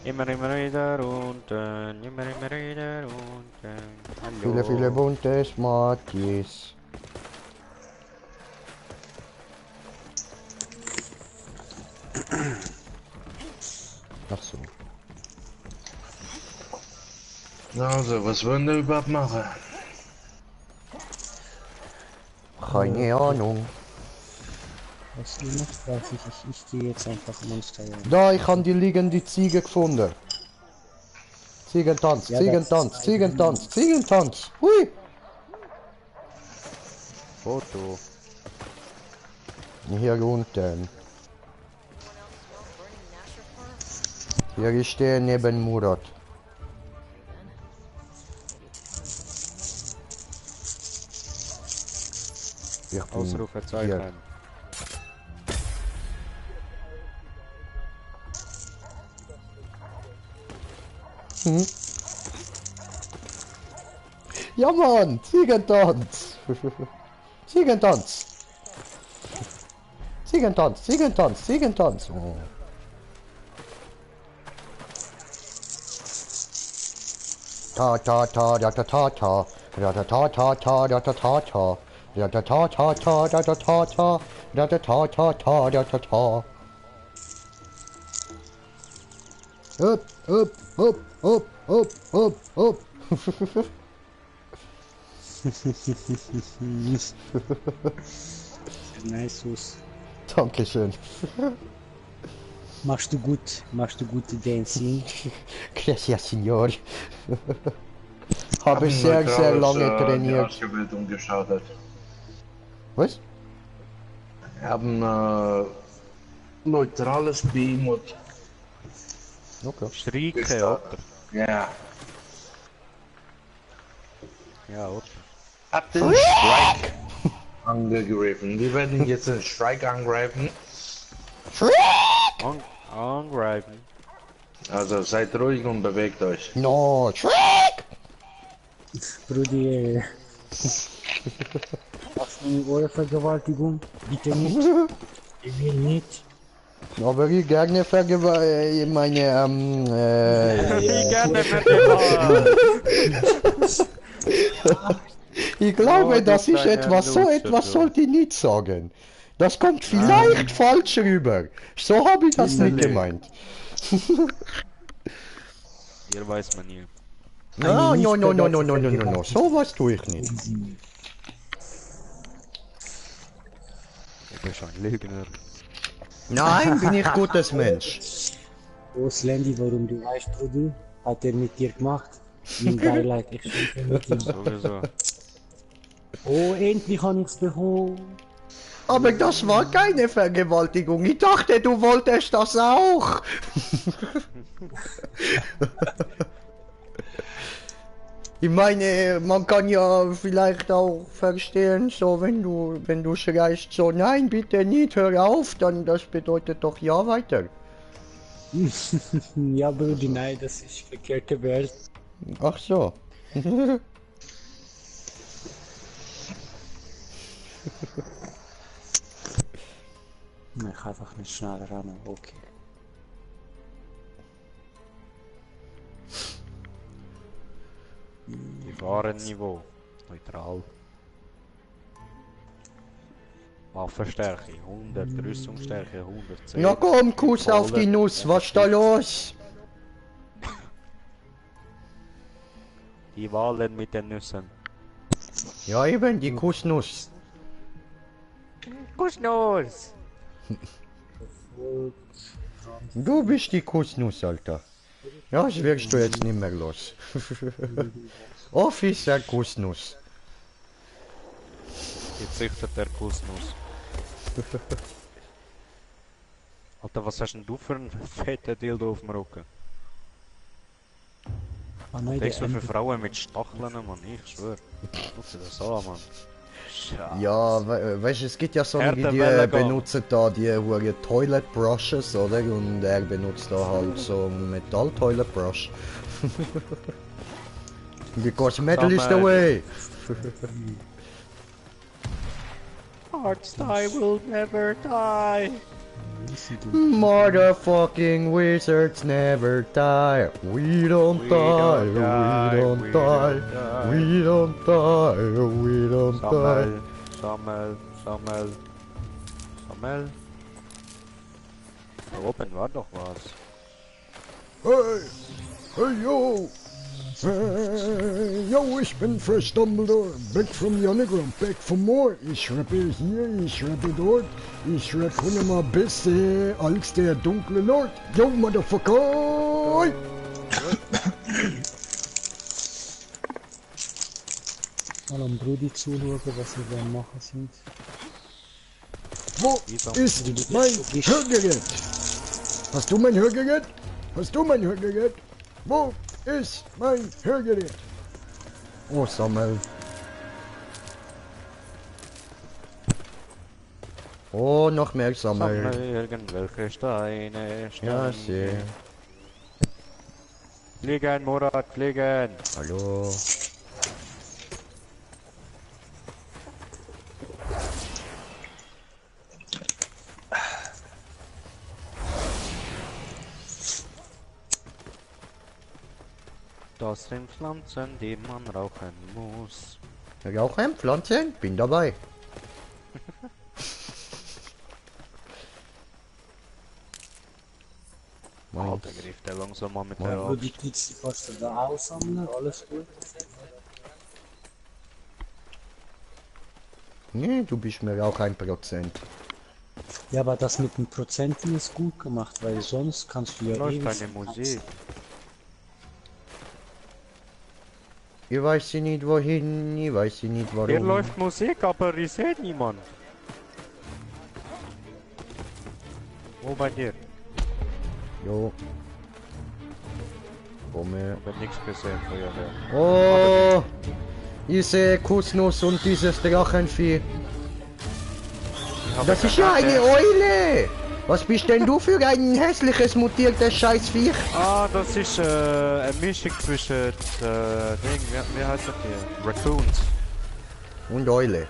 Immer wieder unten. Immer wieder unten. Hallo. Viele bunte Smarties. Ach so. Also, was wollen wir überhaupt machen? Keine Ahnung. Was ihr macht, weiß ich gehe jetzt einfach Monster jagen. Da, ich habe die liegende Ziege gefunden. Ziegentanz, Ja, Ziegentanz, Ziegentanz, Ziegentanz. Hui! Foto. Hier unten. Hier ich stehe neben Murat. Ich bin Ausrufezeichen. hier. Mhm. Ja Mann, Ziegentanz. Ziegentanz. Ziegentanz, Ziegentanz, Ziegentanz. Oh. Ta ta ta da ta ta ta da ta ta ta ta da ta ta ta da ta ta ta ta da ta ta ta da ta ta ta ta da ta ta. Up, up, up, up, up, up, up. Nice, Sus. Dankeschön. Machst du gute Dancing? Gracias, Signor. Habe sehr, sehr lange Die trainiert. Ausbildung geschaut. Was? Wir haben neutrales B-Mod. Okay. Streiken, oder? Ja. Ja, oder? Hab den Strike angegriffen. Wir werden jetzt den Strike angreifen. Angreifen. Also seid ruhig und bewegt euch. No, Shrek! Brudi, was eine Ohrenvergewaltigung? Bitte nicht. Ich will nicht. Aber ich gerne meine, Wie gerne vergewaltigt. Ich glaube, Oh, das du ist kleiner etwas, so Lutscher, etwas du. sollte ich nicht sagen. Das kommt vielleicht falsch rüber. So habe ich das Ist er nicht nicht. gemeint. Hier weiß man nie. No, Eine no, no, no, no, nicht no, no, no, no. So was tue ich nicht. Du bist ein Lügner. Nein, bin ich gutes Mensch. Oh, Slendy, warum du weißt, Brudi? Hat er mit dir gemacht? Mein Beileid, ich schimpfe mit ihm. Sowieso. Oh, endlich habe ich's bekommen. Aber das war keine Vergewaltigung. Ich dachte, du wolltest das auch. Ich meine, man kann ja vielleicht auch verstehen, so wenn du schreist, so nein, bitte nicht, hör auf, dann das bedeutet doch ja weiter. Ja, Brudi, nein, das ist verkehrte Welt. Ach so. Ich kann einfach nicht schneller ran, okay. Gefahrenniveau. Neutral. Waffenstärke 100, Rüstungsstärke 110. Na komm, Kuss auf die Nuss, was ist da los? Die Wahlen mit den Nüssen. Ja eben, die Kussnuss. Kussnuss! Du bist die Kussnuss, Alter. Ja, das wirst du jetzt nicht mehr los. Officer Kussnuss. Gezüchtet der Kussnuss. Alter, was hast denn du für einen fetten Dildo auf dem Rücken? Ah nein, Denkst du für Frauen mit Stacheln, Mann? Ich schwör. Guck dir das an, Mann. Scheiße. Ja, weißt du, es gibt ja so die Härtewelle gehen. benutzen da die hure Toilet Brushes, oder? Und er benutzt da halt so Metall Toilet Brush. Because metal is the way! Hardstyle will never die! Motherfucking wizards never die. We don't die, we don't die, we don't die, we don't die. Sammel. Da oben war doch was. Hey, yo! Yo, ich bin Fresh Dumbledore, back from the underground, back for more. Ich rappe hier, ich rappe dort, ich rappe hundertmal bis als der dunkle Lord. Yo, Motherfucker! Mal am Brudi zuschauen, was sie da machen sind. Wo ist mein Hörgerät? Hast du mein Hörgerät? Hast du mein Hörgerät? Wo ist mein Hörgerät? Oh, Sammel. Oh, noch mehr Sammel. Sammel irgendwelche Steine. Ja, sehr. Fliegen, Murat, fliegen! Hallo. Das sind Pflanzen, die man rauchen muss. Rauchen, Pflanzen, bin dabei. Alter, griff der langsam mal mit der Wo Axt. die Kids, die kannst du da aussammeln, alles gut. Nee, du bist mir auch 1%. Ja, aber das mit den Prozenten ist gut gemacht, weil sonst kannst du ja Läuft ewig... deine Musik. Ich weiß nicht wohin, ich weiß nicht warum. Hier läuft Musik, aber ich sehe niemand. Wo bei dir? Jo. Komme. Ich hab nichts gesehen vorher. Oh! Ich sehe Kussnuss und dieses Drachenvieh. Das ist ja eine Eule! Was bist denn du für ein hässliches, mutiertes Scheißviech? Ah, das ist eine Mischung zwischen Ding, wie heißt das hier? Raccoons. Und Eule.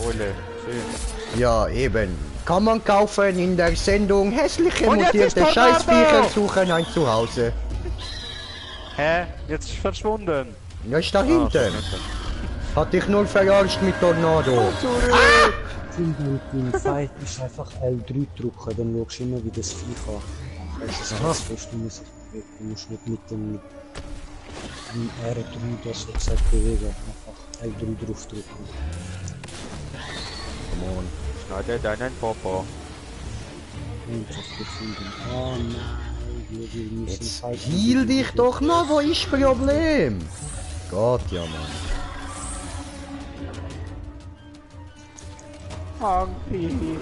Eule, schön. Ja, eben. Kann man kaufen in der Sendung hässliche, Und jetzt ist mutierte Tornado! Scheißviecher suchen ein Zuhause. Hä? Jetzt ist verschwunden. Ja, ist da hinten. Hat dich nur verarscht mit Tornado. Im Fight ist einfach L3 drücken, dann schaust du immer wie das Vieh kann. Das ist ganz fest, du musst nicht mit dem R3 das so gesagt bewegen, einfach L3 drauf drücken. Come on. Schneide deinen Popo. Einfach gefunden. Oh nein, wir müssen Jetzt Fight. heal dich doch mal, wo ist das Problem? Gott, ja, Mann. Hungry.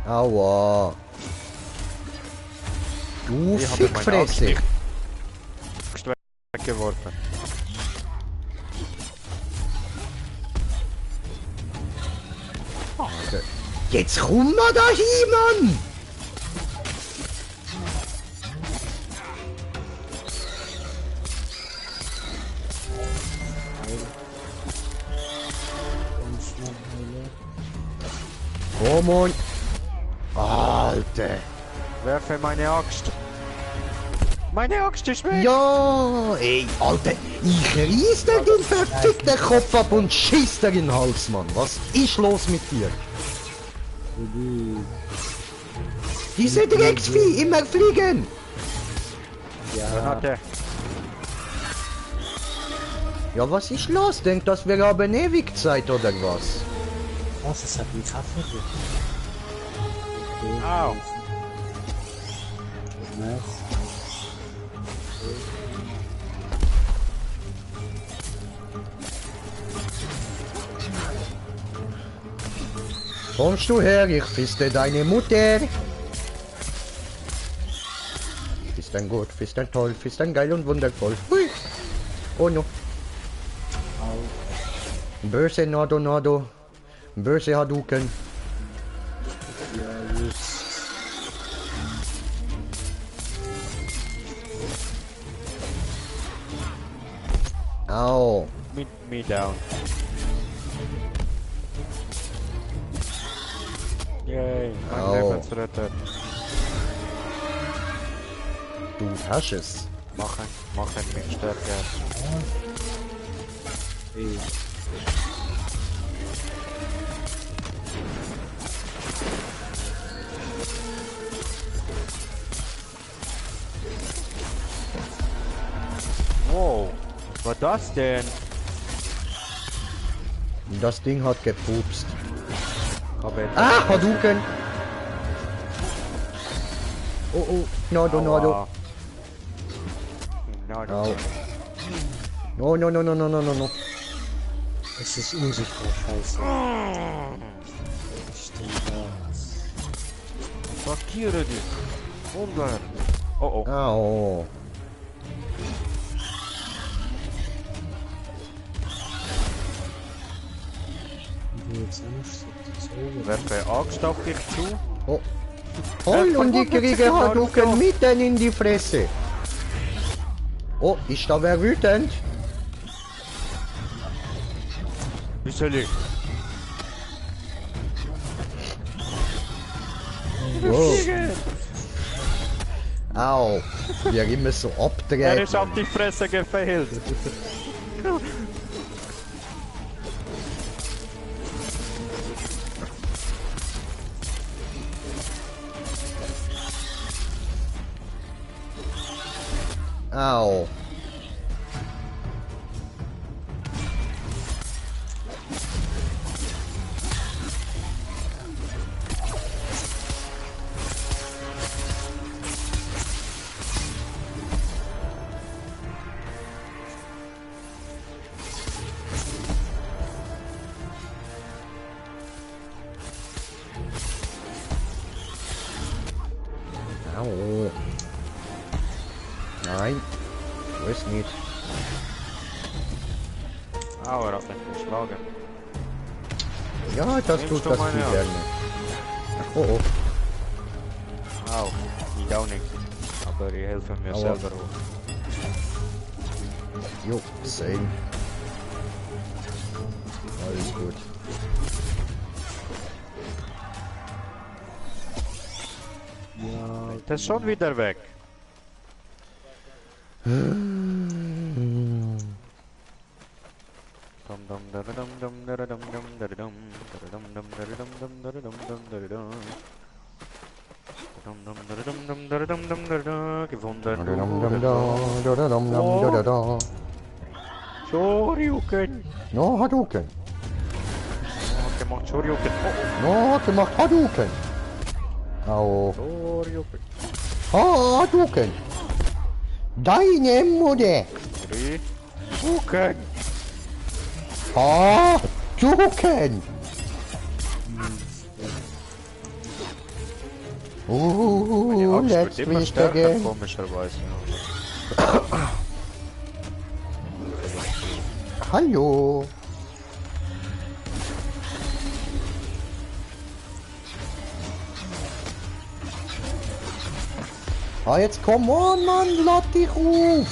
Aua. Du Ich habe meine Fickfresse. Axt weggeworfen. Jetzt komm mal da hin, Mann! Komm on! Alter! Werfe meine Axt. Meine Axt ist weg! Ja, ey, Alter, ich reiß dir den verfickten Kopf ab und schieß dir in den Hals, Mann. Was ist los mit dir? Diese Drecksvieh, immer fliegen! Granate. Ja, was ist los? Denkt, das wir haben ewig Zeit oder was? Was, es hat mich Kaffee. Au. Nice. Kommst du her, ich fiste deine Mutter. Fistern gut, fistern toll, fistern geil und wundervoll. Hui. Oh no. Böse Nado. Böse Hadouken. Ja, just. Au. Me down. Yay, mein Au. Lebensretter. Du hast es. Machen mich stärker. Hey. Wow, was war das denn? Das Ding hat gepupst. Aber Ah, Hadouken! Oh oh, Nado. Nado. Au. No. Es ist unsichtbar, scheiße. Stimmt, Markiere dich. Umgehen. Oh oh. Au. Werfe Axt auf dich zu. Oh. Voll und die kriege Hadouken mitten in die Fresse. Oh, ist da wer wütend? Wie soll ich? Oh. Au, wie er immer so abdreht. Er ist auf die Fresse gefehlt. Au. Au. Nein, so ist nicht. Au, er hat mich geschlagen. Ja, das Nimmst tut du das meine viel Hand? gerne. Oh oh. Au, ich auch nicht. Aber ich helfe mir Aua. selber auch. Jo, same. Alles gut. Ja, Das ist schon wieder weg. Gewonnen. Shoryuken. No, Hadouken. Hat gemacht Shoryuken. No, hat gemacht Hadouken. Au. Shoryuken. Hadouken. Deine Mutter. Hadouken. Hadouken. Let's twist again. Komischerweise. Hallo. Ah, jetzt komm on, Mann, lad dich auf.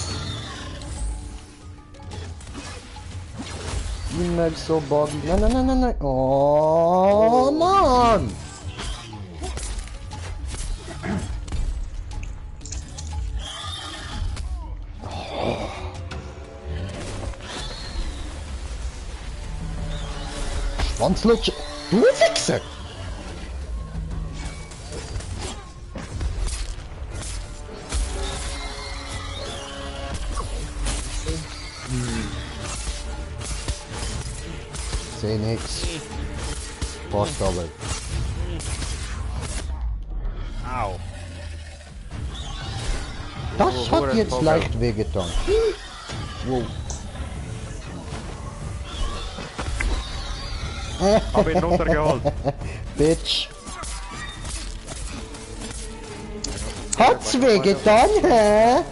Immer so buggy. Nein. Oh, Mann. Schwanzlutsche. Du Wichser. seh nix. Passt aber. Au. Das hat jetzt leicht wehgetan. Wow. Hab ihn runtergeholt. Bitch. Hat's wehgetan, hä?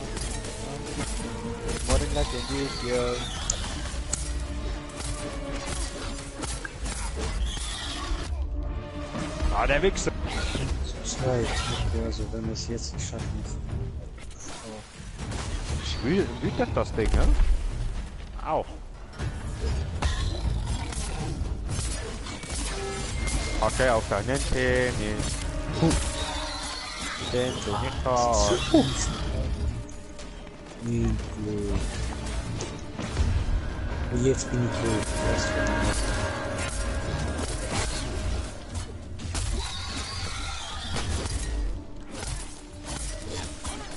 Ah, der Wichser. Also wenn wir es jetzt nicht schaffen. Wütet das Ding, ne? Au. Okay, auf deinen Penis. Den du nicht hast. Und jetzt bin ich tot.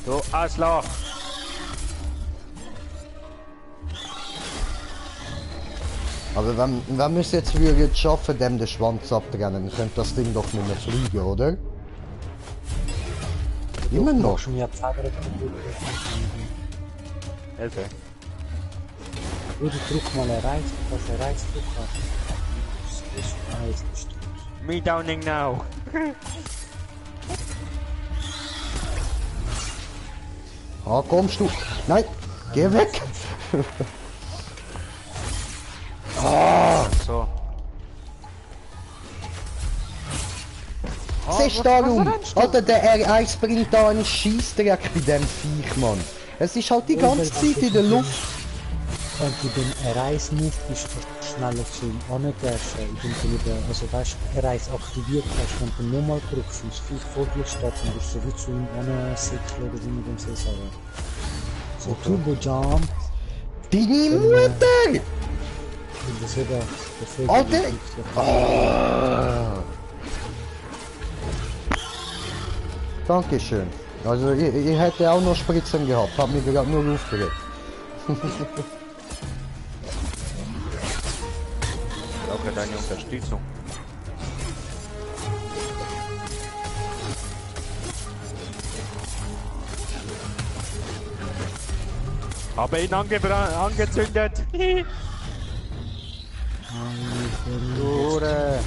Du Arschloch. Aber wenn wir es jetzt würden schaffen, dem den Schwanz abtrennen, könnte das Ding doch nicht mehr fliegen, oder? Immer noch. Hilfe. Würde Druck mal erreicht, was erreicht hat. Das ist alles bestimmt. Me downing now. Ah, kommst du? Nein, geh weg! Ah! So. Siehst du darum? Alter, der R1 bringt da einen Scheissdreck bei dem Viech, Mann. Es ist halt die ganze Zeit in der Luft. Und du den R1 nicht bist schneller zum Angersche. Also weißt du, R1 aktiviert hast, wenn du nochmal drückst und das Viech vor dir steht, dann bist du so wie zu ihm ansäckeln oder wie man dem so sagen. So Turbo Jump. Deine Mutter! Das wird der Alter! Ah. Dankeschön. Also ich hätte auch noch Spritzen gehabt, hab mich gerade nur aufgeregt. Danke deine Unterstützung. Habe ihn angezündet. Hure.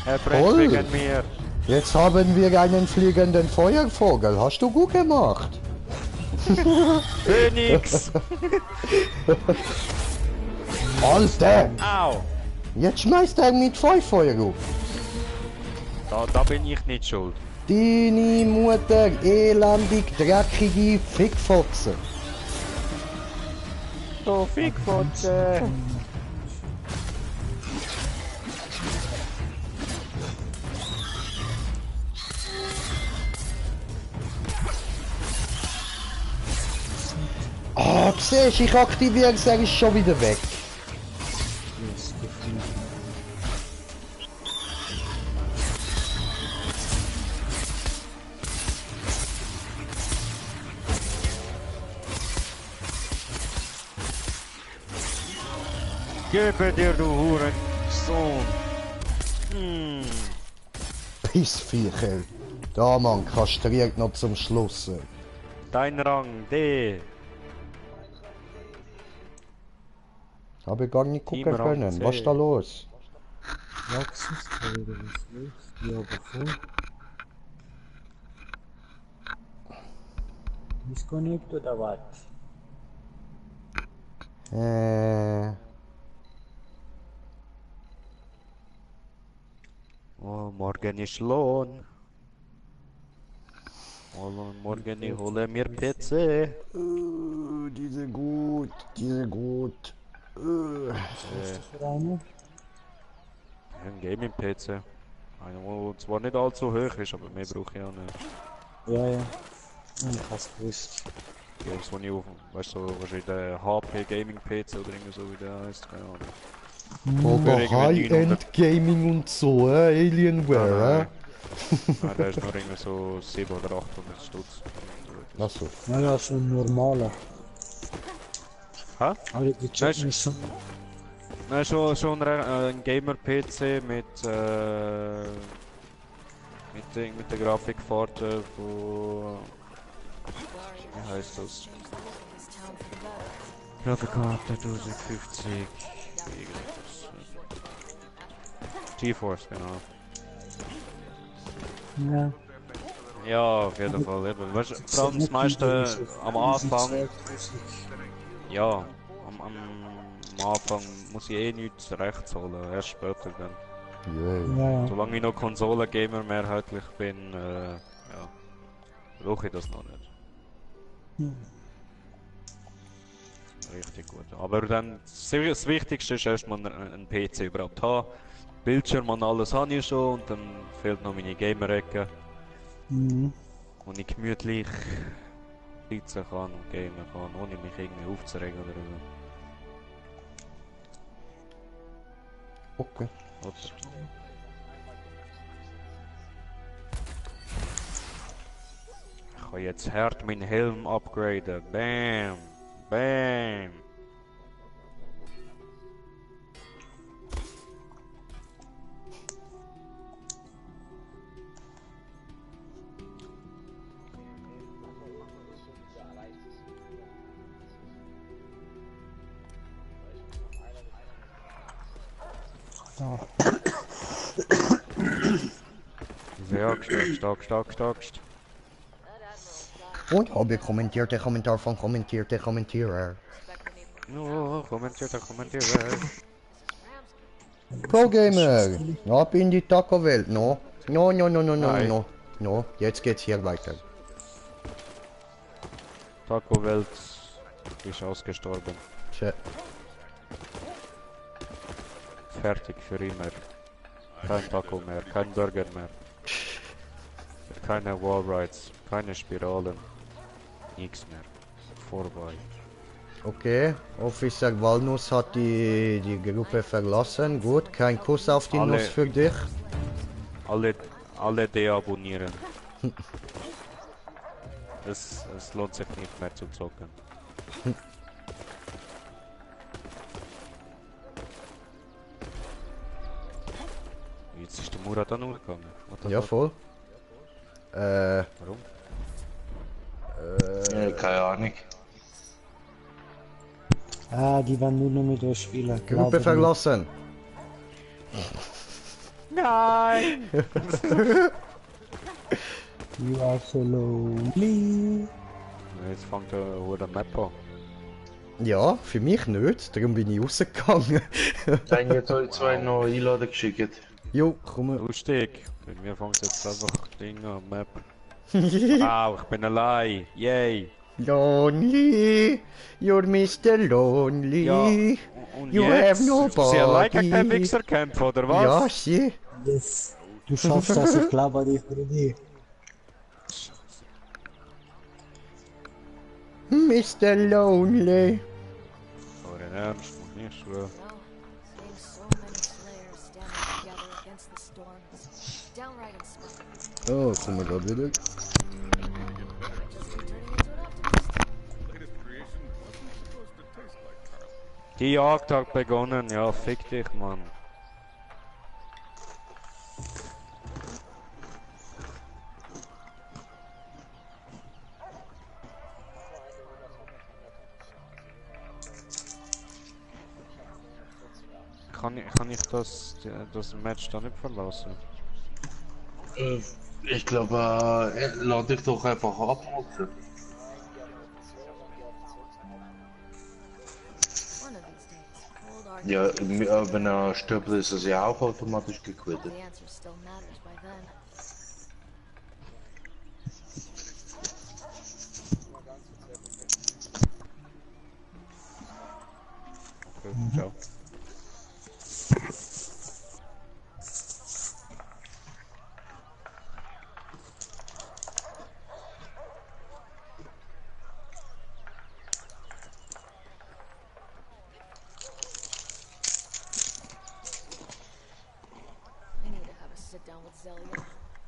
Er brennt wegen mir. Jetzt haben wir einen fliegenden Feuervogel. Hast du gut gemacht. Phoenix. Alter! Au. Jetzt schmeißt er mit Feuer auf. Da bin ich nicht schuld. Deine Mutter, elendig, dreckige Fickfotze. Du Fickfotze. Ah, siehst du, ich aktiviere es, er ist schon wieder weg. Gebe dir, du Hurensohn. Pissviecher. Da, Mann, kastriert noch zum Schluss. Dein Rang, D. Habe gar nicht gucken Team Rang können. C. Was ist da los? Praxis, oder was los? Ja, bevor. Disconnect oder was? Oh, morgen ist Lohn. Oh, morgen ich hole mir PC. Diese gut, diese gut. Was ist das für eine? Ein Gaming-PC. Einer, der zwar nicht allzu hoch ist, aber mehr brauche ich auch nicht. Ja, ja. Ich hab's gewusst. Das, was ich auf, weißt du, wahrscheinlich der HP Gaming PC oder irgendwie so wie der heißt, keine Ahnung. Aber High-End Gaming und so, Alienware, Nein, der ist nur irgendwie so 700 oder 800 Stutz. Achso. Naja, so ein normaler. Hä? Aber die checken ist so. Nein, schon ein Gamer-PC mit der Grafikkarte von... Wie heißt das? Grafikkarte 1050. GeForce, genau. Ja. Ja, auf jeden Fall. Eben. Weißt, vor allem das meiste am Anfang. Ja, am Anfang muss ich eh nichts rechts holen, erst später dann. Yeah. Solange ich noch Konsolengamer mehrheitlich bin, ja, brauche ich das noch nicht. Richtig gut. Aber dann, das Wichtigste ist erstmal einen PC überhaupt haben. Bildschirm und alles habe ich schon und dann fehlt noch meine Gamer-Ecke. Wo ich gemütlich sitzen kann und gamen kann, ohne mich irgendwie aufzuregen oder so. Okay. Ich kann jetzt hart meinen Helm upgraden. Bam! Bam! Ja. Ja, stark. Und habe kommentiert der Kommentar von kommentierte Kommentierer. No, kommentiert. Pro Gamer, ab in die Taco-Welt, no? No, jetzt geht's hier weiter. Taco-Welt ist ausgestorben. Tja. Fertig für immer. Kein Taco mehr, kein Burger mehr. Keine Wallrides, keine Spiralen. Nichts mehr. Vorbei. Okay, Officer Walnuss hat die Gruppe verlassen. Gut, kein Kuss auf die Nuss für dich. Alle deabonnieren. es lohnt sich nicht mehr zu zocken. Jetzt ist der Murat dann umgegangen. Ja, voll. Warum? Keine Ahnung. Die werden nur noch mit euch spielen. Gruppe verlassen. Nein! You are so lonely. Jetzt fängt der Map an. Ja, für mich nicht, darum bin ich rausgegangen. Dann jetzt euch zwei noch einladen geschickt. Jo, komm. Lustig. Bei mir fängt jetzt einfach Ding an, Map. Wow, ich bin allein. Yay. Lonely, you're Mr. Lonely. Ja, und you jetzt? have nobody. Sie allein gegen den Wichser kämpfen, oder was? Ja, sie. Yes. Du schaffst das, ich glaube an dich, Brudi. Mr. Lonely. Aber in Ernst, muss nicht schwören. Oh, komm mal da bitte. Die Jagd hat begonnen, ja, fick dich, Mann. Kann ich das Match da nicht verlassen? Ich glaube, lad dich doch einfach ab. Ja, wenn er stirbt, ist es ja auch automatisch gequittet. Okay, ciao.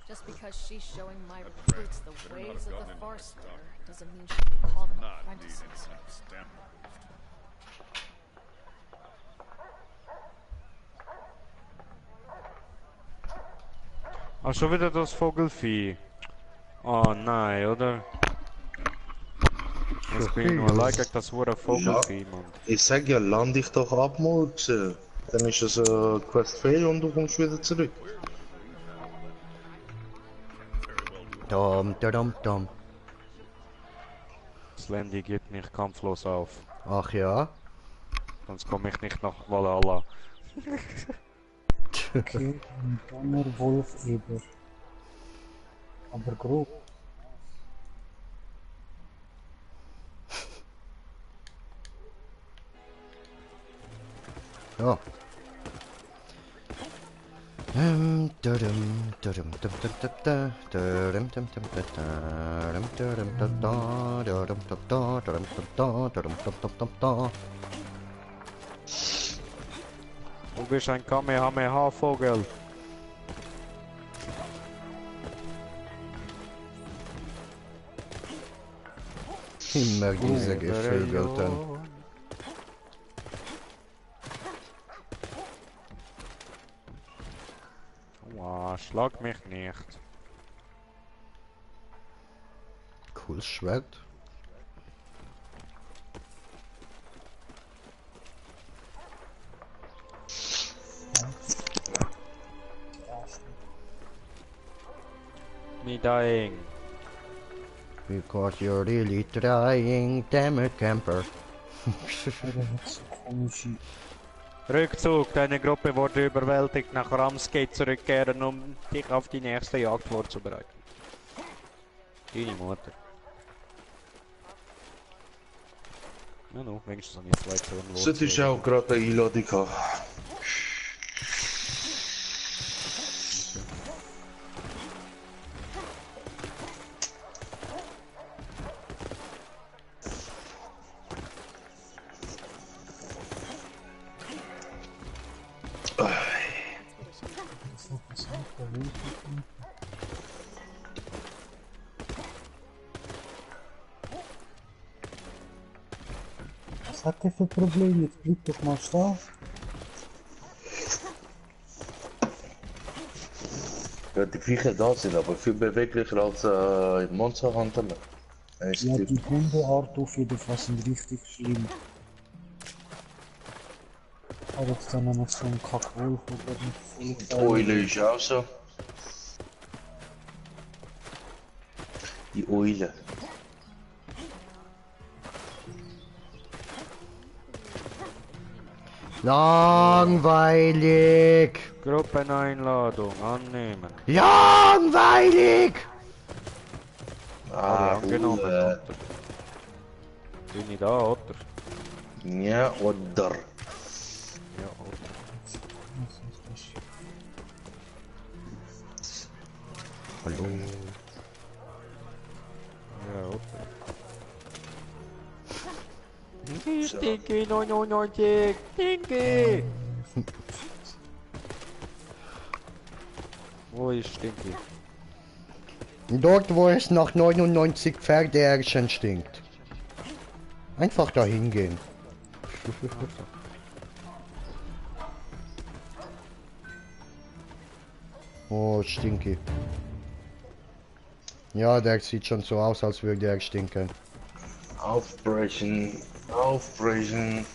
Just because she's showing my recruits the ways of the Farslayer doesn't mean she can call them apprentices. Ah, schon wieder das Vogelvieh. Oh nein, oder? Jetzt bin ich nur allein gegen das hure Vogelvieh, Mann. Ich sag ja, land dich doch ab, Murkse. Dann ist es Quest fail und du kommst wieder zurück. Dum, dum, dum. Das Landy gibt mich kampflos auf. Ach ja? Sonst komme ich nicht nach Valhalla. Okay, ein Donnerwolf-Eber. Aber grob. Ja. Du bist ein Kamehameha-Vogel. Immer diese Geflügelten. Wow, schlag mich nicht. Cooles Schwert. Me dying. Because you're really trying, damn it, camper. Rückzug, deine Gruppe wurde überwältigt. Nach Ramsgate zurückkehren, um dich auf die nächste Jagd vorzubereiten. Deine Mutter. Ja, no, wenigstens habe ich 2 Zonen los. Das ist auch gerade eine Einladung gehabt. Was hat der für Probleme? Jetzt blieb doch mal stehen. Ja, die Viecher da sind aber viel beweglicher als in Monster Hunter. Ja, die Hundeart auf jeden Fall sind richtig schlimm. Aber jetzt dann noch so ein Kackwolf oder ein Die Eule ist auch so. Die Eule. Langweilig! Gruppeneinladung annehmen. Langweilig! Ah, angenommen. Bin ich da, oder? Ja, oder? Ja, oder? Hallo. Ja, oder? Stinky, 99, Stinky! Wo ist Stinky? Dort, wo es nach 99 Pferdeärschen stinkt. Einfach dahin gehen. Oh, Stinky. Ja, der sieht schon so aus, als würde er stinken. Aufbrechen, aufbrechen.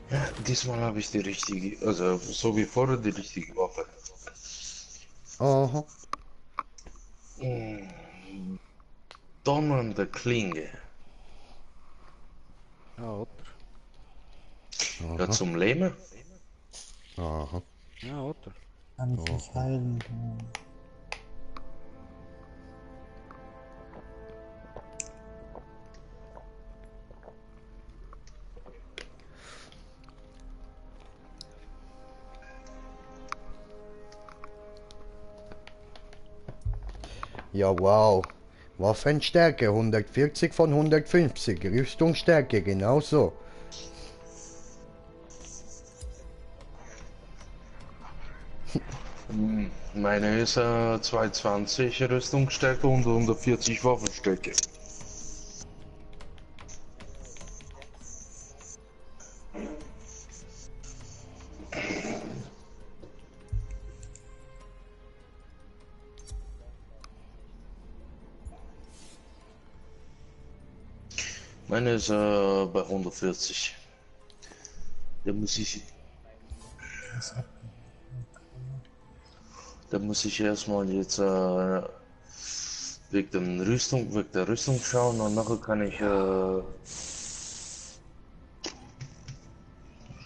Ja, diesmal habe ich die richtige, also so wie vorher die richtige Waffe. Aha. Donnernde Klinge. Ja, oder? Ja, zum Lähmen. Aha. Ja, oder? Kann ich nicht heilen. Ja, wow. Waffenstärke 140 von 150. Rüstungsstärke genauso. Meine ist 220 Rüstungsstärke und 140 Waffenstärke. Meine ist bei 140. Da muss ich erstmal jetzt wegen der Rüstung schauen und nachher kann ich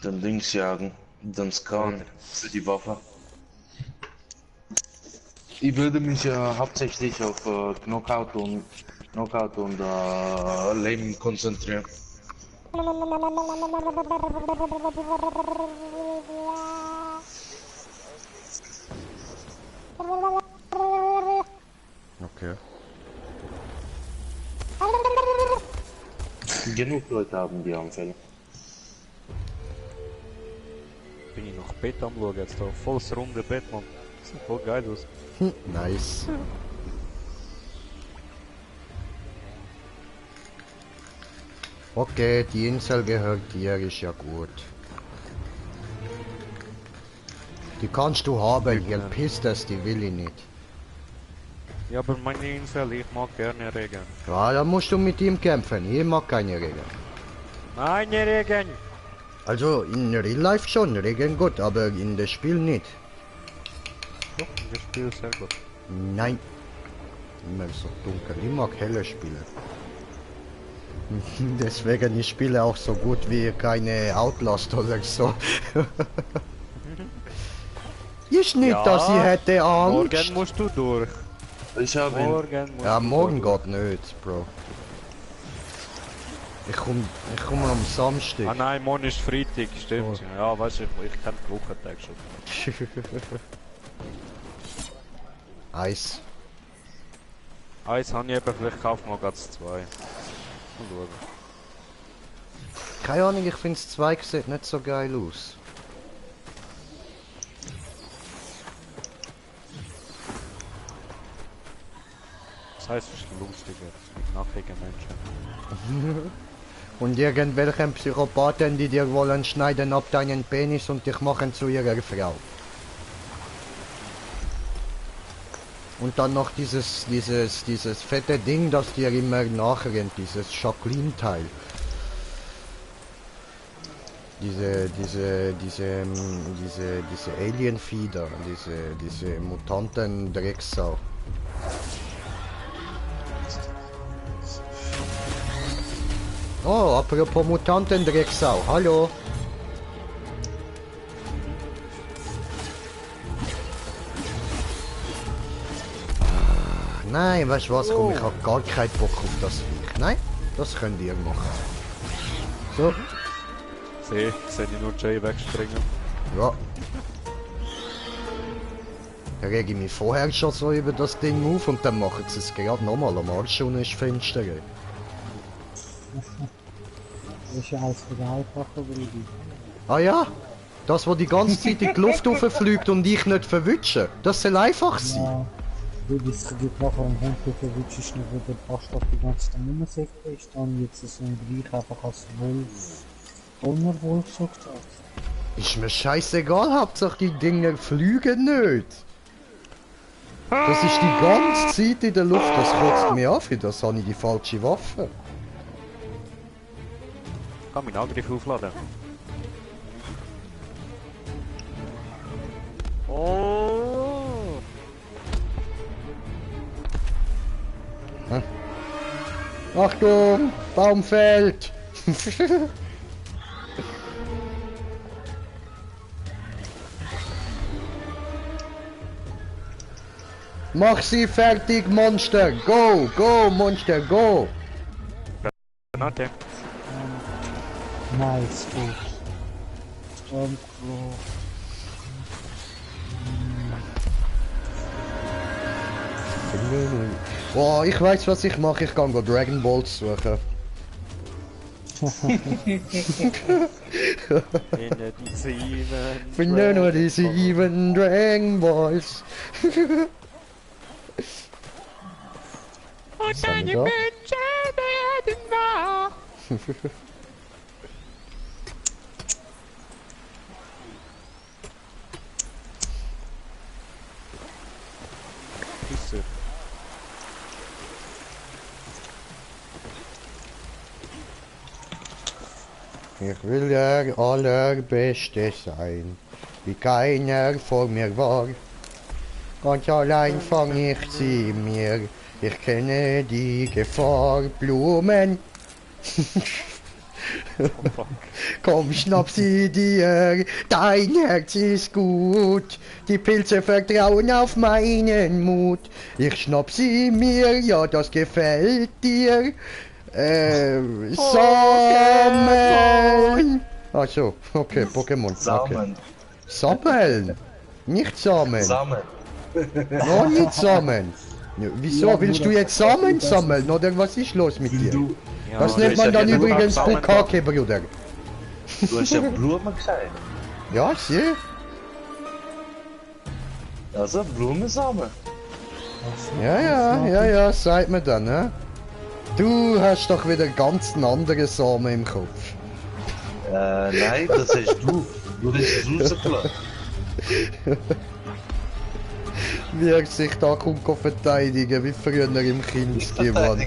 den Dings jagen, den Scan für die Waffe. Ich würde mich hauptsächlich auf Knockout und Leben konzentrieren. Okay. Genug Leute haben die Anfälle. Bin ich noch Bett am schauen jetzt da. Volles runde Bett, Mann. Sieht voll geil aus. Nice. Okay, die Insel gehört dir, ist ja gut. Die kannst du haben, hier pisst das, die will ich nicht. Ja, aber meine Insel, ich mag gerne Regen. Ja, dann musst du mit ihm kämpfen, ich mag keine Regen. Meine Regen! Also in Real Life schon, Regen gut, aber in das Spiel nicht. Doch, das Spiel ist sehr gut. Nein. Immer so dunkel, ich mag helle Spiele. Deswegen ich spiele auch so gut wie keine Outlast oder so. Ist nicht, Ja, dass ich hätte Angst. Morgen musst du durch. Ich habe Morgen geht nicht, Bro. Ich komm am Samstag. Ah nein, morgen ist Freitag, stimmt. Oh. Ja, weißt du, ich kenn die Wochentag schon. Eis. Eis habe ich eben, vielleicht kaufen wir gerade 2. Mal schauen. Keine Ahnung, ich finde das 2 sieht nicht so geil aus. Das heißt, es ist lustiger mit nackigen Menschen. Und irgendwelchen Psychopathen, die dir wollen schneiden ab deinen Penis und dich machen zu ihrer Frau. Und dann noch dieses fette Ding, das dir immer nachrennt, dieses Jacqueline-Teil. Diese Alien-Fieder, diese Mutanten-Drecksau. Oh, apropos Mutanten-Drecksau, hallo. Nein, weißt du was, komm, ich hab gar keinen Bock auf das Viech. Nein, das könnt ihr machen. So. Sehe ich nur Jay wegspringen. Ja. Da rege ich mich vorher schon so über das Ding auf und dann machen sie es gerade nochmal am Arsch und ist finster. Das ist ja alles wieder einfacher, Brudi. Ah ja? Das, wo die ganze Zeit in die Luft rauffliegt und ich nicht verwünsche. Das soll einfach sein. Ja. Das geht nachher am Hund, du verwutschst nicht, wo der Bastard die ganze Zeit rumsäckt ist, dann jetzt so ein Gleich einfach als Wolf, Donnerwolf so gesagt. Ist mir scheißegal, Hauptsache die Dinger fliegen nicht. Das ist die ganze Zeit in der Luft, das kotzt mir auf, das habe ich die falsche Waffe. Ich kann meinen Angriff aufladen. Oh! Hm. Achtung! Baum fällt! Mach sie fertig, Monster! Go! Go, Monster, go! Granate. Nice, gut. Stormclaw. Boah, ich weiß, was ich mache. Ich kann Dragon Balls suchen. Finde die 7. Finde nur die 7 Dragon Balls. Und deine Wünsche werden wahr. Küsse. Ich will der Allerbeste sein, wie keiner vor mir war. Ganz allein fang ich sie mir, ich kenne die Gefahr. Blumen. Komm, schnapp sie dir, dein Herz ist gut. Die Pilze vertrauen auf meinen Mut. Ich schnapp sie mir, ja, das gefällt dir. Samen! Ach so, okay, Pokémon. Okay. Samen. Sammeln! Nicht Samen! Samen. No, nicht Samen! Ja, wieso? Ja, Willst du Bruder, jetzt Samen das- sammeln? Oder was ist los mit dir? Ja, Das du nennt hast man ja dann jeden Tag übrigens Samen Bukake, Bruder. Du hast ja Blumen gesagt. Ja, sieh. Also Blumensamen. Ja, sagt mir dann, ne? Du hast doch wieder ganz einen anderen Samen im Kopf. Nein, das hast du. Du hast es rausgelassen. Wie er sich da kommt verteidigen, wie früher im Kinski, Mann.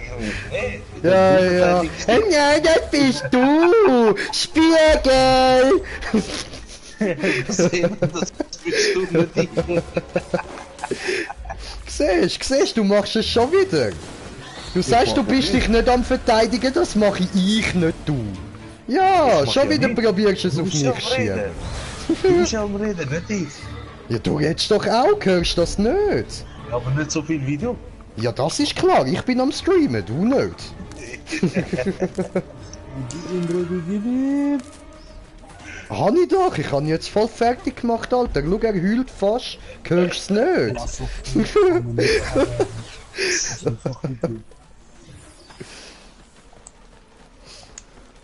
Ja, ja. Hey, nein, das bist du! Spiegel! Das bist du nicht. Siehst, du machst es schon wieder. Du sagst, du bist dich nicht am Verteidigen, das mache ich nicht, du. Ja, Ich mach schon ja wieder nicht. probierst du es Du auf bist ja mich am schieben. Reden. Du bist ja am Reden, nicht ich. Ja, du redest doch auch, hörst das nicht? Ja, aber nicht so viel Video. Ja, das ist klar, ich bin am Streamen, du nicht. Habe ich doch, ich habe ihn jetzt voll fertig gemacht, Alter. Schau, er heult fast. Hörst du es nicht?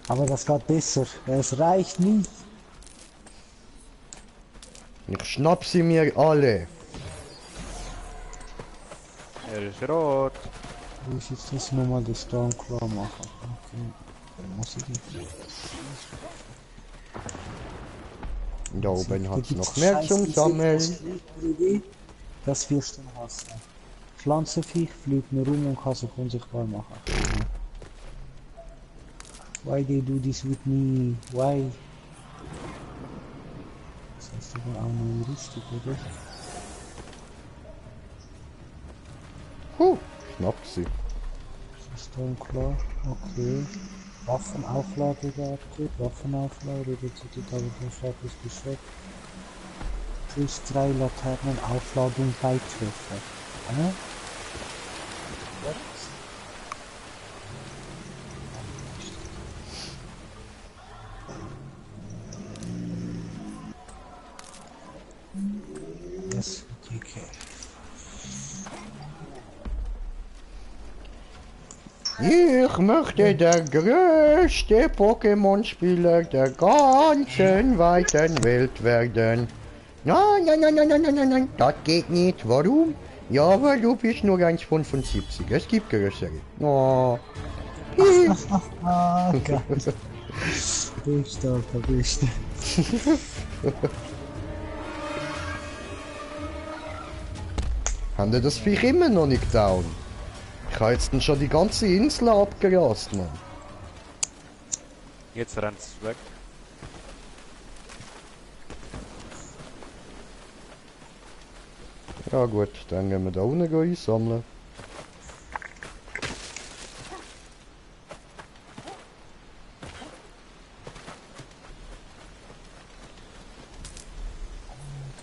Aber das geht besser. Es reicht nicht. Ich schnapp sie mir alle. Er ist rot. Ich muss jetzt nochmal das Stormclaw machen. Okay. Dann muss ich nicht. Da oben Da hat es gibt's noch mehr Scheiß zum Insekt, Sammeln. das fliegt, das wirst du hassen. Pflanzenviech fliegt nur rum und kann sich unsichtbar machen. Why they do this with me? Why? Das heißt aber auch nicht richtig, oder? Schnappt sie. Das ist dann klar. Okay. Waffenauflage geartet. Waffenauflage reduziert aber der Schlag ist beschränkt. Plus 3 Laternen Aufladung bei Treffer. Hä? What? Yes, okay. Ich möchte der größte Pokémon-Spieler der ganzen weiten Welt werden. Nein, nein, nein, nein, nein, nein, nein, nein, das geht nicht. Warum? Ja, weil du bist nur 1,75. Es gibt größere. Oh. Ah, Gott. Bist du, bist du. Haben die das Viech immer noch nicht down? Ich habe jetzt schon die ganze Insel abgerast, Mann. Jetzt rennt es weg. Ja gut, dann gehen wir da unten einsammeln.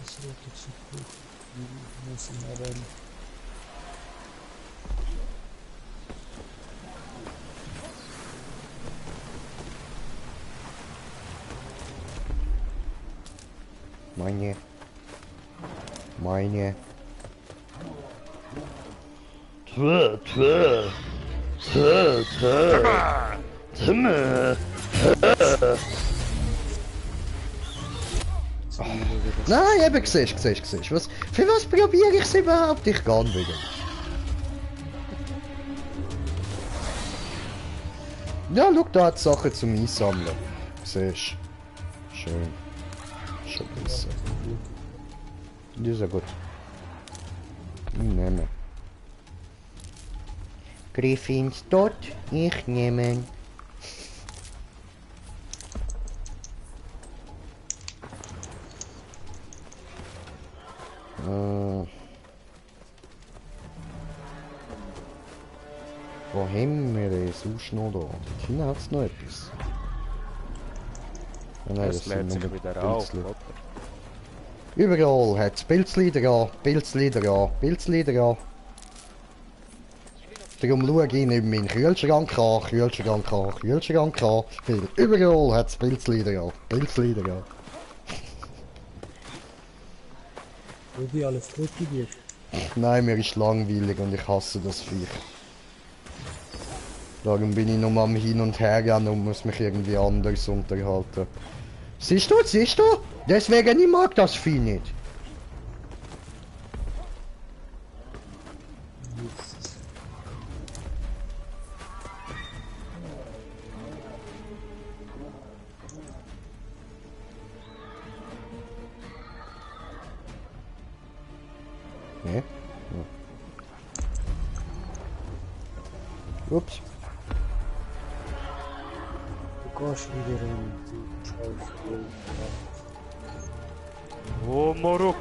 Das wird jetzt so cool. Wir müssen mal rein. Meine. Nein, eben, siehst. Was, für was probiere ich es überhaupt? Ich kann wieder. Ja, schau, da hat Sachen zum Einsammeln. Siehst. Schön. Schon besser. Das ist ja gut. Ich nehme. Griffins tot, ich nehme. Wo haben wir es sonst noch da? Hier hat es noch etwas. Nein, das lädt sich wieder auf, oder? Überall hat es Pilzli dran. Darum schaue ich nicht in meinen Kühlschrank an. Weil überall hat es Pilzli dran. Ruby, alles gut bei dir? Nein, mir ist langweilig und ich hasse das Viech. Darum bin ich nur am Hin und Her gehen und muss mich irgendwie anders unterhalten. Siehst du? Deswegen ich mag das Vieh nicht. Nee? Ja. Ups. Du gehst wieder in die Teufel. Oh, Moruk!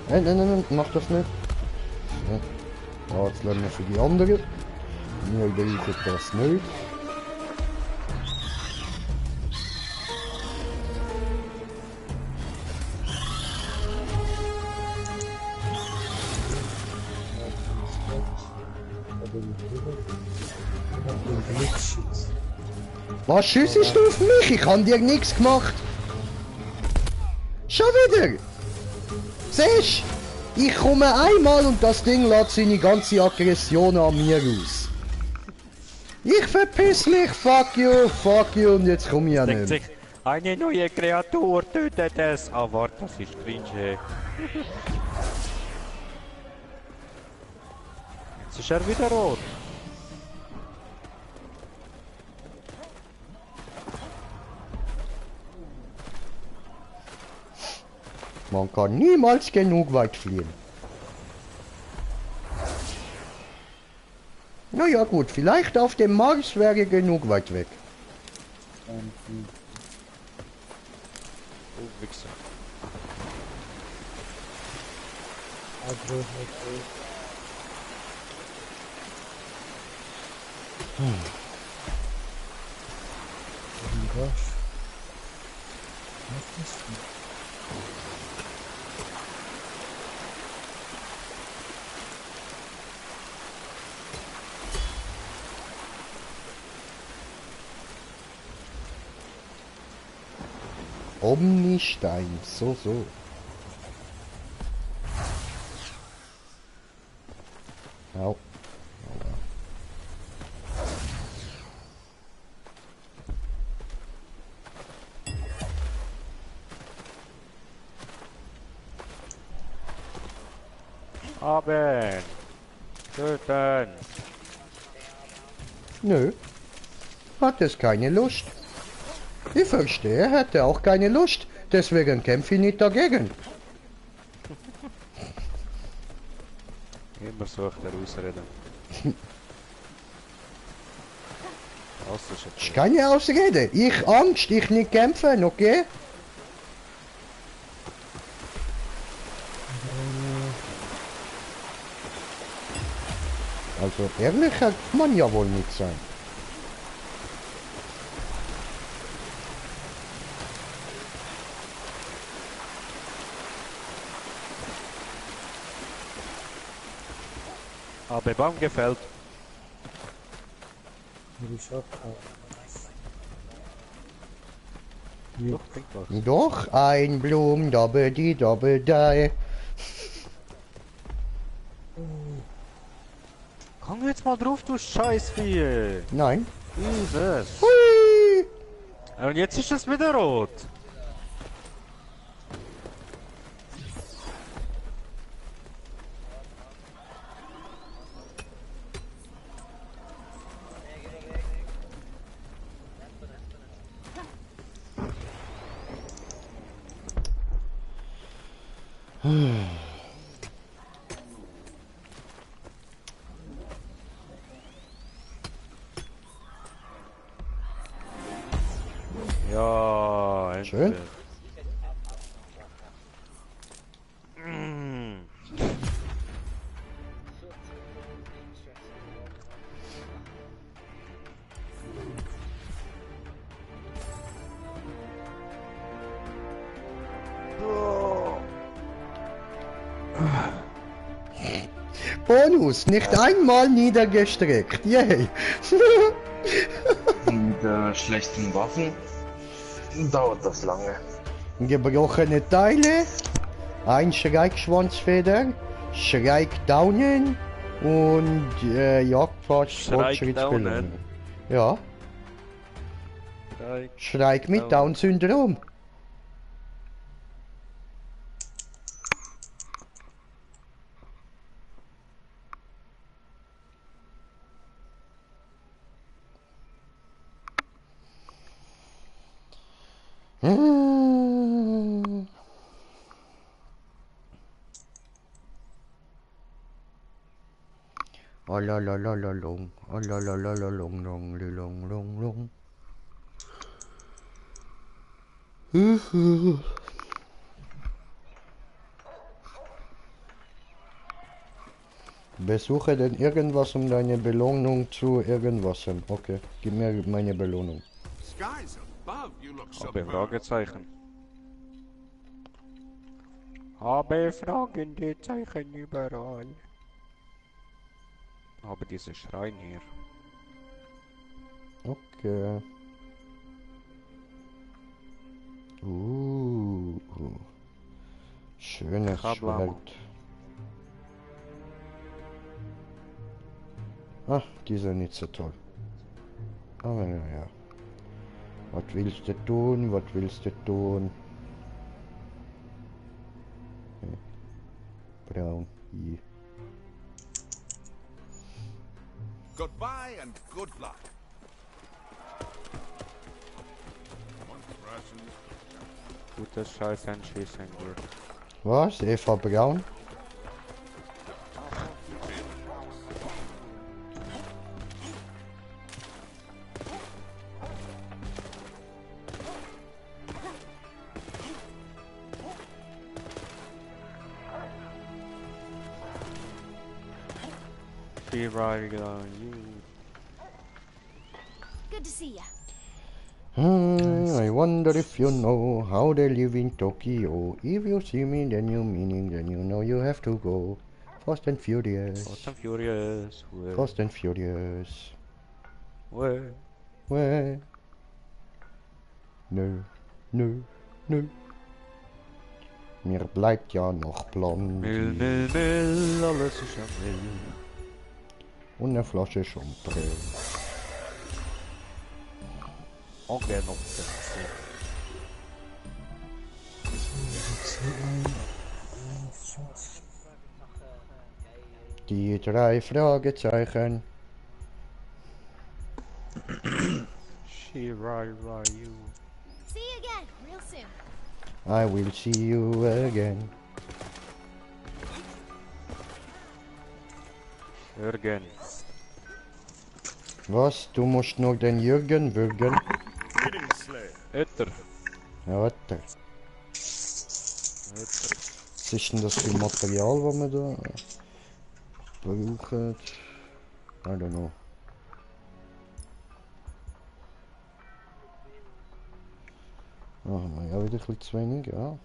Nein, mach das nicht. Ja, jetzt lernen wir für die anderen. Wir brauchen das nicht. Was schießt du auf mich? Ich habe dir nichts gemacht. Schon wieder. Siehst du? Ich komme einmal und das Ding lässt seine ganze Aggression an mir aus. Ich verpiss mich, fuck you und jetzt komme ich ja nicht mehr. Eine neue Kreatur tötet es. Ah, warte, das ist cringe. Jetzt ist er wieder rot. Man kann niemals genug weit fliehen. Naja gut, vielleicht auf dem Mars wäre genug weit weg. Oh, Wichser. Gosh. Was ist das? Omnistein, so. Au. Abend! Töten! Nö. Hat es keine Lust. Ich verstehe, er hätte auch keine Lust. Deswegen kämpfe ich nicht dagegen. Immer sucht er Ausreden. Das ist keine Ausrede. Ich Angst, ich nicht kämpfen, okay? Also ehrlich kann man ja wohl nicht sein. Aber Baum gefällt. Doch, bringt was. Doch, ein Blum, double die, double die. Hang jetzt mal drauf, du Scheißvieh! Nein. Jesus! Hui! Und jetzt ist es wieder rot! Ja, endlich. Schön. Mm. Bonus, nicht einmal niedergestreckt. Yay. Mit schlechten Waffen dauert das lange. Gebrochene Teile, ein Schreikschwanzfeder, Schreikdaunen und Jagdfortschrittsbelohnung. Ja. Schreik mit Down-Syndrom. Oh la la la la long, oh la la la la long long long long long. Besuche denn irgendwas um deine Belohnung zu irgendwas. Okay, gib mir meine Belohnung. Skies above, you look so AB Fragezeichen. AB fragende Zeichen überall. Aber diese Schrein hier. Okay. Schönes Schwert. Ah, die sind nicht so toll. Aber naja. Was willst du tun? Was willst du tun? Okay. Braun. Hier. Goodbye and good luck. Gutes Scheiß einschießen wird. Was? Eva Braun? Be right on you. Good to see ya. I wonder if you know how they live in Tokyo. If you see me, then you meaning, then you know you have to go. Fast and Furious. Fast and Furious. Where? Fast and Furious. Where? Where? Nö, nö, nö. Mir bleibt ja noch blond. Mill, mill, mill, alles ist am Mill. Und eine Flasche Chambre. Okay, noch Die 3 Fragezeichen. She right you. See you again, real soon. I will see you again. Jürgen. Was? Du musst noch den Jürgen würgen? Ötter. Ja, warte. Was ist denn das für Material, was wir da brauchen? I don't know. Ah, maar ja, wieder ein bisschen zu wenig, ja.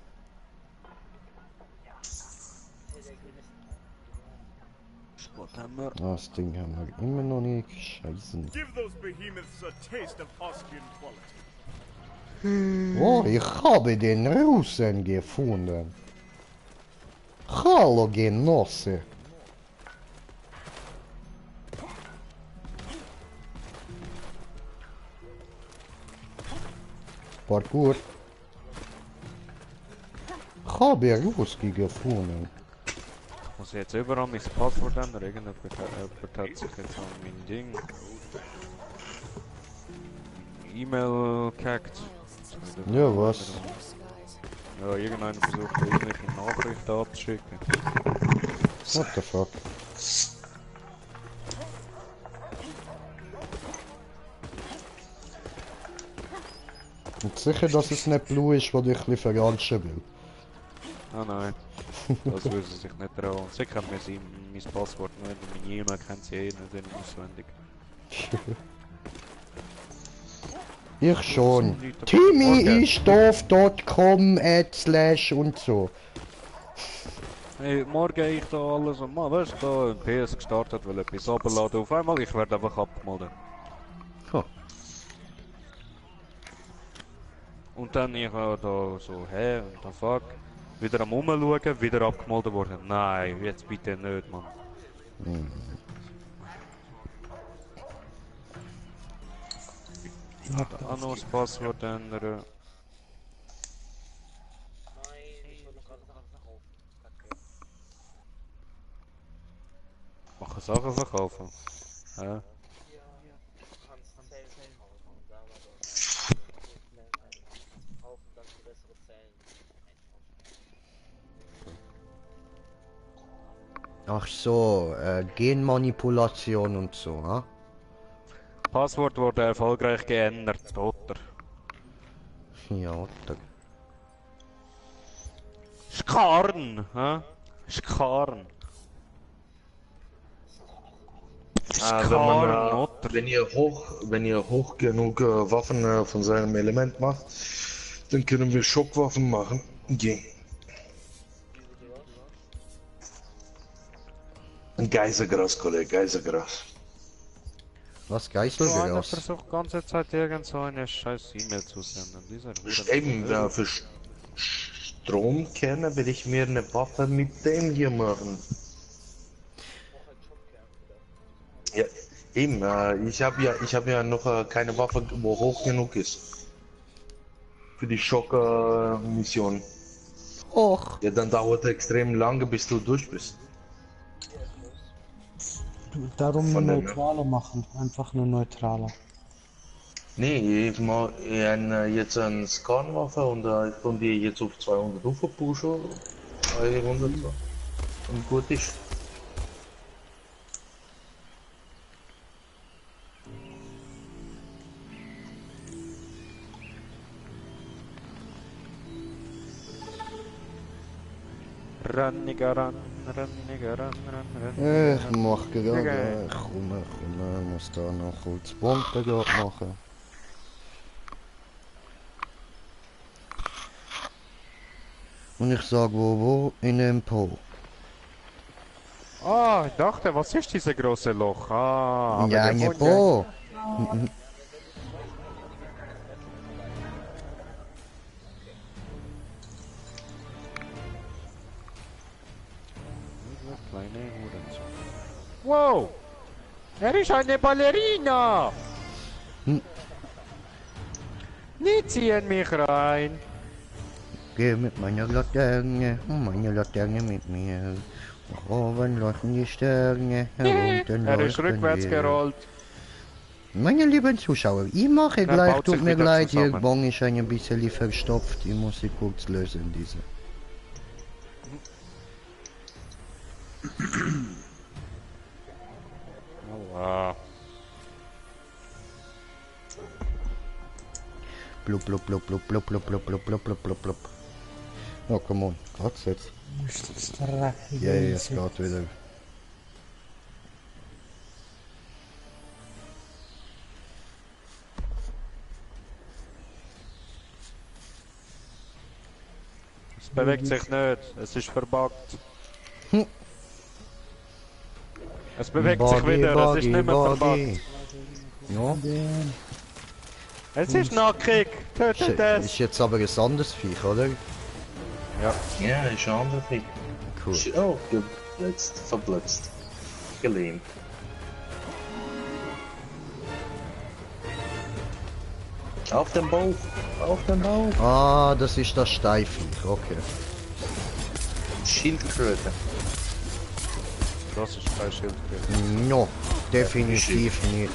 Ah, das Ding haben wir immer noch nicht. Scheiße. Give those behemoths a taste of Austrian quality. Oh, ich habe den Russen gefunden. Hallo Genosse. Parkour. Kann wir losgehen vorne. Ich muss jetzt überall mein Passwort ändern. Jemand hat sich jetzt an mein Ding. E-Mail gehackt. Ja, was? Ja, irgendeiner versucht irgendwelche Nachrichten abzuschicken. What the fuck? Und sicher, dass es nicht Blue ist, was dich ein bisschen verranschen will. Ah nein, das würde sie sich nicht trauen. Sie kennt mir mein Passwort nicht und meine E-Mail kennt sie eh nicht auswendig. Ich schon. TimmyIsdorf.com / und so. Hey, morgen ich da alles und mal, weißt du, da PS gestartet, will etwas abladen. Auf einmal, ich werde einfach abgemeldet. Huh. Und dann ich da so, hä, und dann fuck. Wieder am Umschauen, wieder abgemeldet worden. Nein, jetzt bitte nicht, Mann. Ich habe auch noch das Passwort ändern. Machen Sachen verkaufen? Hä? Ach so, Genmanipulation und so, ha? Passwort wurde erfolgreich geändert, oder? Ja, oder? Schkarren, hä? Schkarren. Wenn ihr hoch genug Waffen von seinem Element macht, dann können wir Schockwaffen machen. Gehen. Ein Geisergras, Kollege, Geisergras. Was So einer Geistergras? versucht die ganze Zeit irgend so eine scheiß E-Mail zu senden. Dieser Eben, für Stromkerne will ich mir eine Waffe mit dem hier machen. Ja, eben, ich hab ja noch keine Waffe, wo hoch genug ist. Für die Schock-Mission. Och. Ja, dann dauert es extrem lange, bis du durch bist. Darum Von eine dem, neutrale machen, einfach eine neutrale. Nee, ich mache jetzt eine Scan-Waffe und ich kann die jetzt auf 200 pushen. 300 und gut ist. Ranniger ran. Ich mach gerade, komm, muss da noch kurz Bomben machen. Und ich sag wo? In dem Po. Ah, ich dachte, was ist dieses große Loch? Ah, Ja, in dem Po. Kleine Hurensohn. Wow! Er ist eine Ballerina! Nie ziehen mich rein! Geh mit meiner Laterne und meine Laterne mit mir. Nach oben leuchten die Sterne, herunter Er ist leuchten rückwärts wir. gerollt. Meine lieben Zuschauer, ich mache gleich, baut tut sich mir wieder leid, ihr zusammen. Bon ist ein bisschen verstopft, ich muss sie kurz lösen, diese. Aua. Blub, blub, blub, blub, blub, blub, blub, blub, blub, blub, blub, blub. Oh, come on, geht's jetzt? Ja, es geht wieder. Es bewegt sich nicht, es ist verbuggt. Es bewegt sich wieder, es ist nicht mehr verbuggt. Ja. Es ist nackig, tötet es! Ist jetzt aber ein anderes Viech, oder? Ja. Ja, ist ein anderes Ding. Cool. Oh, geblitzt, verblitzt. Gelähmt. Auf dem Bauch. Auf dem Bauch. Ah, das ist das Steinviech, okay. Schildkröte. Das ist kein Schildkröte. No, definitiv nicht.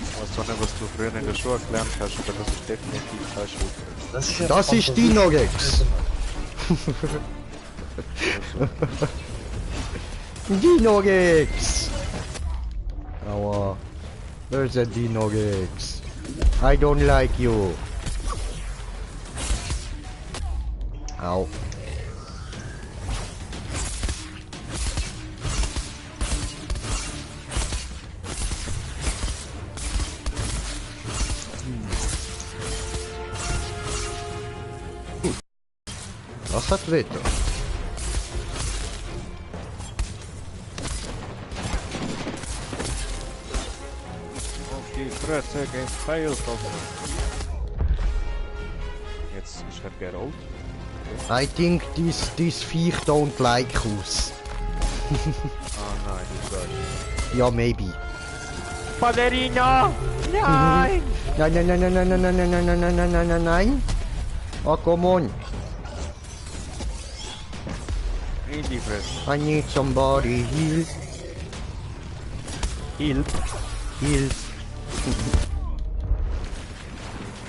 Ich weiß zwar nicht, was du früher in der Schule gelernt hast, aber das ist definitiv kein Schildkröte. Das ist Dinorex. Dinorex. Aua. Where's the Dinorex? I don't like you. Au. Was hat Wetter? Auf die Fresse geht Pfeilkopf. Jetzt ist er gerollt. I think this Viech don't like us. Ah nein, du sagst. Ja, maybe. Ballerina! Nein! Nein, nein, nein, nein, nein, nein, nein, nein, nein, nein, nein, nein, nein, nein. Oh, come on. In die Fresse. I need somebody heal. Heal? Heal.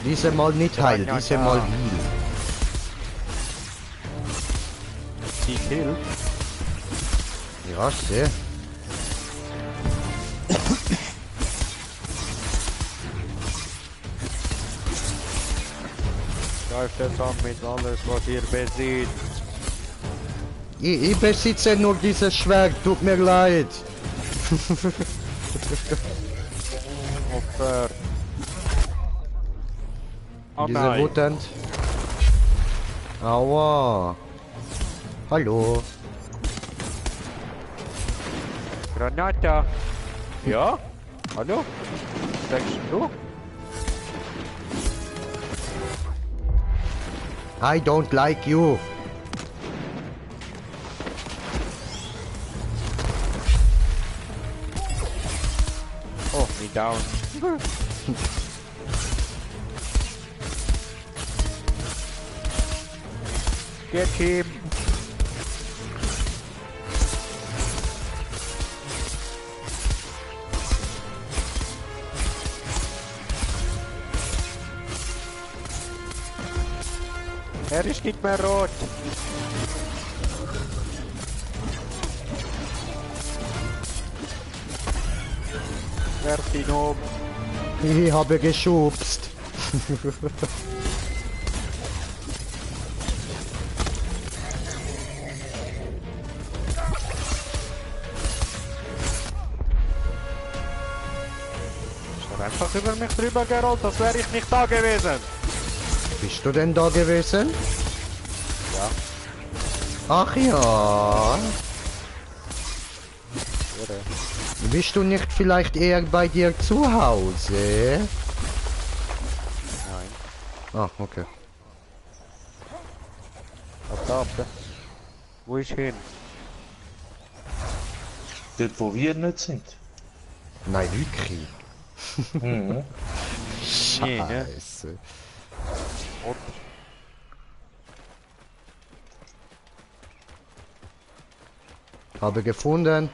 Diesmal nicht heil, diesmal heal. Sie killt? Ja, sehr. Greift es an mit alles, was ihr besitzt. Ich besitze nur dieses Schwert, tut mir leid. Opfer. Oh Diese nein. Wutend. Aua. Hallo. Granata. Ja? Hallo? Sagst du? I don't like you. Oh, me down. Get him. Er ist nicht mehr rot. Werf ihn um. Ich habe geschubst. Ist er einfach über mich drüber gerollt, als wäre ich nicht da gewesen. Bist du denn da gewesen? Ja. Ach ja. Oder? Bist du nicht vielleicht eher bei dir zu Hause? Nein. Ah, okay. Ab. Wo ist hin? Dort, wo wir nicht sind. Nein, wirklich. Mhm. Scheiße. Habe gefunden.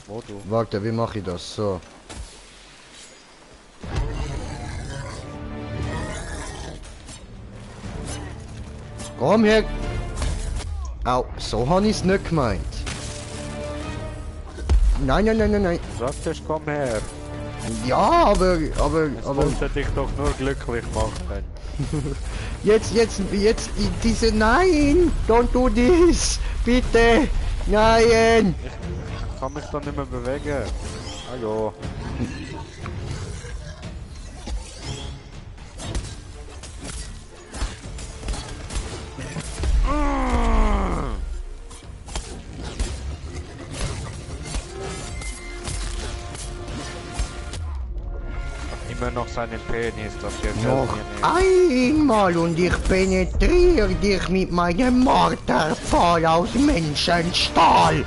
Wo du? Warte, wie mache ich das? So. Komm her! Au, so habe ich es nicht gemeint. Nein, nein, nein, nein, nein. Sagtest, komm her. Ja, aber... Das wollte dich doch nur glücklich machen. Jetzt, diese... Nein! Don't do this! Bitte! Nein! Ich kann mich da nicht mehr bewegen. Hallo. Immer noch seinen Penis, das gefällt Noch mir nicht. einmal und ich penetriere dich mit meinem Mortarpfahl aus Menschenstahl.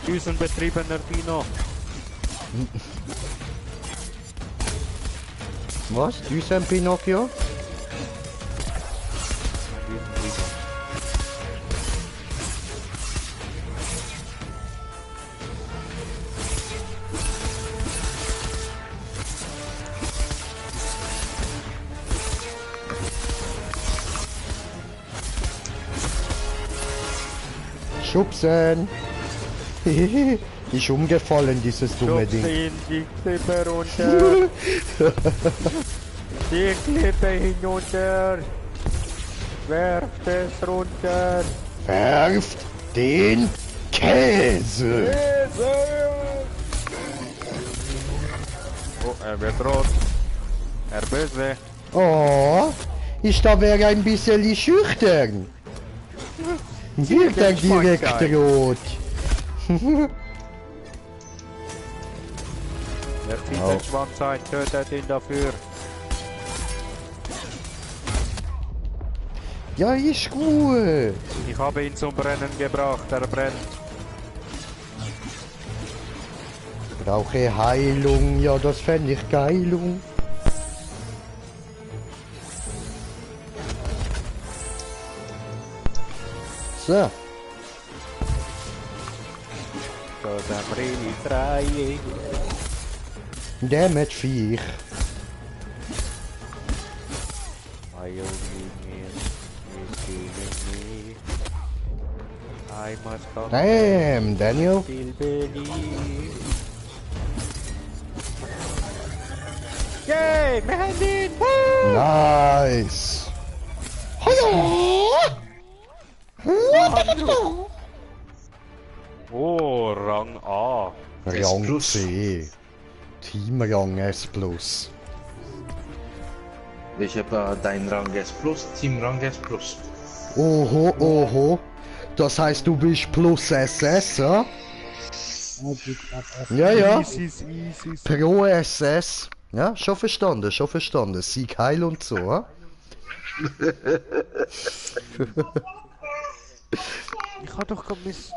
Düsenbetriebener Dino. Was? Düsen Pinocchio? Schubsen! Ist umgefallen, dieses dumme Schubse Ding. ihn die Klippe runter. Die Klippe hinunter. Werft es runter. Werft den Käse! Oh, er wird rot. Er böse. Oh, ich da wäre ein bisschen schüchtern. Wird er direkt rot. Er zieht den Schwanz ein, tötet ihn dafür. Ja, ist gut. Ich habe ihn zum Brennen gebracht, er brennt. Brauche Heilung, ja, das fände ich geilung. So. So, dann really trying. Damage Viech. My only man is killing me. I must come Damn, Daniel. still believe. Yay, wir haben ihn! Woo! Nice. Hallo. Oh, Rang A. Rang C. Team Rang S+. Ich habe dein Rang S+, Team Rang S+. Oho, oho. Das heißt, du bist plus SS, ja? Ja, ja. Pro SS. Ja, schon verstanden, schon verstanden. Sieg heil und so, ja? Ich hab doch gemisst.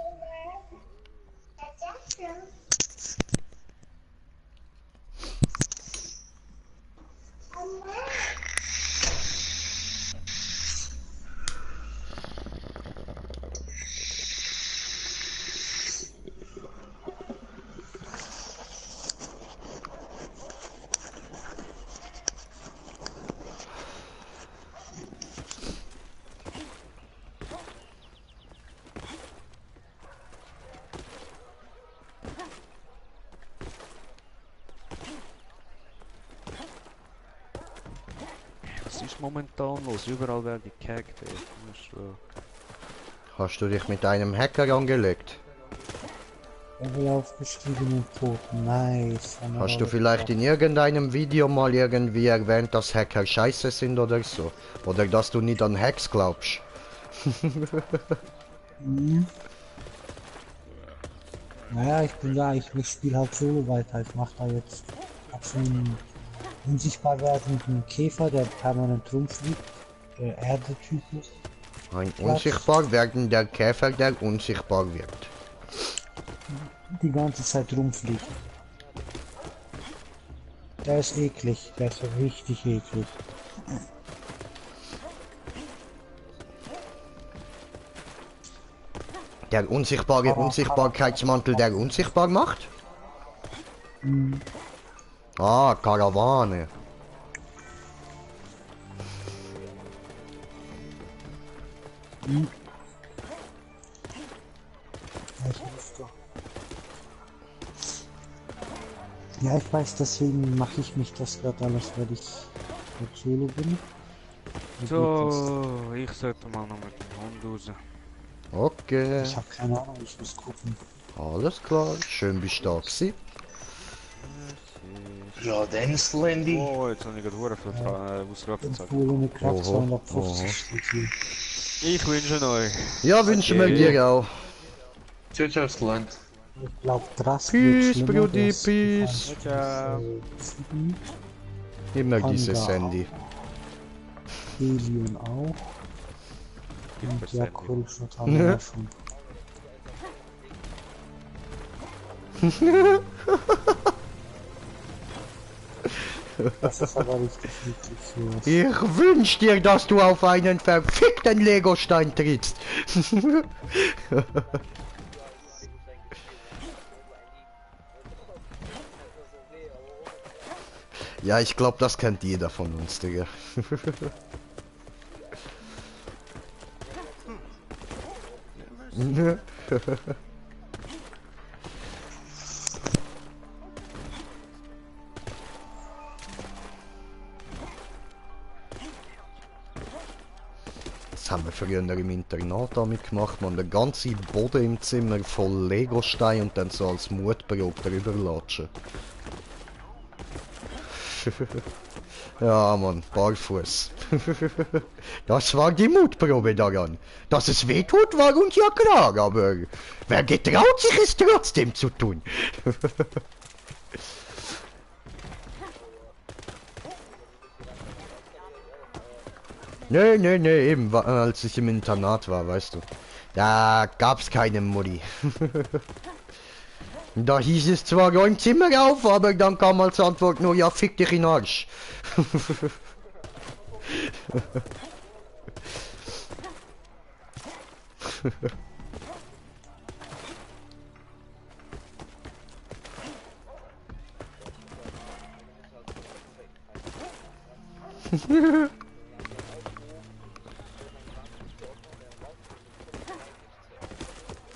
Was ist momentan los? Überall werden die gehackt, ey. Hast du dich mit einem Hacker angelegt? Level aufgestiegen und tot. Nice. Hast du vielleicht in irgendeinem Video mal irgendwie erwähnt, dass Hacker scheiße sind oder so? Oder dass du nicht an Hacks glaubst? Mhm. Naja, ich bin da, ich spiele halt solo weiter. Ich mache da jetzt so einen unsichtbar werdenden Käfer, der permanent rumfliegt. Der Erde-Typus. Ein unsichtbar werdender Käfer, der unsichtbar wird. Die ganze Zeit rumfliegt. Der ist eklig, der ist richtig eklig. Der unsichtbare Unsichtbarkeitsmantel, der unsichtbar macht? Mhm. Ah, Karawane. Mhm. Ja, ich weiß, deswegen mache ich mich das gerade alles, weil ich mit Solo bin. So, ich sollte mal noch mit dem Hund raus. Okay. Ich habe keine Ahnung, ich muss gucken. Alles klar, schön bist du da gewesen. Ja, dann Slendy. Oh, jetzt habe ich gerade viel ausgerüstet. Empfohlene Kraft Oho, 250 steht hier. Ich wünsche euch. Ja, wünschen wir dir auch. Ciao, ciao, Slend. Ich glaube, Drast Peace, Brudi, peace. Ciao. Immer Panga dieses Handy. Helion auch. Und ja, Kohlschnitt haben Ne? wir schon. Das ist aber richtig niedlich sowas. Ich wünsch dir, dass du auf einen verfickten Legostein trittst. Ja, ich glaube, das kennt jeder von uns, Digga. Das haben wir früher im Internat damit gemacht, man, der ganze Boden im Zimmer voll Legostein und dann so als Mutprobe drüber latschen. Ja, Mann, barfuß. Das war die Mutprobe daran. Dass es weh tut, war uns ja klar, aber wer getraut sich es trotzdem zu tun? Nee, eben, als ich im Internat war, weißt du. Da gab's keine Mutti. Da hieß es zwar, räum Zimmer auf, aber dann kam als Antwort nur, ja, fick dich in den Arsch.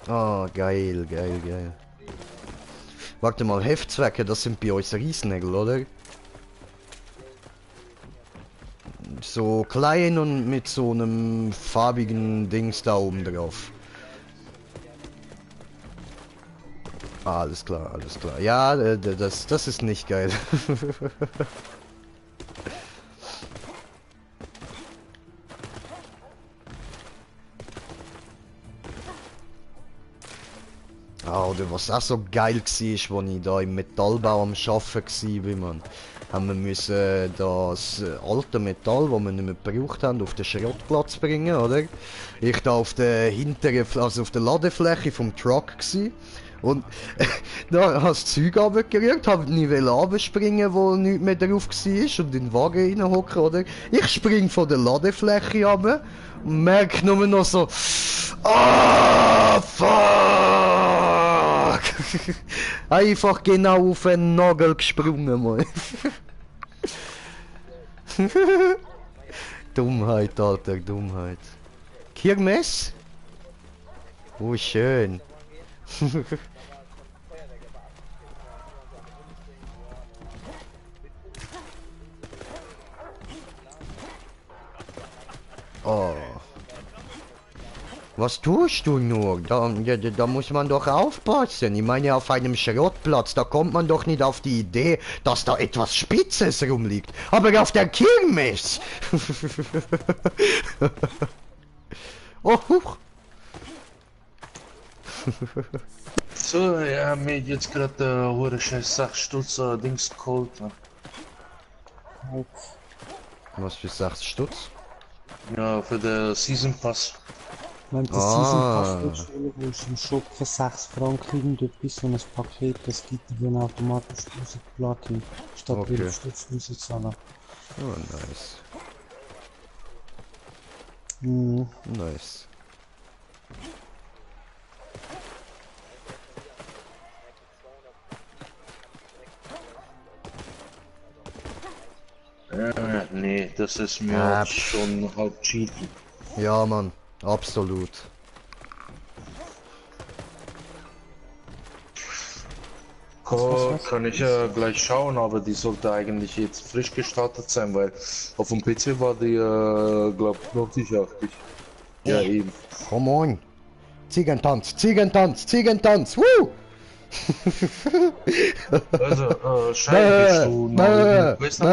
Oh, geil. Warte mal, Heftzwecke, das sind bei uns Riesennägel, oder? So klein und mit so einem farbigen Dings da oben drauf. Ah, alles klar. Ja, das ist nicht geil. Oder was auch so geil war, als ich da im Metallbau am Arbeiten war, man. Haben wir müssen das alte Metall, das wir nicht mehr gebraucht haben, auf den Schrottplatz bringen, oder? Ich da auf der hinteren, also auf der Ladefläche vom Truck gsi. Und da habe ich das Zeug runtergerührt, habe nicht runterspringen, wo nichts mehr drauf war und in den Wagen reinhocken, oder? Ich spring von der Ladefläche runter und merke nur noch so, ah, fuck! Einfach genau auf einen Nagel gesprungen, Mann. Dummheit, Alter, Dummheit. Kirmes? Oh, schön. Oh. Was tust du nur? Da muss man doch aufpassen. Ich meine, auf einem Schrottplatz, da kommt man doch nicht auf die Idee, dass da etwas Spitzes rumliegt. Aber auf der Kirmes! Oh, huch! So, ja, mir jetzt gerade hohe scheiß Sachstutz Dings geholt. Was für Sachstutz? Ja, für den Season Pass. Wenn das Season Pass durchspielen willst, im Shop für 6 Franken irgendetwas, so ein Paket, das gibt dir dann automatisch 1000 Platin, statt Okay. 12 Stutz müssen zahlen. Oh, nice. Mhm. Nice. Nee, das ist mir schon halb cheaten. Ja, Mann, absolut. Kann ich gleich schauen, aber die sollte eigentlich jetzt frisch gestartet sein, weil auf dem PC war die, glaub ich, noch nicht aktiv. Ja, eben. Come on. Ziegentanz, woo! Also, Schein, bist du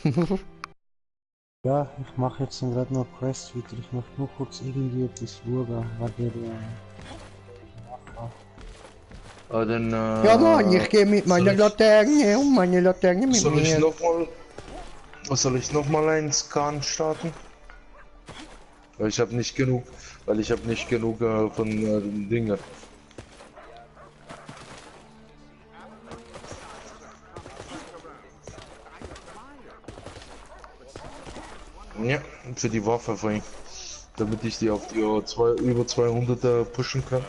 noch Ja, ich mache jetzt gerade noch Quest weiter. Ich möchte nur kurz irgendwie etwas schauen, was der dann, Ja, Mann, ich gehe mit meiner Laterne und meine Laterne mit soll mir. Soll ich noch mal einen Scan starten? Weil ich habe nicht genug, von den Dingen. für die Waffe von ihm. Damit ich die auf die über 200er pushen kann.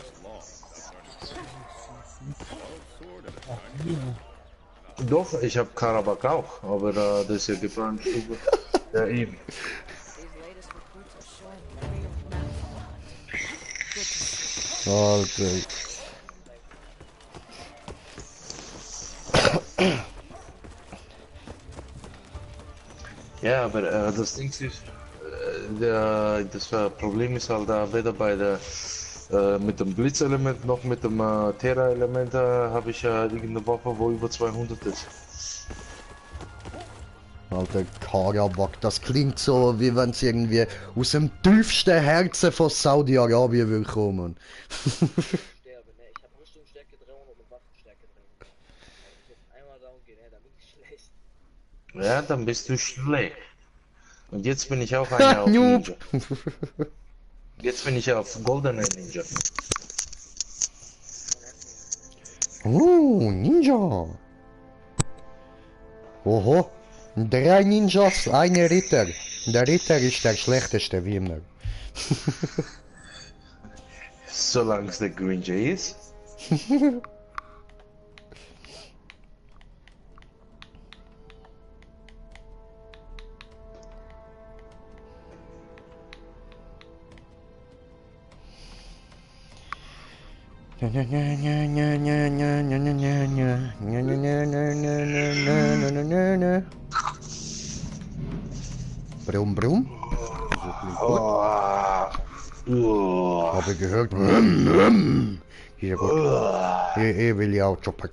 Doch, ich habe Karabakh auch, aber das ist ja geplant. Ja, eben. Alter. Ja, aber das Ding ist, das Problem ist halt da weder bei der mit dem Blitzelement noch mit dem Terra-Element habe ich irgendeine Waffe, wo über 200 ist. Alter Karabakh, das klingt so, wie wenn es irgendwie aus dem tiefsten Herzen von Saudi-Arabien will kommen. Ich habe Rüstungsstärke 300 und Waffenstärke 300. Wenn ich jetzt einmal down gehe, dann bin ich schlecht. Ja, dann bist du schlecht. Und jetzt bin ich auch einer auf Ninja. Jetzt bin ich auf Golden Ninja. Oh, Ninja. Oho. 3 Ninjas, 1 Ritter. Der Ritter ist der schlechteste, wie immer. Solange es der Grinja ist. Brumm, brumm. Habe gehört. Hier gut. Hier will ich auch Choppack.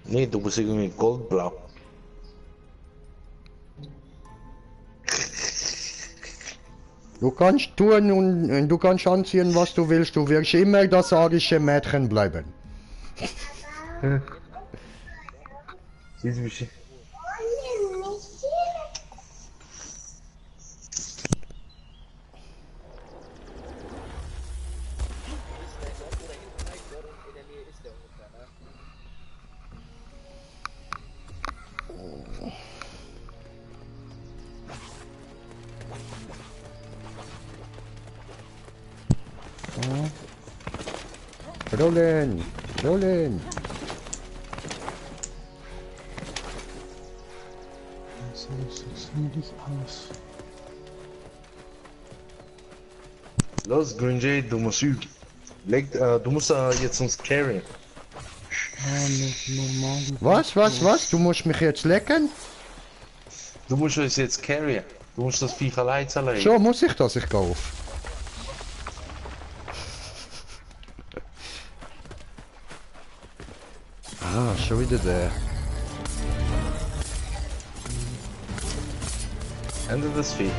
Nee, du bist irgendwie goldblau. Du kannst tun und du kannst anziehen, was du willst. Du wirst immer das arische Mädchen bleiben. Siehst du, wie schön. Rollen! So sieht's nicht aus. Los, Grinja, du musst üben. Du musst jetzt uns carryen. Was? Du musst mich jetzt lecken? Du musst uns jetzt carryen. Du musst das Viech allein zerlegen. So, muss ich das? Ich gehe auf. Ah, schon wieder der. Ende das Vieh.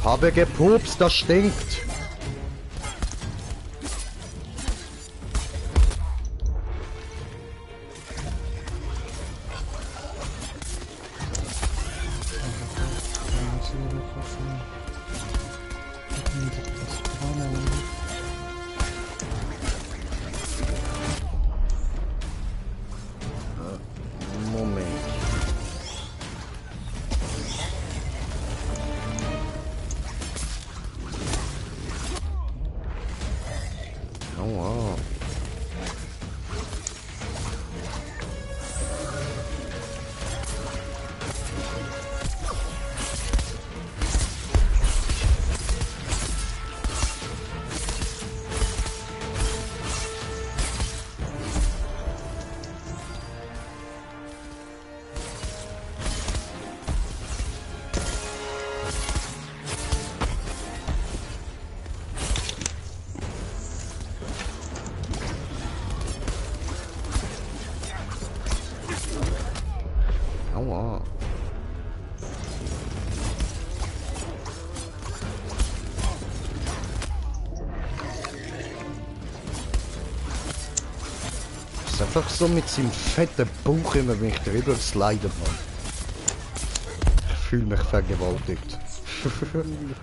Habe gepupst, das stinkt. Aua. einfach so mit seinem fetten Bauch immer, wenn ich drüber sliden kann. Ich fühle mich vergewaltigt. Ich will nicht.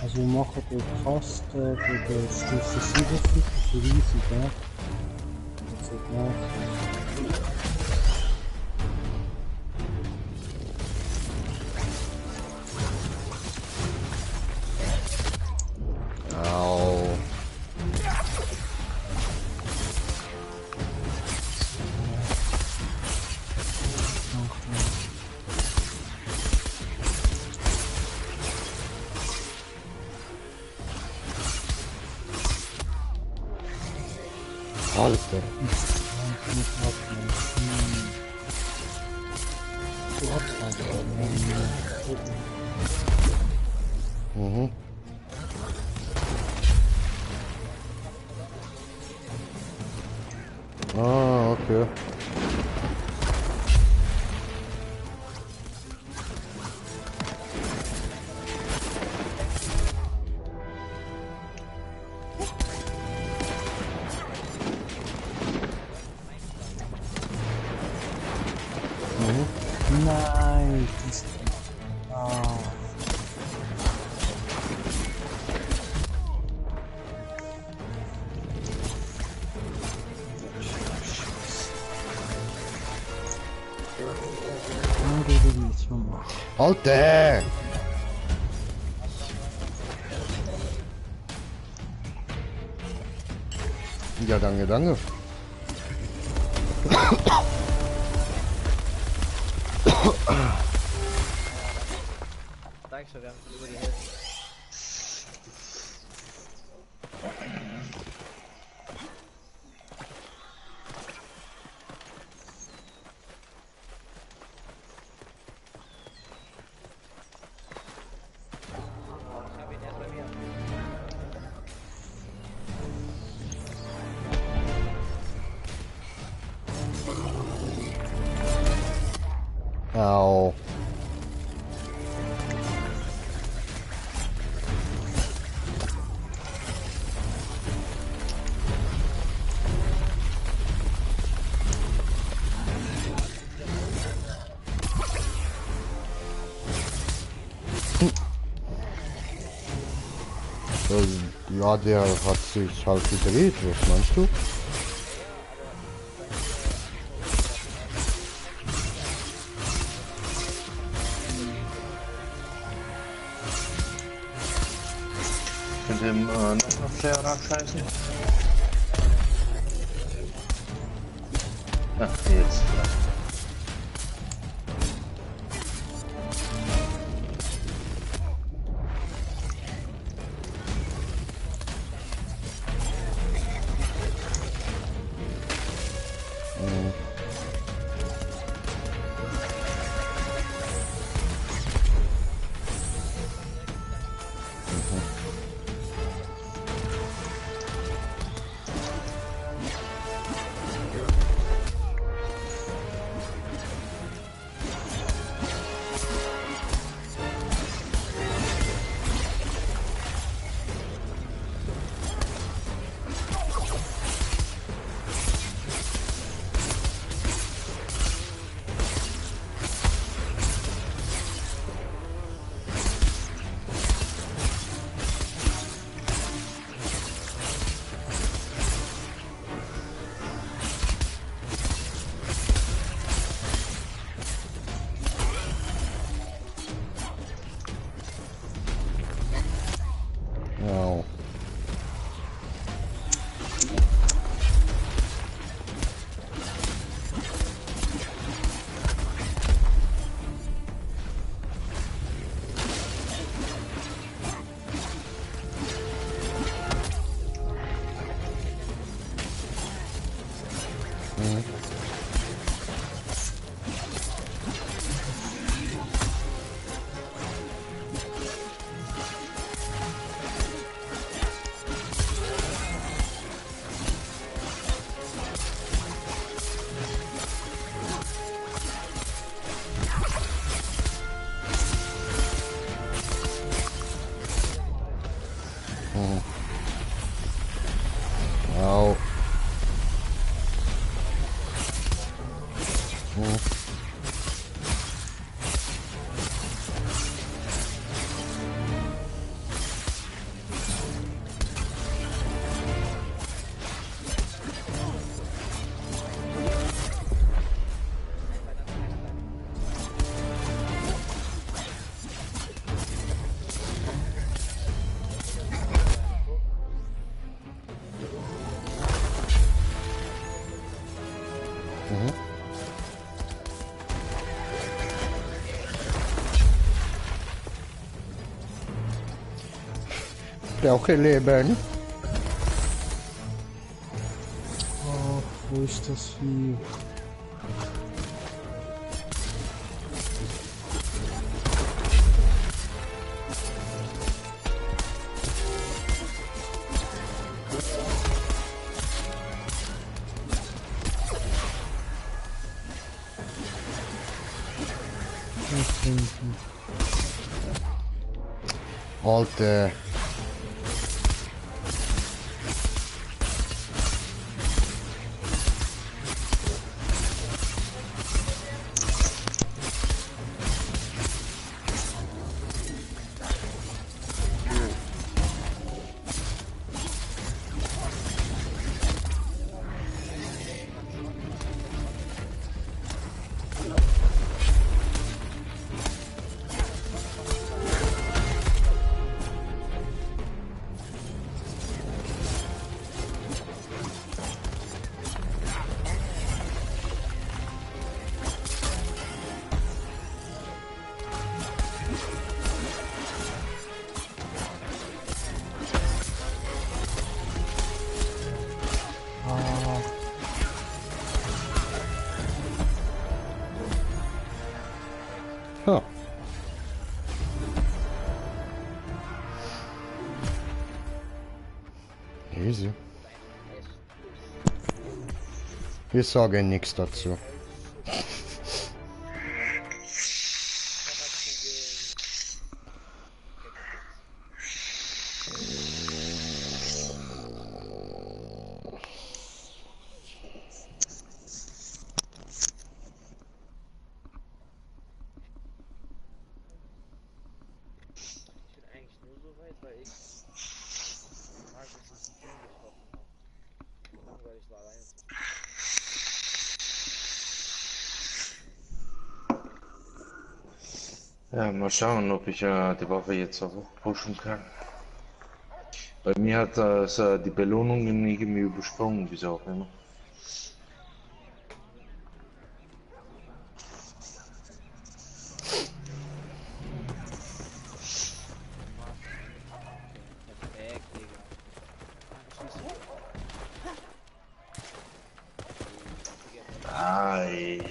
Also wir machen den fast bei der Stufe 7 für riesig, ja. Das ist Au. Alter. Mhm. Ah, okay. Nein, das Alter! Ja, danke, danke. Dankeschön, wir haben schon über die Hälfte. Ich hab ihn erst bei mir. Au. Ja, der hat sich halt gedreht, was meinst du? Könnt ihr noch Player nachscheißen? Ach, jetzt. Ja. Au. Brauche Leben. Ach, wo ist das Vieh? Alter. Huh. Easy. Wir sagen nichts dazu. Ja, mal schauen, ob ich die Waffe jetzt auch pushen kann. Bei mir hat das die Belohnungen irgendwie übersprungen, wieso auch immer. Ai.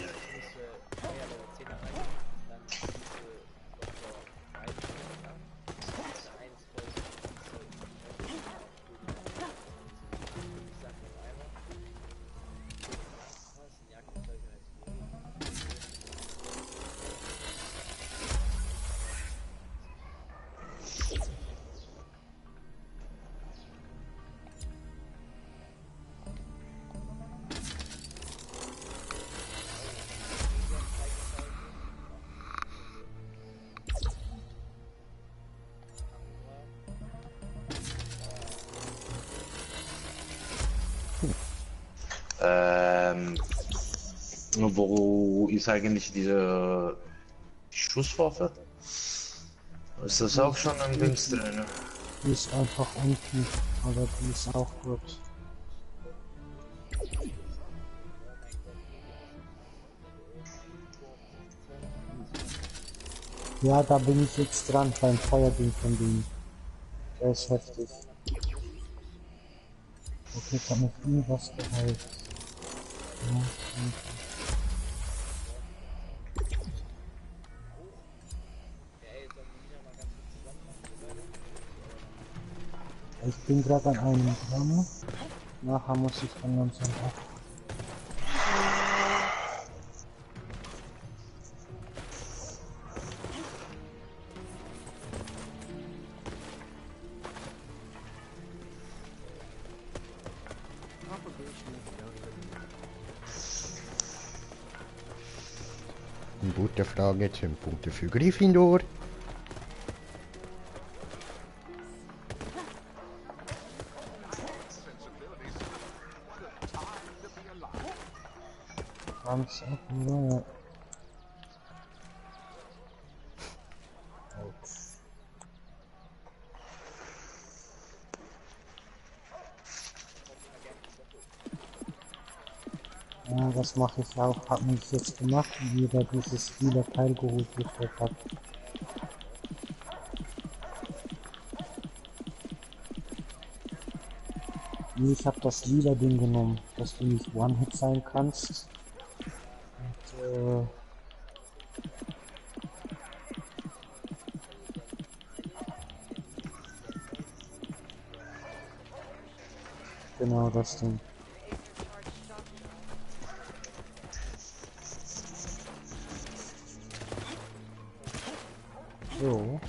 Wo ist eigentlich diese Schusswaffe? Ist das auch schon ein Dings drin? Die ist einfach unten, aber die ist auch gut. Ja, da bin ich jetzt dran beim Feuerding von denen. Der ist heftig. Okay, ich hab mit ihm was geheilt. Ja, ich bin gerade an einem dran. Nachher muss ich dann langsam ab. Gute Frage, 10 Punkte für Gryffindor. Ganz ab, ja. Ja, das mache ich auch. Hab mich jetzt gemacht, wie jeder dieses lila Teil geholt hat. Nee, ich habe das lila Ding genommen, dass du nicht One-Hit sein kannst. Und, genau das Ding. So.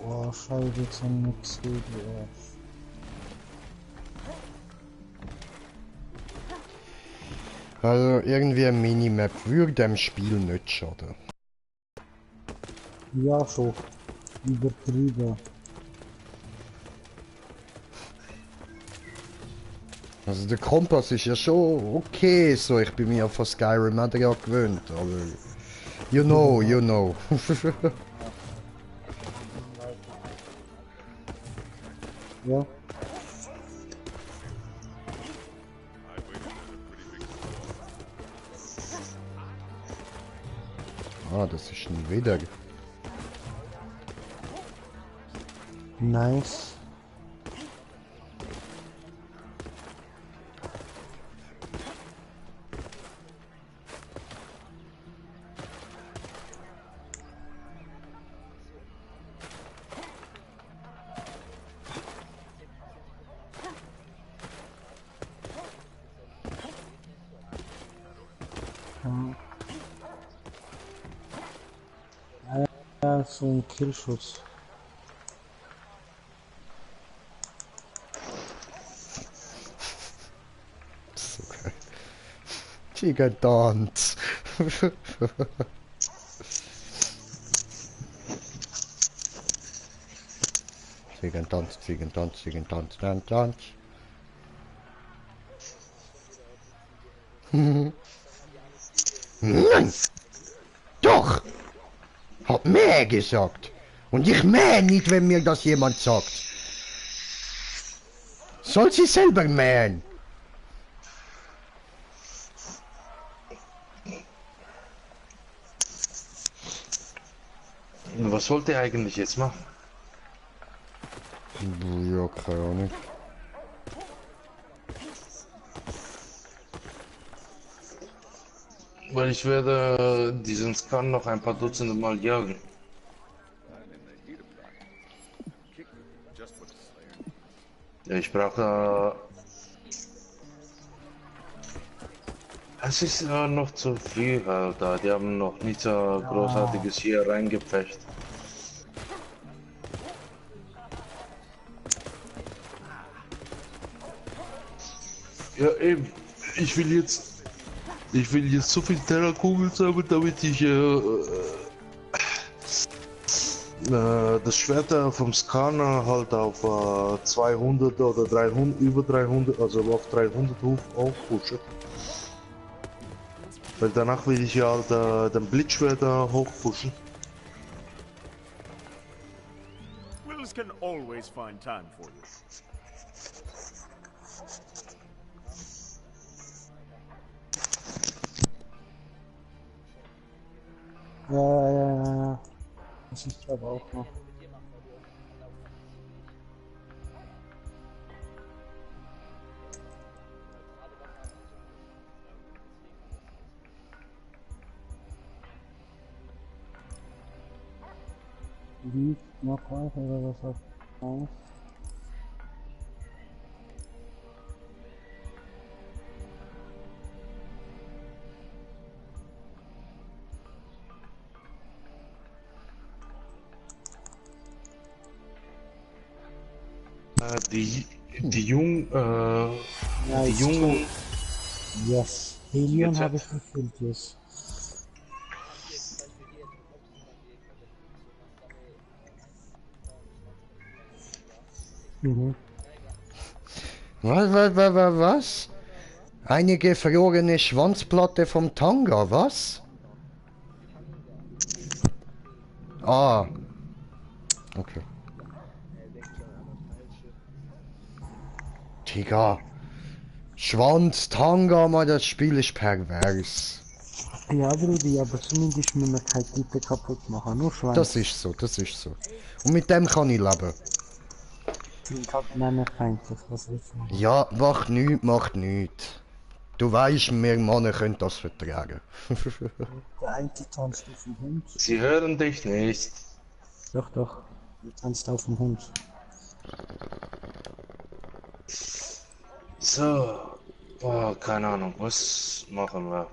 Oh, Scheiße, jetzt ein nix CDF. Also irgendwie eine Minimap würde dem Spiel nicht schaden. Ja, schon. Übertrieben. Also der Kompass ist ja schon okay, so ich bin mir von Skyrim auch daran gewöhnt, aber you know. Ja. Ah, das ist ein Wieder. Nice. Ja, so ein Killschuss. So geil. Gigadance. Ziegentanz. Nein! Doch! Hab mehr gesagt! Und ich mähe nicht, wenn mir das jemand sagt. Soll sie selber mähen? Was wollt ihr eigentlich jetzt machen? Ja, keine Ahnung. Weil ich werde diesen Scan noch ein paar Dutzende Mal jagen. Ja, ich brauche... es ist noch zu früh, Alter. Die haben noch nichts Großartiges hier reingepfecht. Ja, eben. Ich will jetzt so viel Terrakugeln sammeln, damit ich das Schwert vom Scanner halt auf 200 oder 300, über 300, also auf 300 hochpushen. Weil danach will ich ja halt den Blitzschwert hochpushen. Willis can always find time for you. Ja. Das ist aber auch noch. Liegt noch weiter oder was auch? Die Jungen, Ja, die Jungen. Yes. Helion habe ich gekillt, yes. Mhm. Was? Eine gefrorene Schwanzplatte vom Tanga, was? Ah. Okay. Digga. Schwanz, Tanga, mal das Spiel ist pervers. Ja, Brudi, aber zumindest müssen wir keine Titel kaputt machen, nur Schwein. Das ist so. Und mit dem kann ich leben. Ich hab nämlich feindlich, was wissen wir? Ja, macht nichts. Du weißt, wir Männer können das vertragen. Der eine tanzt auf dem Hund. Sie hören dich nicht. Doch. Du tanzt auf dem Hund. So. Boah, keine Ahnung, was machen wir?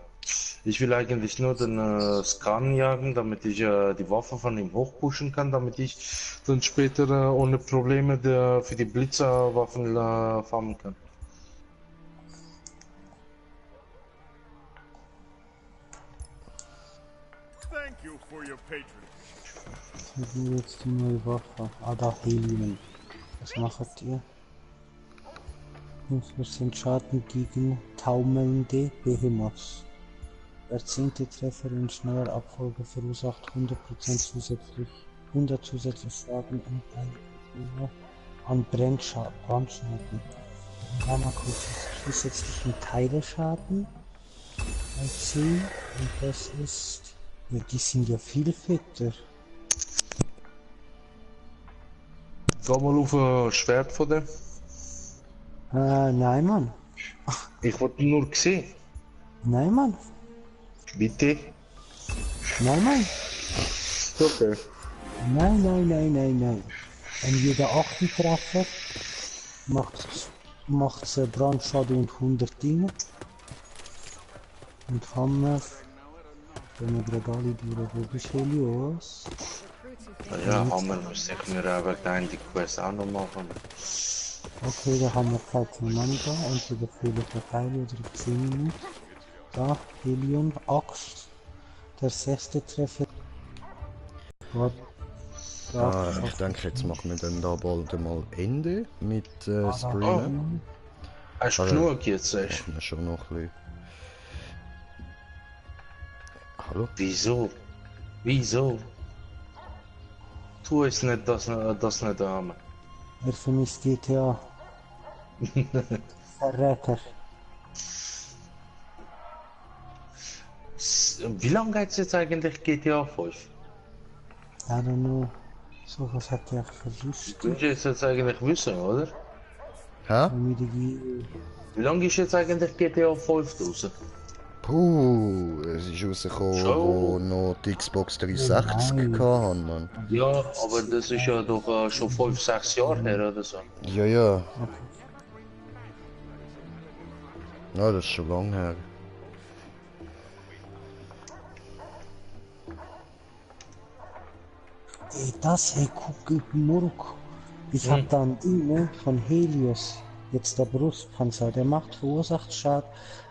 Ich will eigentlich nur den Scan jagen, damit ich die Waffe von ihm hochpushen kann, damit ich dann später ohne Probleme für die Blitzerwaffen farmen kann. Thank you for your patronage. Das ist jetzt die neue Waffe. Da Helium. Was macht ihr? 5% Schaden gegen taumelnde Behemoths. Der 10. Treffer in schneller Abfolge verursacht 100% zusätzlich Schaden und an Brandschaden. Zusätzlichen Teileschaden bei 10 und das ist. Ja, die sind ja viel fetter. Geh mal auf ein Schwert von dem. Nein, Mann. Ich wollte nur sehen. Nein, Mann. Bitte? Nein, Mann. Okay. Nein. Wenn jeder 8 Treffer macht Brandschaden und 100 Dinge. Und Hammer. Wenn wir gerade alle durch, wo bist du, Helios? Ja, Hammer müsste ich mir aber gleich die Quest auch noch machen. Okay, da haben wir Zeit zueinander. Entweder fehle ich Pfeile oder ich sehe ihn nicht. Da, Helion, Axt. Der 6. Treffer. Ich denke, jetzt machen wir dann da bald mal Ende mit Streamen. Hast du genug jetzt? Machen wir schon noch ein bisschen. Hallo? Wieso? Tu es nicht, das nicht haben. Er vermisst GTA. Verräter. Wie lange geht es jetzt eigentlich GTA 5? I don't know. So was hat er versucht. Du willst jetzt eigentlich wissen, oder? Hä? Wie lange ist jetzt eigentlich GTA 5 draußen? Puh, es ist rausgekommen, wo noch die Xbox 360 hatten, Mann. Ja, aber das ist ja doch schon 5-6 Jahre her oder so. Ja. Ja, das ist schon lange her. Ey, das, hey, guck, Murk. Ich hab da ein Ding, ne, von Helios. Jetzt der Brustpanzer, der verursacht Schaden,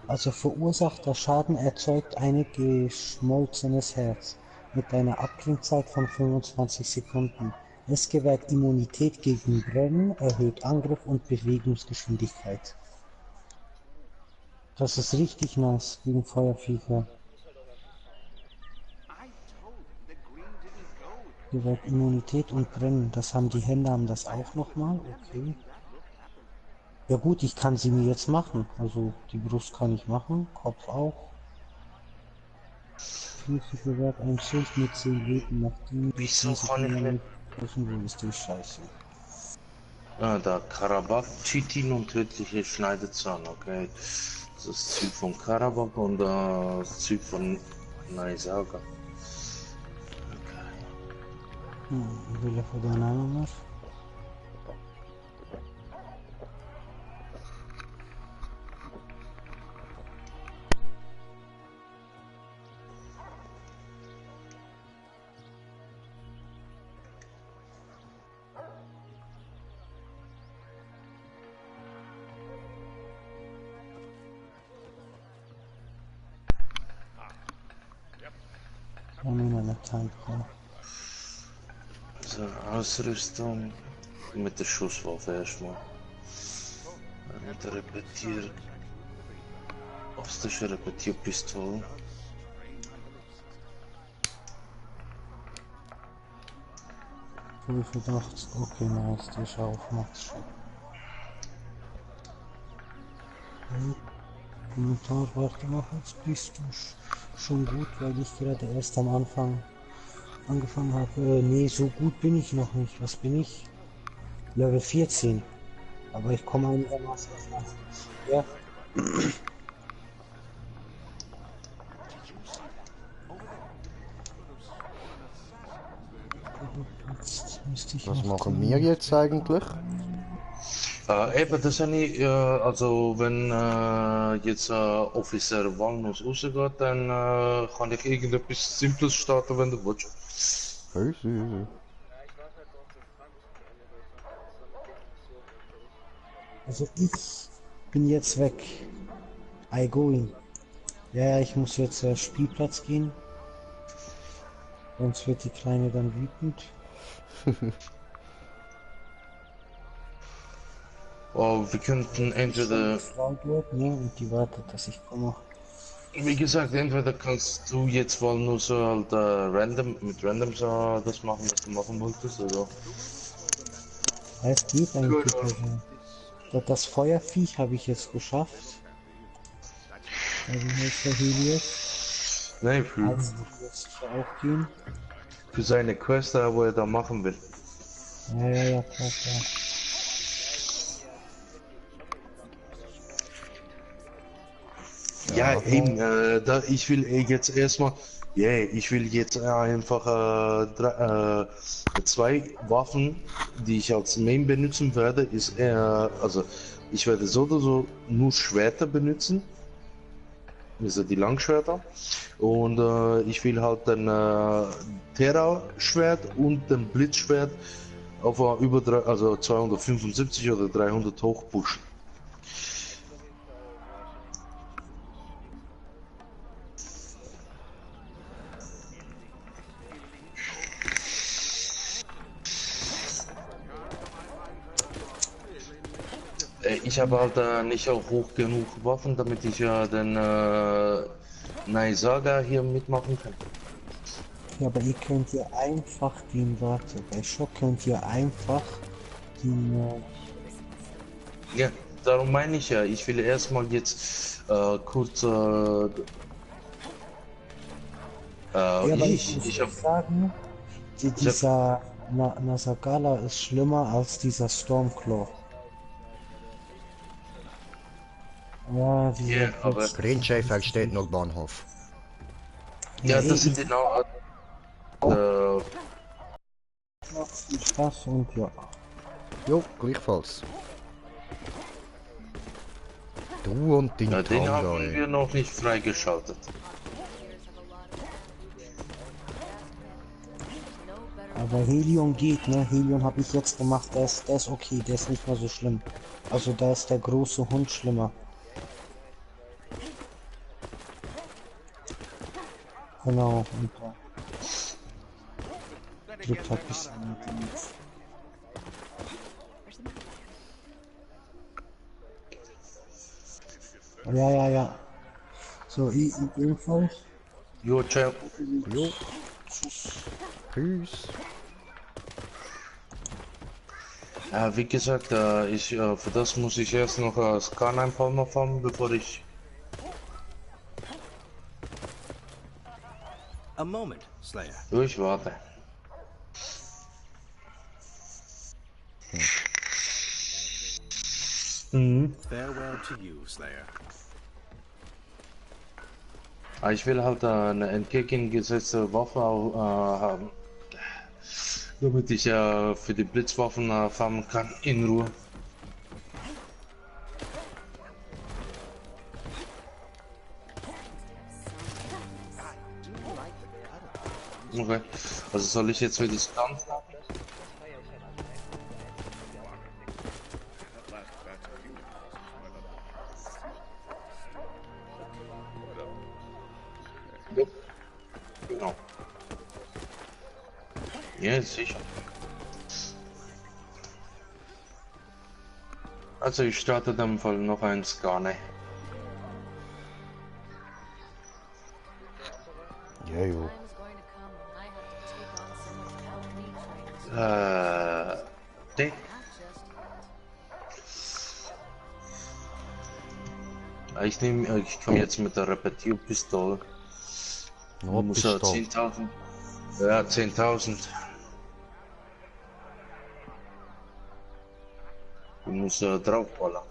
also verursachter Schaden erzeugt ein geschmolzenes Herz. mit einer Abklingzeit von 25 Sekunden. Es gewährt Immunität gegen Brennen, erhöht Angriff und Bewegungsgeschwindigkeit. Das ist richtig nice gegen Feuerviecher. Gewährt Immunität und Brennen. Das haben die Hände, haben das auch nochmal. Okay. Ja gut, ich kann sie mir jetzt machen. Also die Brust kann ich machen, Kopf auch. Füße gewährt ein Schild mit 10 Leben, nachdem die Wieso kann ich nicht? Wo ist die Scheiße? Ah, da Karabach, Chitin und tödliche Schneidezahn, okay. Das ist das Zug von Karabach und das Zug von Naisaga. Wille voor de namen. So, Ausrüstung mit der Schusswaffe erstmal. Mit der optische Repetierpistole. Voll verdacht. Okay, nice, die ist auf Max schon. Kommentar, warte mal, jetzt bist du schon gut, weil ich gerade erst am Anfang angefangen habe. Nee, so gut bin ich noch nicht. Was bin ich? Level 14. Aber ich komme einigermaßen. Ja. Was machen wir jetzt eigentlich? Eben, das habe ich, also wenn jetzt Officer Walnuss rausgeht, dann kann ich irgendetwas Simples starten, wenn du willst. Hey, Also ich bin jetzt weg. I going. Ja, ich muss jetzt Spielplatz gehen. Sonst wird die Kleine dann wütend. Oh, wir könnten entweder... Ne, und die wartet, dass ich komme. Wie gesagt, entweder kannst du jetzt wohl nur so halt mit Random so das machen, was du machen wolltest, oder? Es geht eigentlich. Das Feuerviech habe ich jetzt geschafft. Also heißt der Helios. Nein, für... Also wird sicher auch gehen. Für seine Quest, wo er da machen will. Ja, klar. Ja, eben, ich will jetzt erstmal, ich will jetzt einfach 2 Waffen, die ich als Main benutzen werde, ist also ich werde so oder so nur Schwerter benutzen, also die Langschwerter, und ich will halt den Terra-Schwert und den Blitzschwert auf über 275 oder 300 hochpushen. Ich habe halt nicht auch hoch genug Waffen, damit ich den Naisaga hier mitmachen kann. Ja, aber ihr könnt ja einfach den, warte, bei Schock könnt ihr einfach den... Ja, darum meine ich ja, ich will erstmal jetzt kurz... ich hab sagen, dieser Nasagala ist schlimmer als dieser Stormclaw. Ja, aber... Greenschäfer steht noch Bahnhof. Ja, das sind genau... Macht viel Spaß und ja. Jo, gleichfalls. Du und den den haben wir noch nicht freigeschaltet. Aber Helion geht, ne? Helion habe ich jetzt gemacht, der ist okay, der ist nicht mehr so schlimm. Also da ist der große Hund schlimmer. Genau, und drückt halt ein bisschen mehr Dings. Ja. So, ich ebenfalls. Jo, ciao. Jo. Tschüss. Ja, wie gesagt, für das muss ich erst noch Scan ein paar Mal fahren, bevor ich... A moment, Slayer. Ich warte. Farewell to you, Slayer. Ich will halt eine entgegengesetzte Waffe haben, damit ich für die Blitzwaffen farmen kann in Ruhe. Okay, also soll ich jetzt wieder Stunt machen? Genau. Ja, sicher. Also ich starte dann Fall noch ein Scanner. Ja, jo. Nee. Ich komme jetzt mit der Repetierpistole. Oh, Muss er 10.000. Ja, 10.000. Du musst draufballern.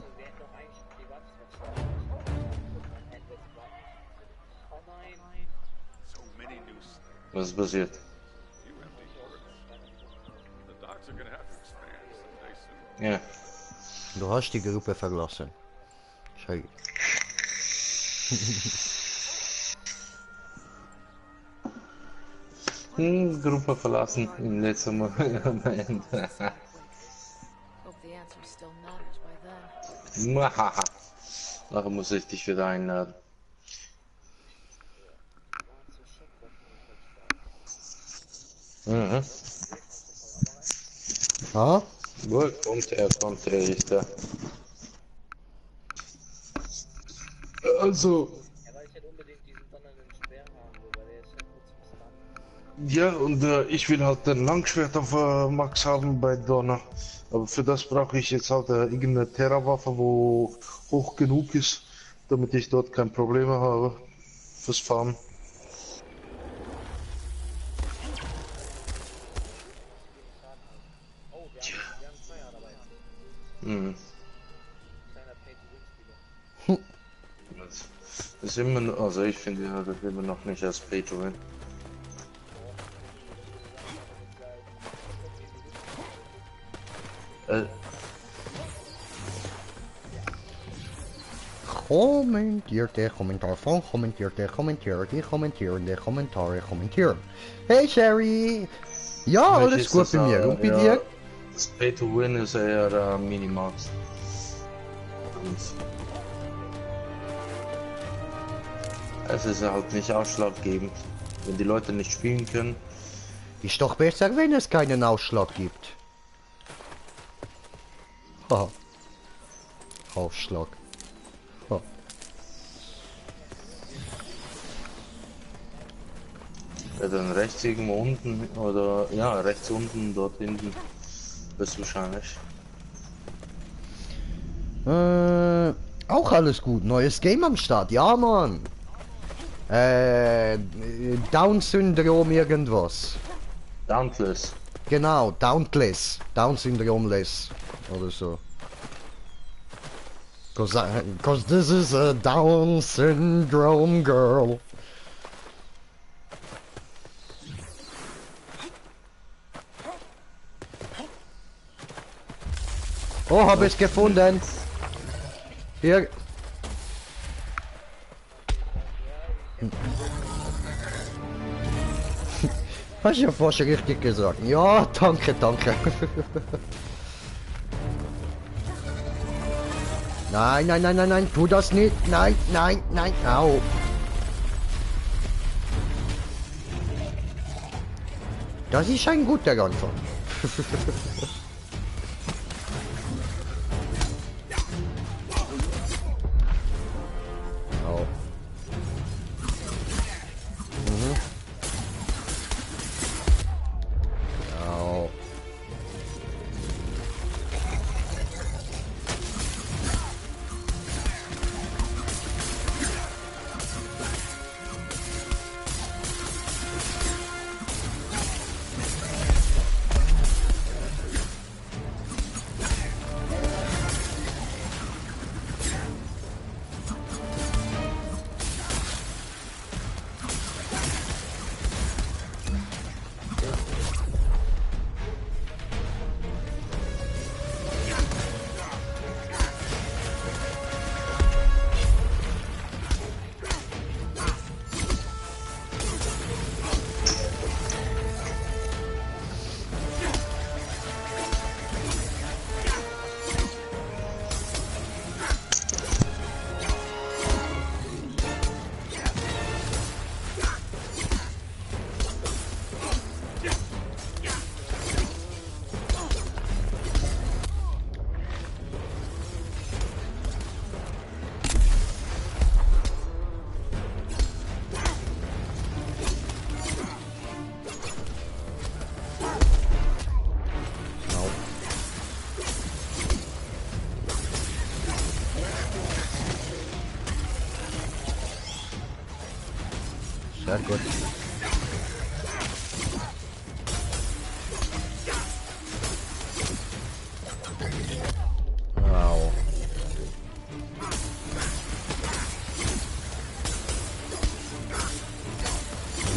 Was ist passiert? Ja. Du hast die Gruppe verlassen. Schau. Gruppe verlassen im letzten Moment. Nachher muss ich dich wieder einladen. Mhm. Ah? Wo kommt er, ist er. Also. Ja, und ich will halt ein Langschwert auf Max haben bei Donner. Aber für das brauche ich jetzt halt irgendeine Terra-Waffe, wo hoch genug ist, damit ich dort kein Problem habe fürs Farmen. Hm. Das ist immer noch, also ich finde ja, das immer noch nicht als Pay to Win. Kommentierte Kommentar von kommentierte Kommentare. Hey Sherry! Ja, alles gut bei mir. Und bei dir? Das Pay to Win ist eher Minimax. Es ist halt nicht ausschlaggebend. Wenn die Leute nicht spielen können. Ist doch besser, wenn es keinen Ausschlag gibt. Haha. Ausschlag. Ha. Ja, dann rechts irgendwo unten oder ja, rechts unten, dort hinten. Bist wahrscheinlich. Auch alles gut. Neues Game am Start. Ja, Mann. Down-Syndrom irgendwas. Dauntless. Genau, Dauntless. Down-Syndrom-less. Oder so. Cause this is a Down-Syndrome girl. Oh, hab ich gefunden. Hier. Hast du ja fast richtig gesagt. Ja, danke. Nein, tu das nicht. Nein. Au. Das ist ein guter Anfang. Oh. Mhm. Oh. Sehr gut. Wow.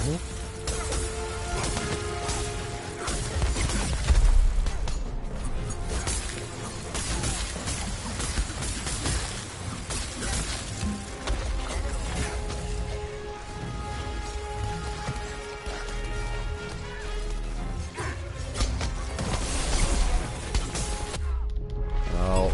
Mhm. Wow.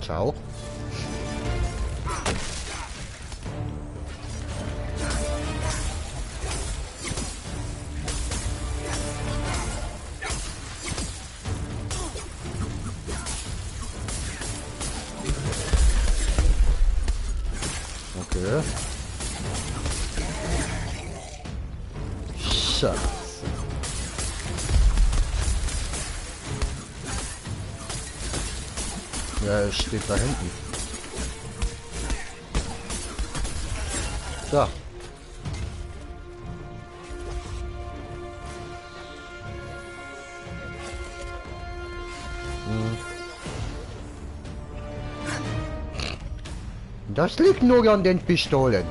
Ciao. Okay. Scheiße. Ja, er steht da hinten. So. Das liegt nur an den Pistolen.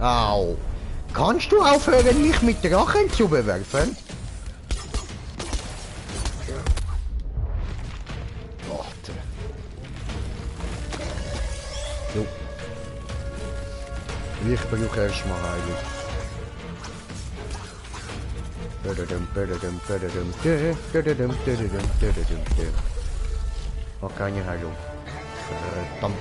Au. Kannst du aufhören, mich mit Drachen zu bewerfen? Warte. So. Ich brauche erstmal Heilung. Oh, keine Heilung. Verdammt.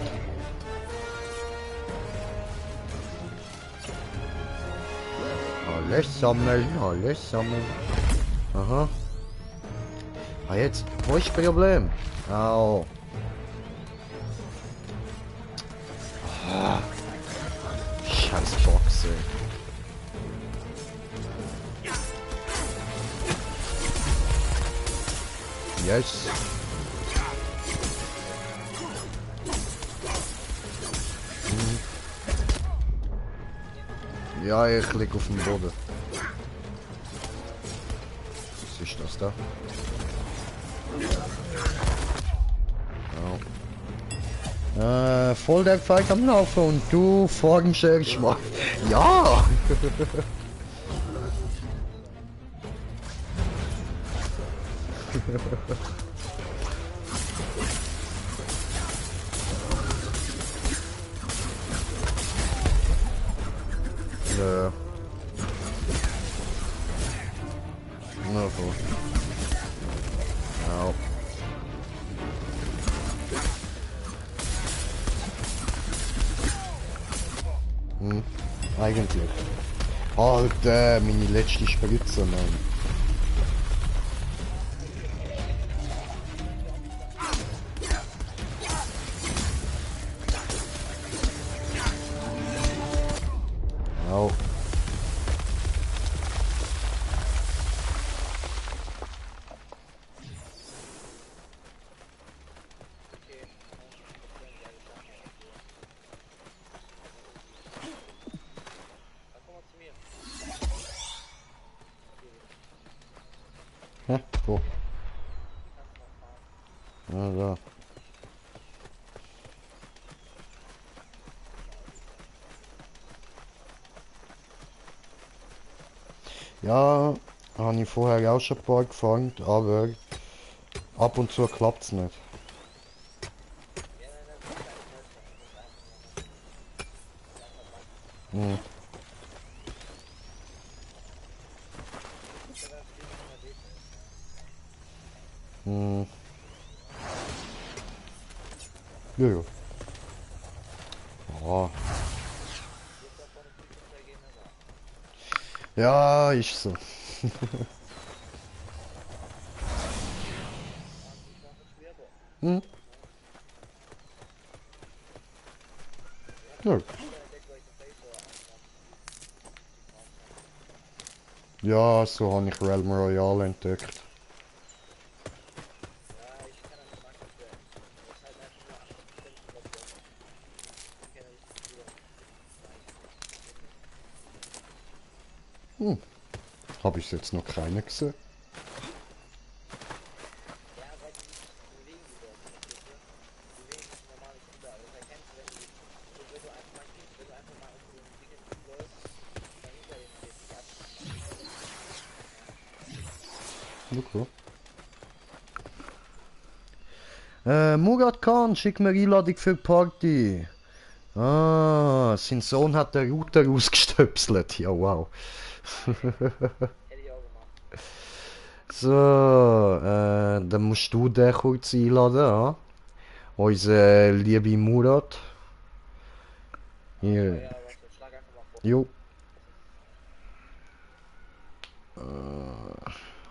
Alles sammeln, alles sammeln. Aha. Ah, jetzt, wo ist das Problem? Au. Ah. Scheiß Boxe. Yes. Ja, ich lieg auf dem Boden. Was ist das da? Oh. Voll der Fight am Laufen und du folgst erstmal. Ja! Ja. Na so. Ja. Eigentlich. Alter, meine letzte Spritze, Mann. Au. Hä? Wo? Ah, da. Ja, habe ich vorher auch schon ein paar gefangen, aber ab und zu klappt's nicht. Hm. Hm. Ja, ja. Oh. Ja, ist so. Hm? Ja. Ja, so habe ich Realm Royale entdeckt. Hm. Habe ich jetzt noch keine gesehen? Okay. Murat Khan, schick mir Einladung für die Party. Ah, sein Sohn hat den Router ausgestöpselt. Ja, wow. So, dann musst du den kurz einladen, ja? Unser liebe Murat. Hier. Jo.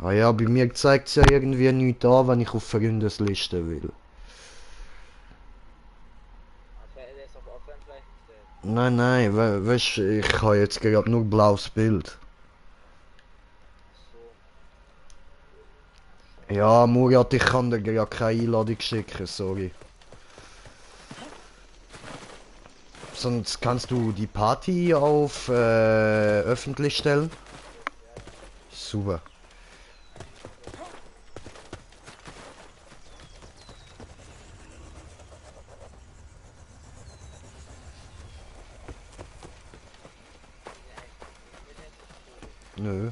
Ah ja, bei mir zeigt es ja irgendwie nichts an, wenn ich auf Freundesliste will. Nein, nein, weißt du, ich habe jetzt gerade nur blaues Bild. Ja, Murat, ich kann dir gerade keine Einladung schicken, sorry. Sonst kannst du die Party auf öffentlich stellen. Super. Nö.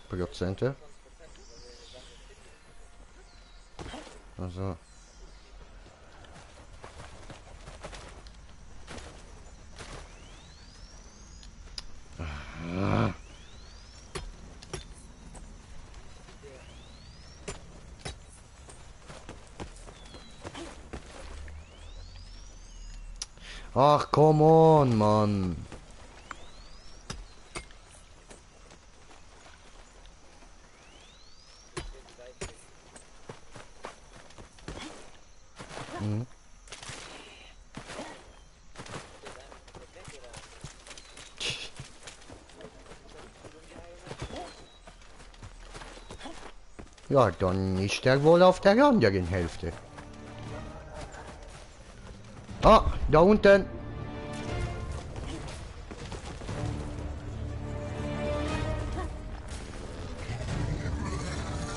Prozente? Also. Ach, come on, Mann. Mhm. Ja, dann ist er wohl auf der anderen Hälfte. Ah, da unten.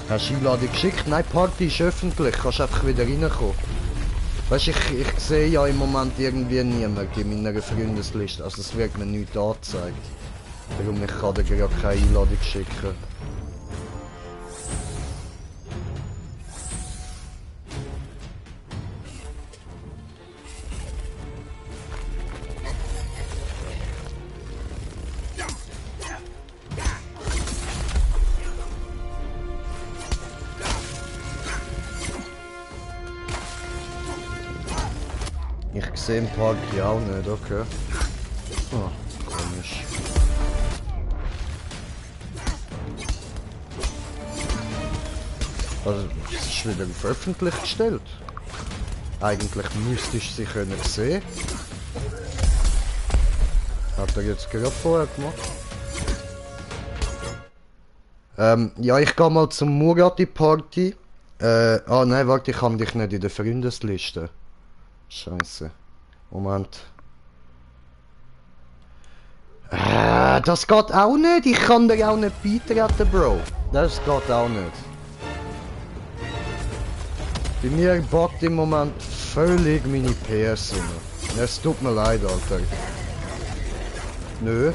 Hast du Einladung geschickt? Nein, Party ist öffentlich, kannst einfach wieder reinkommen. Weißt du, ich sehe ja im Moment irgendwie niemanden in meiner Freundesliste, also es wird mir nichts angezeigt. Darum ich kann dir gerade keine Einladung schicken. PC im Park ja auch nicht, okay. Oh, komisch. Also, es ist wieder auf öffentlich gestellt. Eigentlich müsste ich sie können sehen. Hat er jetzt gerade vorher gemacht. Ja, ich gehe mal zum Murati-Party. Nein, warte, ich habe dich nicht in der Freundesliste. Scheiße. Moment. Das geht auch nicht. Ich kann dir auch nicht beitreten, Bro. Das geht auch nicht. Bei mir buggt im Moment völlig meine PS immer. Es tut mir leid, Alter. Nö.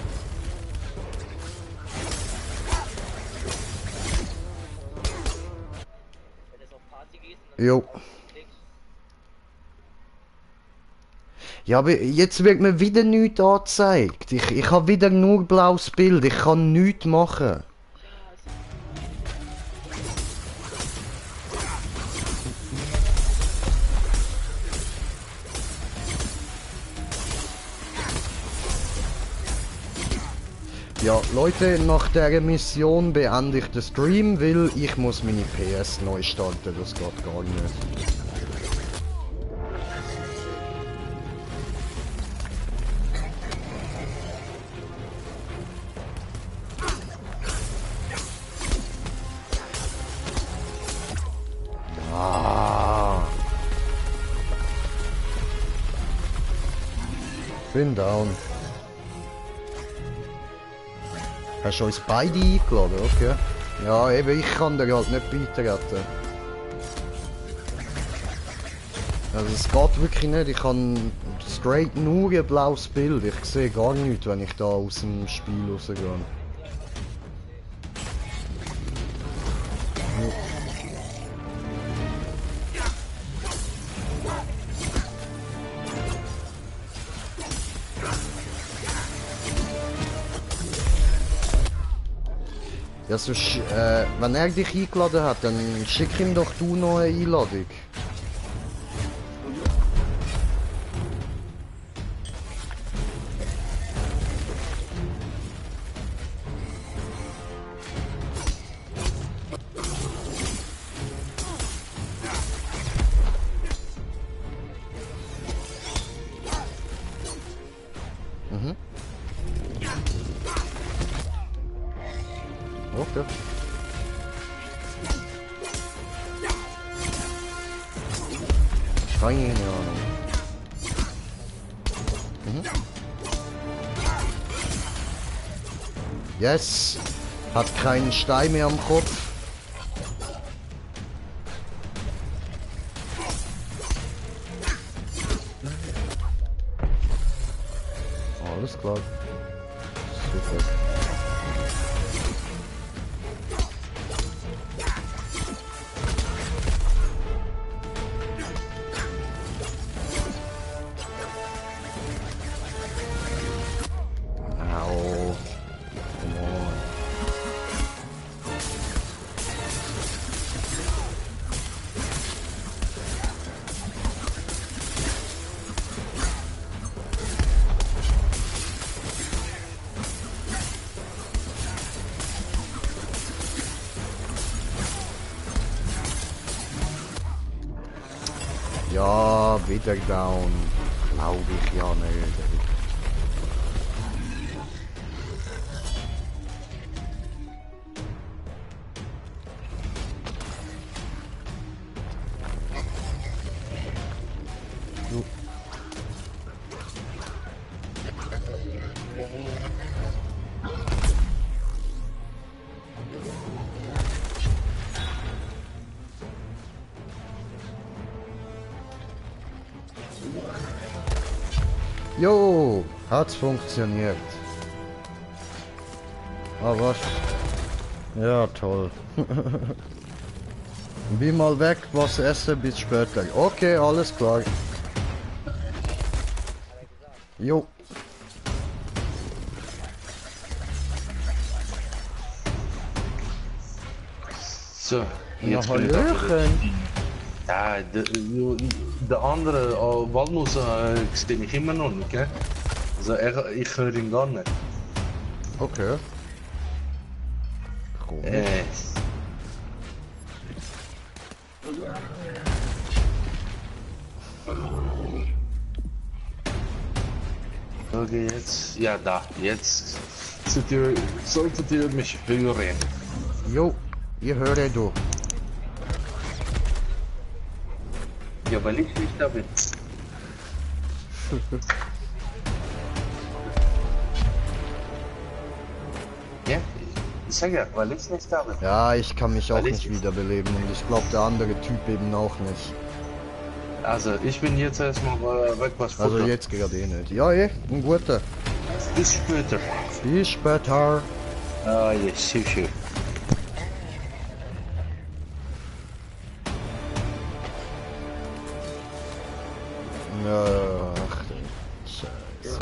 Jo. Ja, aber jetzt wird mir wieder nichts angezeigt. Ich habe wieder nur blaues Bild. Ich kann nichts machen. Ja, Leute, nach der Mission beende ich den Stream, weil ich muss meine PS neu starten. Das geht gar nicht. Bin down. Hast du uns beide eingeladen, okay? Ja, eben, ich kann dir halt nicht beitreten. Also es geht wirklich nicht, ich habe straight nur ein blaues Bild. Ich sehe gar nichts, wenn ich da aus dem Spiel rausgehe. Ja, sonst, wenn er dich eingeladen hat, dann schick ihm doch du noch eine Einladung. Mhm. Okay. Keine Ahnung. Mhm. Yes. Hat keinen Stein mehr am Kopf. Alles klar. Super. Ja, wieder down. Glaube ich ja nicht. Jo, hat's funktioniert. Ah, was? Ja, toll. Bin mal weg, was essen bis später. Okay, alles klar. Jo. So, jetzt bin ich da. Ja, de andere, Walnuss, kenne ich immer noch nicht, gell? Also ich höre ihn gar nicht. Okay. Komisch. Okay, jetzt, ja da, jetzt solltet ihr mich hören. Jo, ihr hört du. Ja, weil ich nicht da bin. Ja, ich sag ja, weil ich nicht da bin. Ja, ich kann mich auch Weil nicht wiederbeleben und ich glaube der andere Typ eben auch nicht. Also, ich bin jetzt erstmal weg, was Also futtern. jetzt gerade eh nicht. Ja, ein guter. Bis später. Bis später. Ah, ja, schön. Ach, du Scheiße.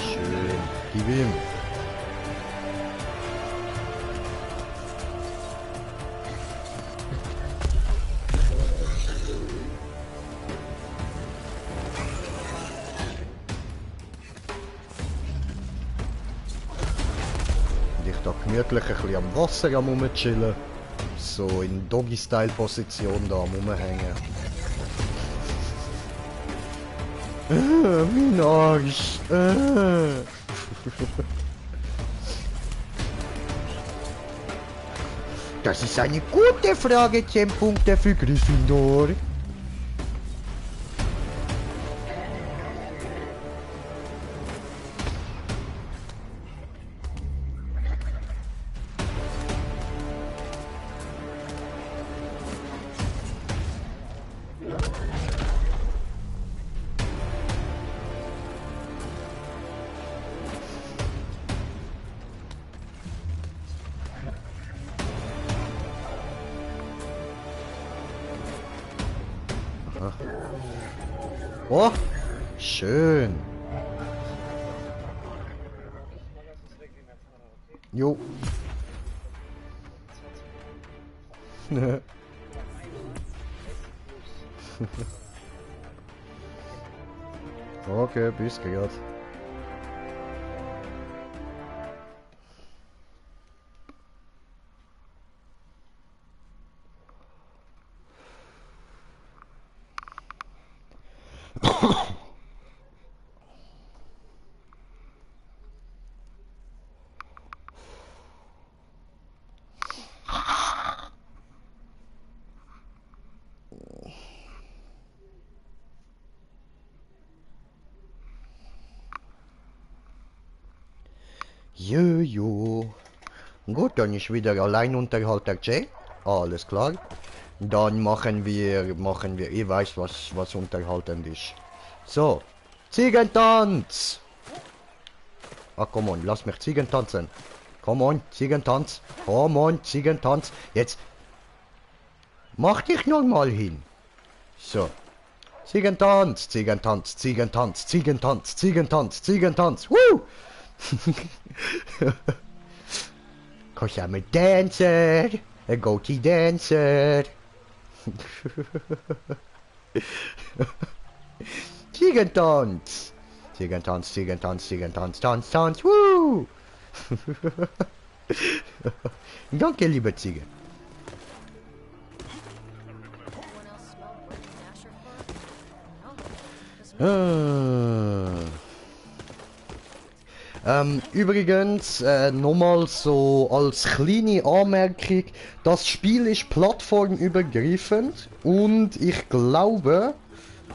Schön. Gib ihm. Und ich da gemütlich ein bisschen am Wasser am rumchillen. So in Doggy-Style-Position da am rumhängen. Mein Arsch. Das ist eine gute Frage, 10 Punkte für Gryffindor. Oh, schön. Jo. Okay, bis gehört. Jojo. Gut, dann ist wieder Alleinunterhalt der Jay. Alles klar. Dann machen wir, ich weiß, was unterhaltend ist. So, Ziegentanz. Ah, komm on, lass mich Ziegen tanzen. Komm on, Ziegentanz. Komm on, Ziegentanz. Jetzt mach dich normal hin. So. Ziegentanz, Ziegentanz, Ziegentanz, Ziegentanz, Ziegentanz, Ziegentanz. Woo! 'Cause I'm a dancer, a goatee dancer. Ziegentanz. Ziegentanz, Ziegentanz, Ziegentanz, Tanz, Tanz, woo! Danke, liebe Ziege. Übrigens, nochmal so als kleine Anmerkung, das Spiel ist plattformübergreifend und ich glaube,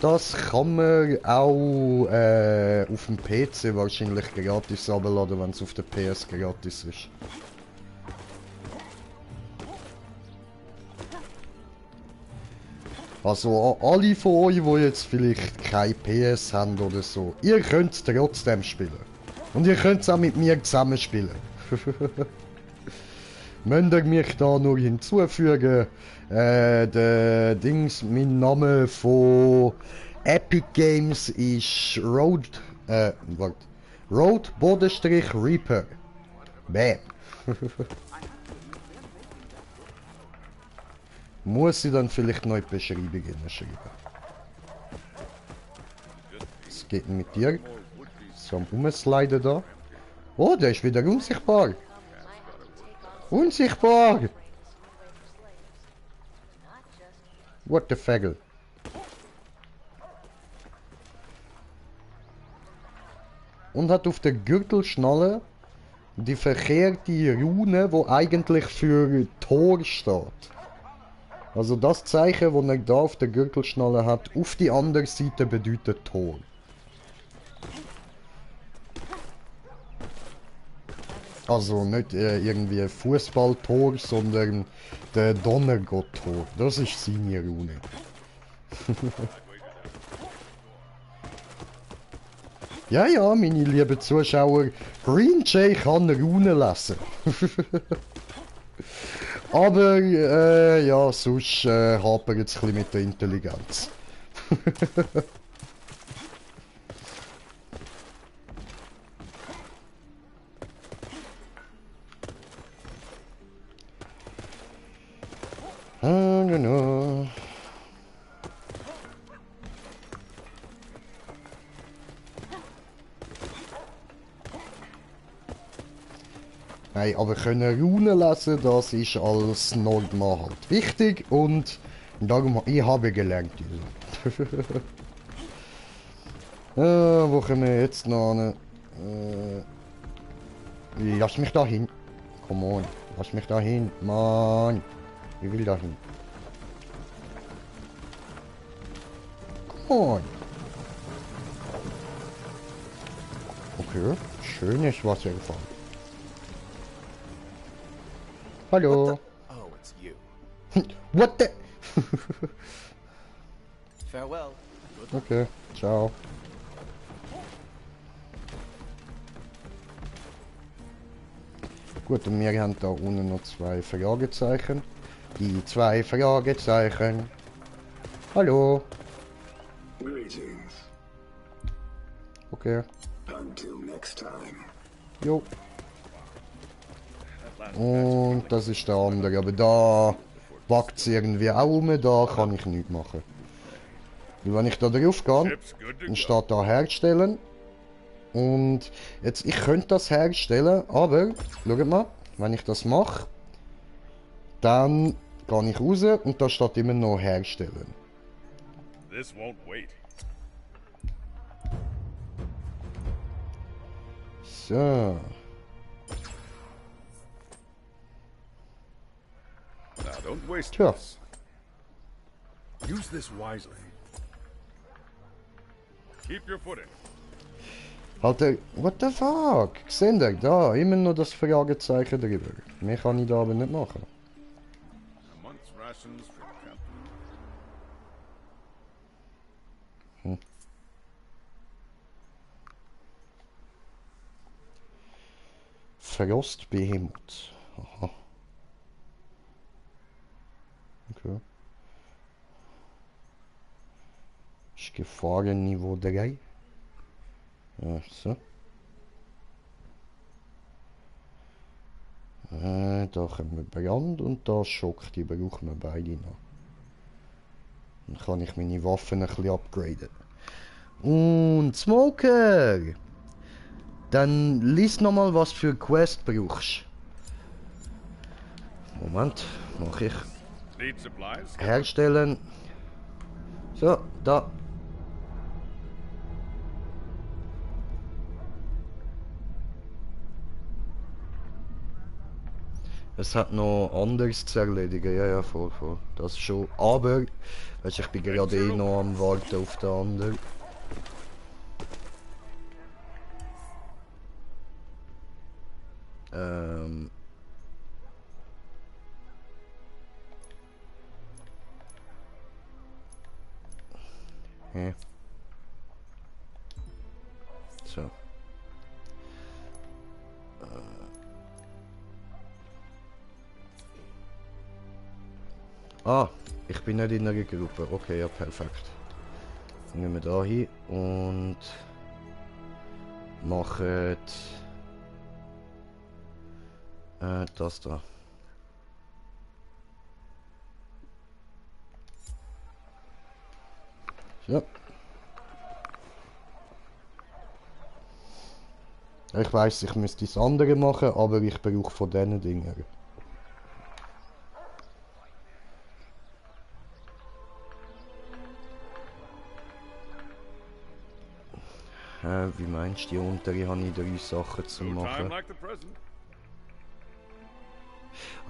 das kann man auch auf dem PC wahrscheinlich gratis runterladen, wenn es auf der PS gratis ist. Also alle von euch, die jetzt vielleicht kein PS haben oder so, ihr könnt es trotzdem spielen. Und ihr könnt es auch mit mir zusammen spielen. Müsst ihr mich da nur hinzufügen. Der Dings, mein Name von Epic Games ist Road-Reaper. Bam. Muss ich dann vielleicht noch in die Beschreibung hinschreiben. Was geht denn mit dir? So am Rumsliden da. Oh, der ist wieder unsichtbar. Unsichtbar! What the Fagel? Und hat auf der Gürtelschnalle die verkehrte Rune, wo eigentlich für Tor steht. Also das Zeichen, das er da auf der Gürtelschnalle hat, auf die andere Seite bedeutet Tor. Also nicht irgendwie Fußballtor, sondern der Donnergott-Tor. Das ist seine Rune. Ja, ja, meine lieben Zuschauer, Green Jay kann Runen lesen. Aber, ja, sonst hapert es ein bisschen mit der Intelligenz. No. Nein, aber können Runen lesen, das ist als Nordmann halt wichtig und darum ich habe gelernt. Wo können wir jetzt noch hin? Lass mich da hin. Come on, lass mich da hin, Mann. Ich will da hin. Come on. Okay, schönes Wasserfall. Hallo. Oh, it's you. What the? Farewell. Okay, ciao. Gut, und wir haben da unten noch 2 Fragezeichen. Die 2 Fragezeichen. Hallo. Greetings. Okay. Until next time. Jo. Und das ist der andere, aber da wackt es irgendwie auch um, da kann ich nichts machen. Und wenn ich da drauf gehe, dann steht da herstellen. Und jetzt, ich könnte das herstellen, aber, schaut mal, wenn ich das mache, dann gehe ich raus und da steht immer noch herstellen. This won't wait. So. Now don't waste Tja. this. Use this wisely. Keep your footing. Alter, what the fuck? Seht ihr, da, immer noch das Fragezeichen drüber. Mehr kann ich da aber nicht machen. A month's rations for the captain. Frostbehemoth. Aha. Okay. Ist Gefahrenniveau 3. Ja, so. Da haben wir Brand und da Schock, die brauchen wir beide noch. Dann kann ich meine Waffen ein bisschen upgraden. Und Smoker! Dann lies nochmal, was für Quest brauchst. Moment, mache ich. Need supplies? Herstellen. So, da. Es hat noch anderes zu erledigen, ja, voll. Das schon. Aber, weißt, ich bin gerade eh noch am Warten auf den anderen. Ja. So. Ah, ich bin nicht in einer Gruppe. Okay, ja, perfekt. Dann gehen wir da hin und machen das da. Ja. Ich weiß, ich müsste das andere machen, aber ich brauche von diesen Dingen. Wie meinst du, die untere habe ich 3 Sachen zu machen?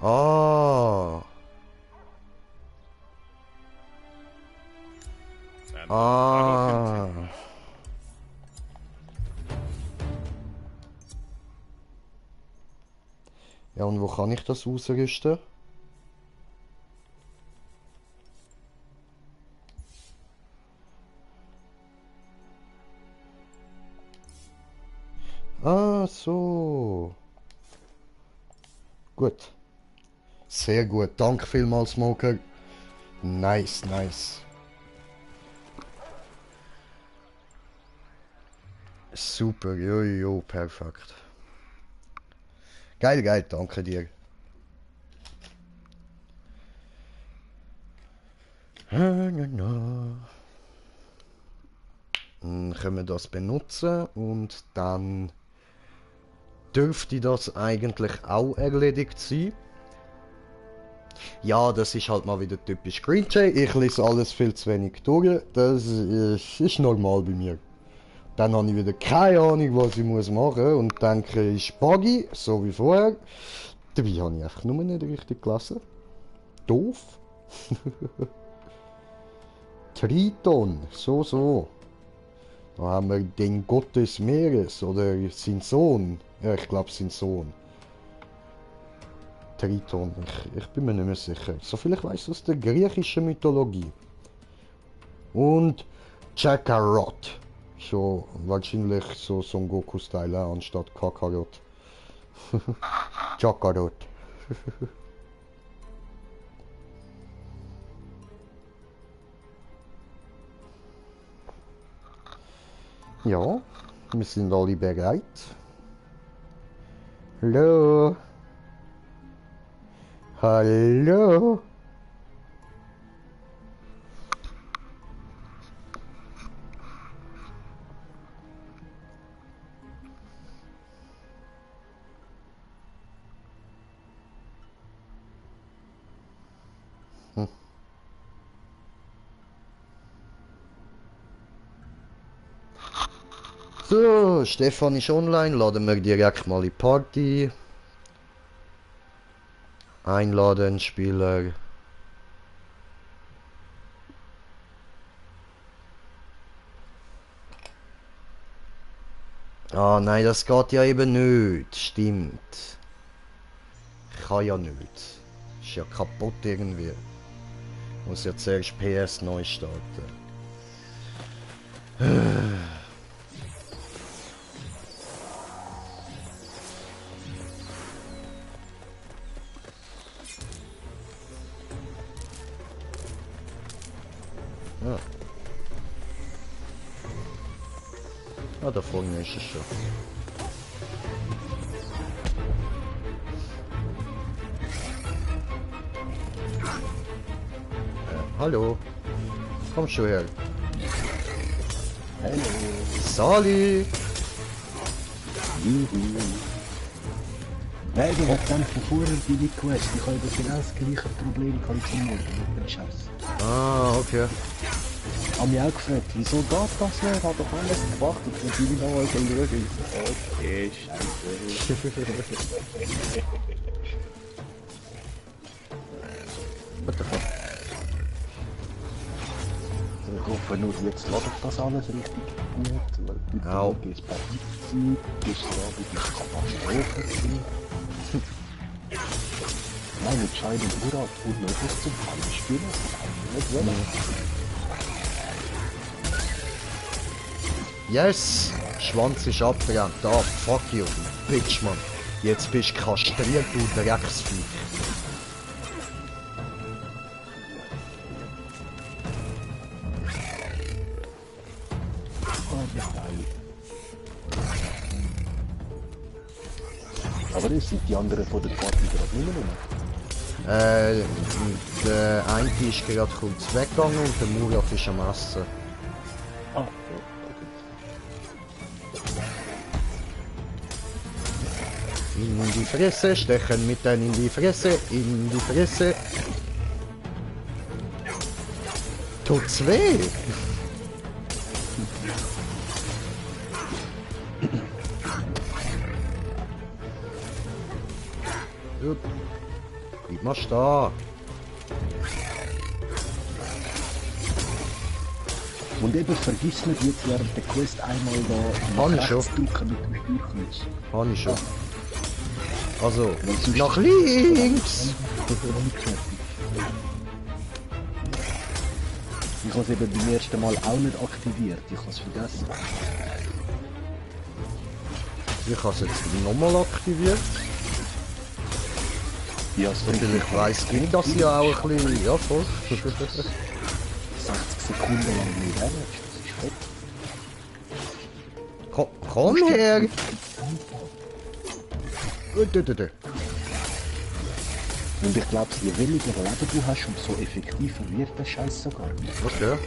Ah! Ah! Ja, und wo kann ich das ausrüsten? Ah, so. Gut. Sehr gut. Danke vielmals, Smoker. Nice, nice. Super, jojo, perfekt. Geil, geil, danke dir. Dann können wir das benutzen und dann dürfte das eigentlich auch erledigt sein. Ja, das ist halt mal wieder typisch Green Jay. Ich lese alles viel zu wenig durch. Das ist normal bei mir. Dann habe ich wieder keine Ahnung, was ich machen muss und denke, ich buggy, so wie vorher. Dabei habe ich einfach nur nicht richtig gelesen. Doof. Triton, so. Da haben wir den Gott des Meeres oder sein Sohn. Ja, ich glaube sein Sohn. Triton, ich bin mir nicht mehr sicher. Soviel ich weiß aus der griechischen Mythologie. Und Kakarot. So, wahrscheinlich so Son Goku-Style anstatt Kakarot. Kakarot. Ja, wir sind alle bereit. Hallo. Hallo. So, Stefan ist online, laden wir direkt mal in die Party. Einladen, Spieler. Ah nein, das geht ja eben nicht, stimmt. Ich kann ja nicht. Ist ja kaputt irgendwie. Muss ja zuerst PS neu starten. Ja. Ah, da vorne ist es schon. Hallo. Komm schon her. Hallo. Sali. Nein, du hast dann von vorher die Request. Ich habe genau das gleiche Problem gehabt zum Morgen mit dem Scheiß. Ah, okay. Ich habe mich auch gefragt, wieso geht das nicht? Ich habe doch alles gemacht und dann bin ich nochmal schauen. Okay, scheiße. What the fuck? Ich hoffe nur, jetzt ladet das alles richtig gut, weil die Tage ist bei Zeit, gestern Abend ist Katastrophe gewesen. Nein, entscheidend Urat unmöglich zum Fallen spielen, das kann ich nicht wollen. Yes! Schwanz ist abgebrannt. Ah, fuck you, du Bitch, Mann. Jetzt bist du kastriert, du Drecksviech. Aber das sind die anderen von der Party gerade nicht mehr rum. Der eine ist gerade kurz weggegangen und der Murat ist am Essen. Ah, In die Fresse, stechen mit denen in die Fresse, in die Fresse. Tut's weh? Gut. Bleib mal stehen. Und eben vergiss nicht jetzt während der Quest einmal da Habe ich nach schon. rechts drücken mit dem Steuerkreuz. Habe ich schon. Also, nach links! Ich habe es eben beim ersten Mal auch nicht aktiviert, ich habe es vergessen. Ich habe es jetzt nochmal aktiviert. Ja, natürlich weiss ich das ja auch ein bisschen. Ja, voll. 60 Sekunden lang nicht damage, das ist fett. Komm her! Und ich glaube, je weniger Leben du hast, umso effektiver wird der Scheiß sogar. Okay.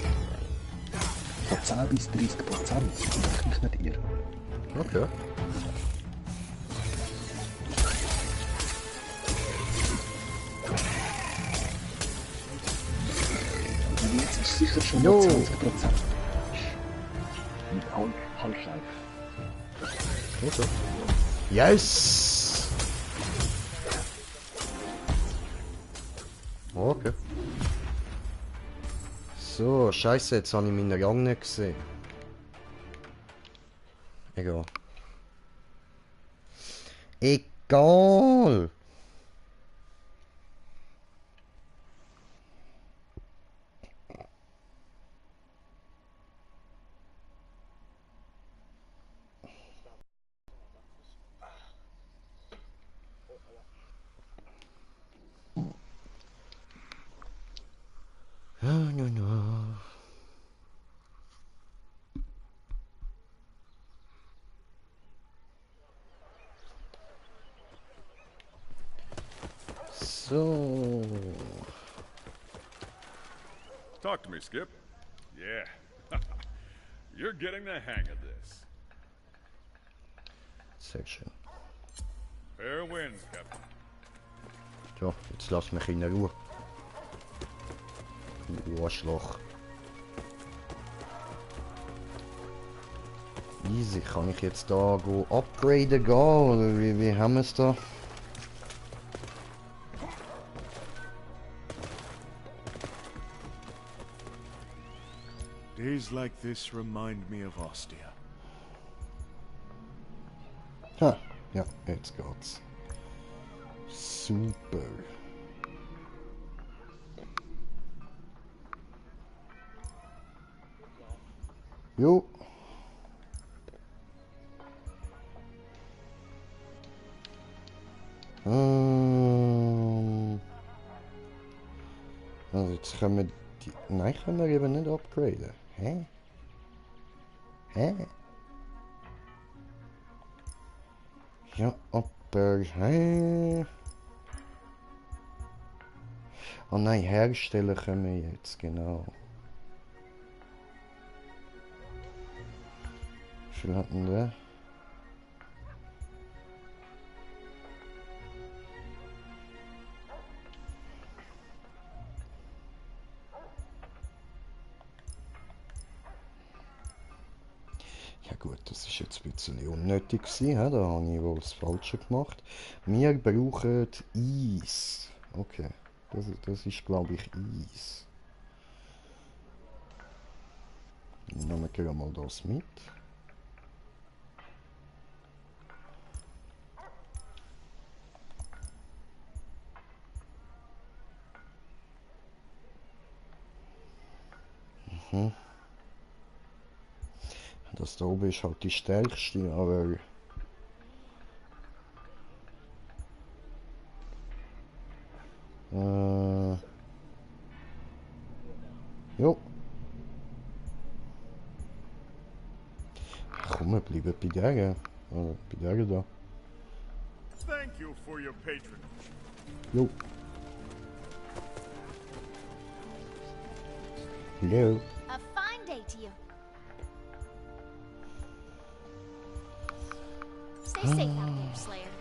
Von 10 bis 30%, ich mich nicht irre. Okay. Und jetzt ist sicher schon Jo. 20%. Mit Halbschleife. Okay. Yes! Okay. So, scheiße, jetzt habe ich meinen Rang nicht gesehen. Egal. Egal! Ja, ja, ja. So. Talk to me, Skip. Yeah. You're getting the hang of this. Sehr schön. Fair winds, Captain. So, jetzt lass mich in Ruhe. Du Arschloch. Easy, kann ich jetzt da go upgraden gehen, oder wie haben wir es da? Days like this remind me of Ostia. Ha, ja, jetzt geht's. Super. Jo. Also jetzt können wir die... Nein, können wir eben nicht upgraden. Hä? Hä? Ja, aber... Hä? Oh nein, herstellen können wir jetzt, genau. Wie viel hatten wir? Das ist jetzt ein bisschen unnötig gewesen, he? Da habe ich wohl das Falsche gemacht. Wir brauchen Eis. Okay, das ist glaube ich Eis. Nehmen wir mal das mit. Das da oben ist halt die stärkste, aber jo. Komm, wir bleiben bei der. Bei der da. Thank you for your patronage. Jo. Hello. A fine day to you. Stay safe out there, Slayer.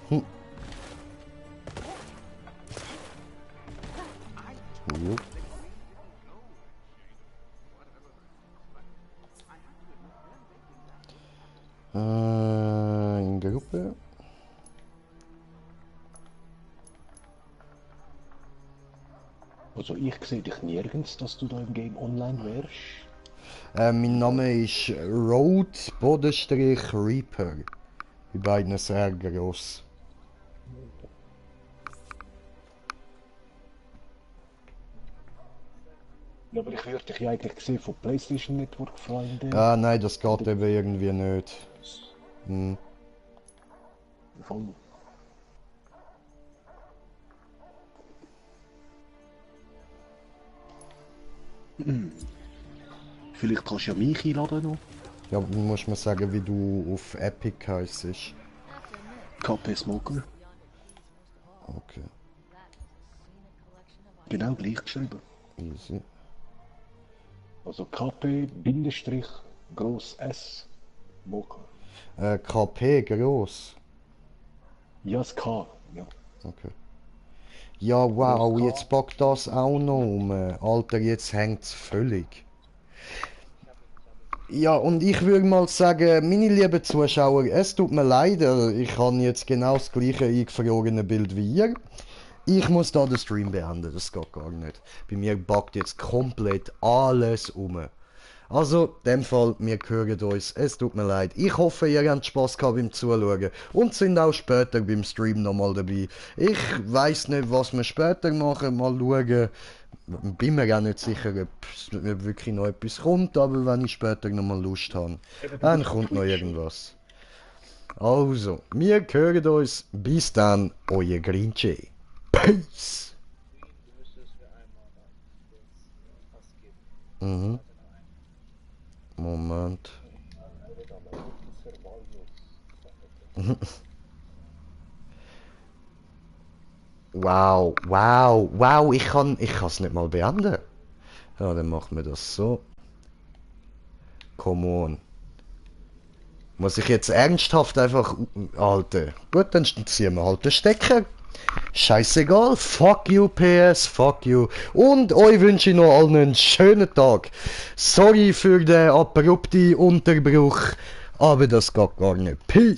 Jo. In Gruppe. Also ich sehe dich nirgends, dass du da im Game online wärst. Mein Name ist Road_Reaper. Die beiden sehr gross. Ja, aber ich würde dich ja eigentlich sehen von PlayStation Network Freunde. Ah nein, das geht eben irgendwie nicht. Voll. Vielleicht kannst du ja mich einladen noch. Ja, du musst mir sagen, wie du auf Epic heisst. KP Smoker. Okay. Genau gleich geschrieben. Easy. Also KP Bindestrich groß S Smoker. KP gross. Ja, das K, ja. Okay. Ja, wow, jetzt packt das auch noch um. Alter, jetzt hängt's völlig. Ja, und ich würde mal sagen, meine lieben Zuschauer, es tut mir leid, ich habe jetzt genau das gleiche eingefrorene Bild wie ihr. Ich muss da den Stream beenden, das geht gar nicht. Bei mir backt jetzt komplett alles um. Also, in dem Fall, wir hören uns, es tut mir leid. Ich hoffe, ihr habt Spass gehabt beim Zuschauen und sind auch später beim Stream nochmal dabei. Ich weiss nicht, was wir später machen, mal schauen. Bin mir auch nicht sicher, ob wirklich noch etwas kommt, aber wenn ich später nochmal Lust habe, dann kommt noch irgendwas. Also, wir hören uns. Bis dann, euer Grinche. Peace! Moment. Wow, ich kann's nicht mal beenden. Ja, dann machen wir das so. Come on. Muss ich jetzt ernsthaft einfach... Alter. Gut, dann ziehen wir halt den Stecker. Scheißegal. Fuck you, PS. Fuck you. Und euch wünsche ich noch allen einen schönen Tag. Sorry für den abrupten Unterbruch. Aber das geht gar nicht. Peace.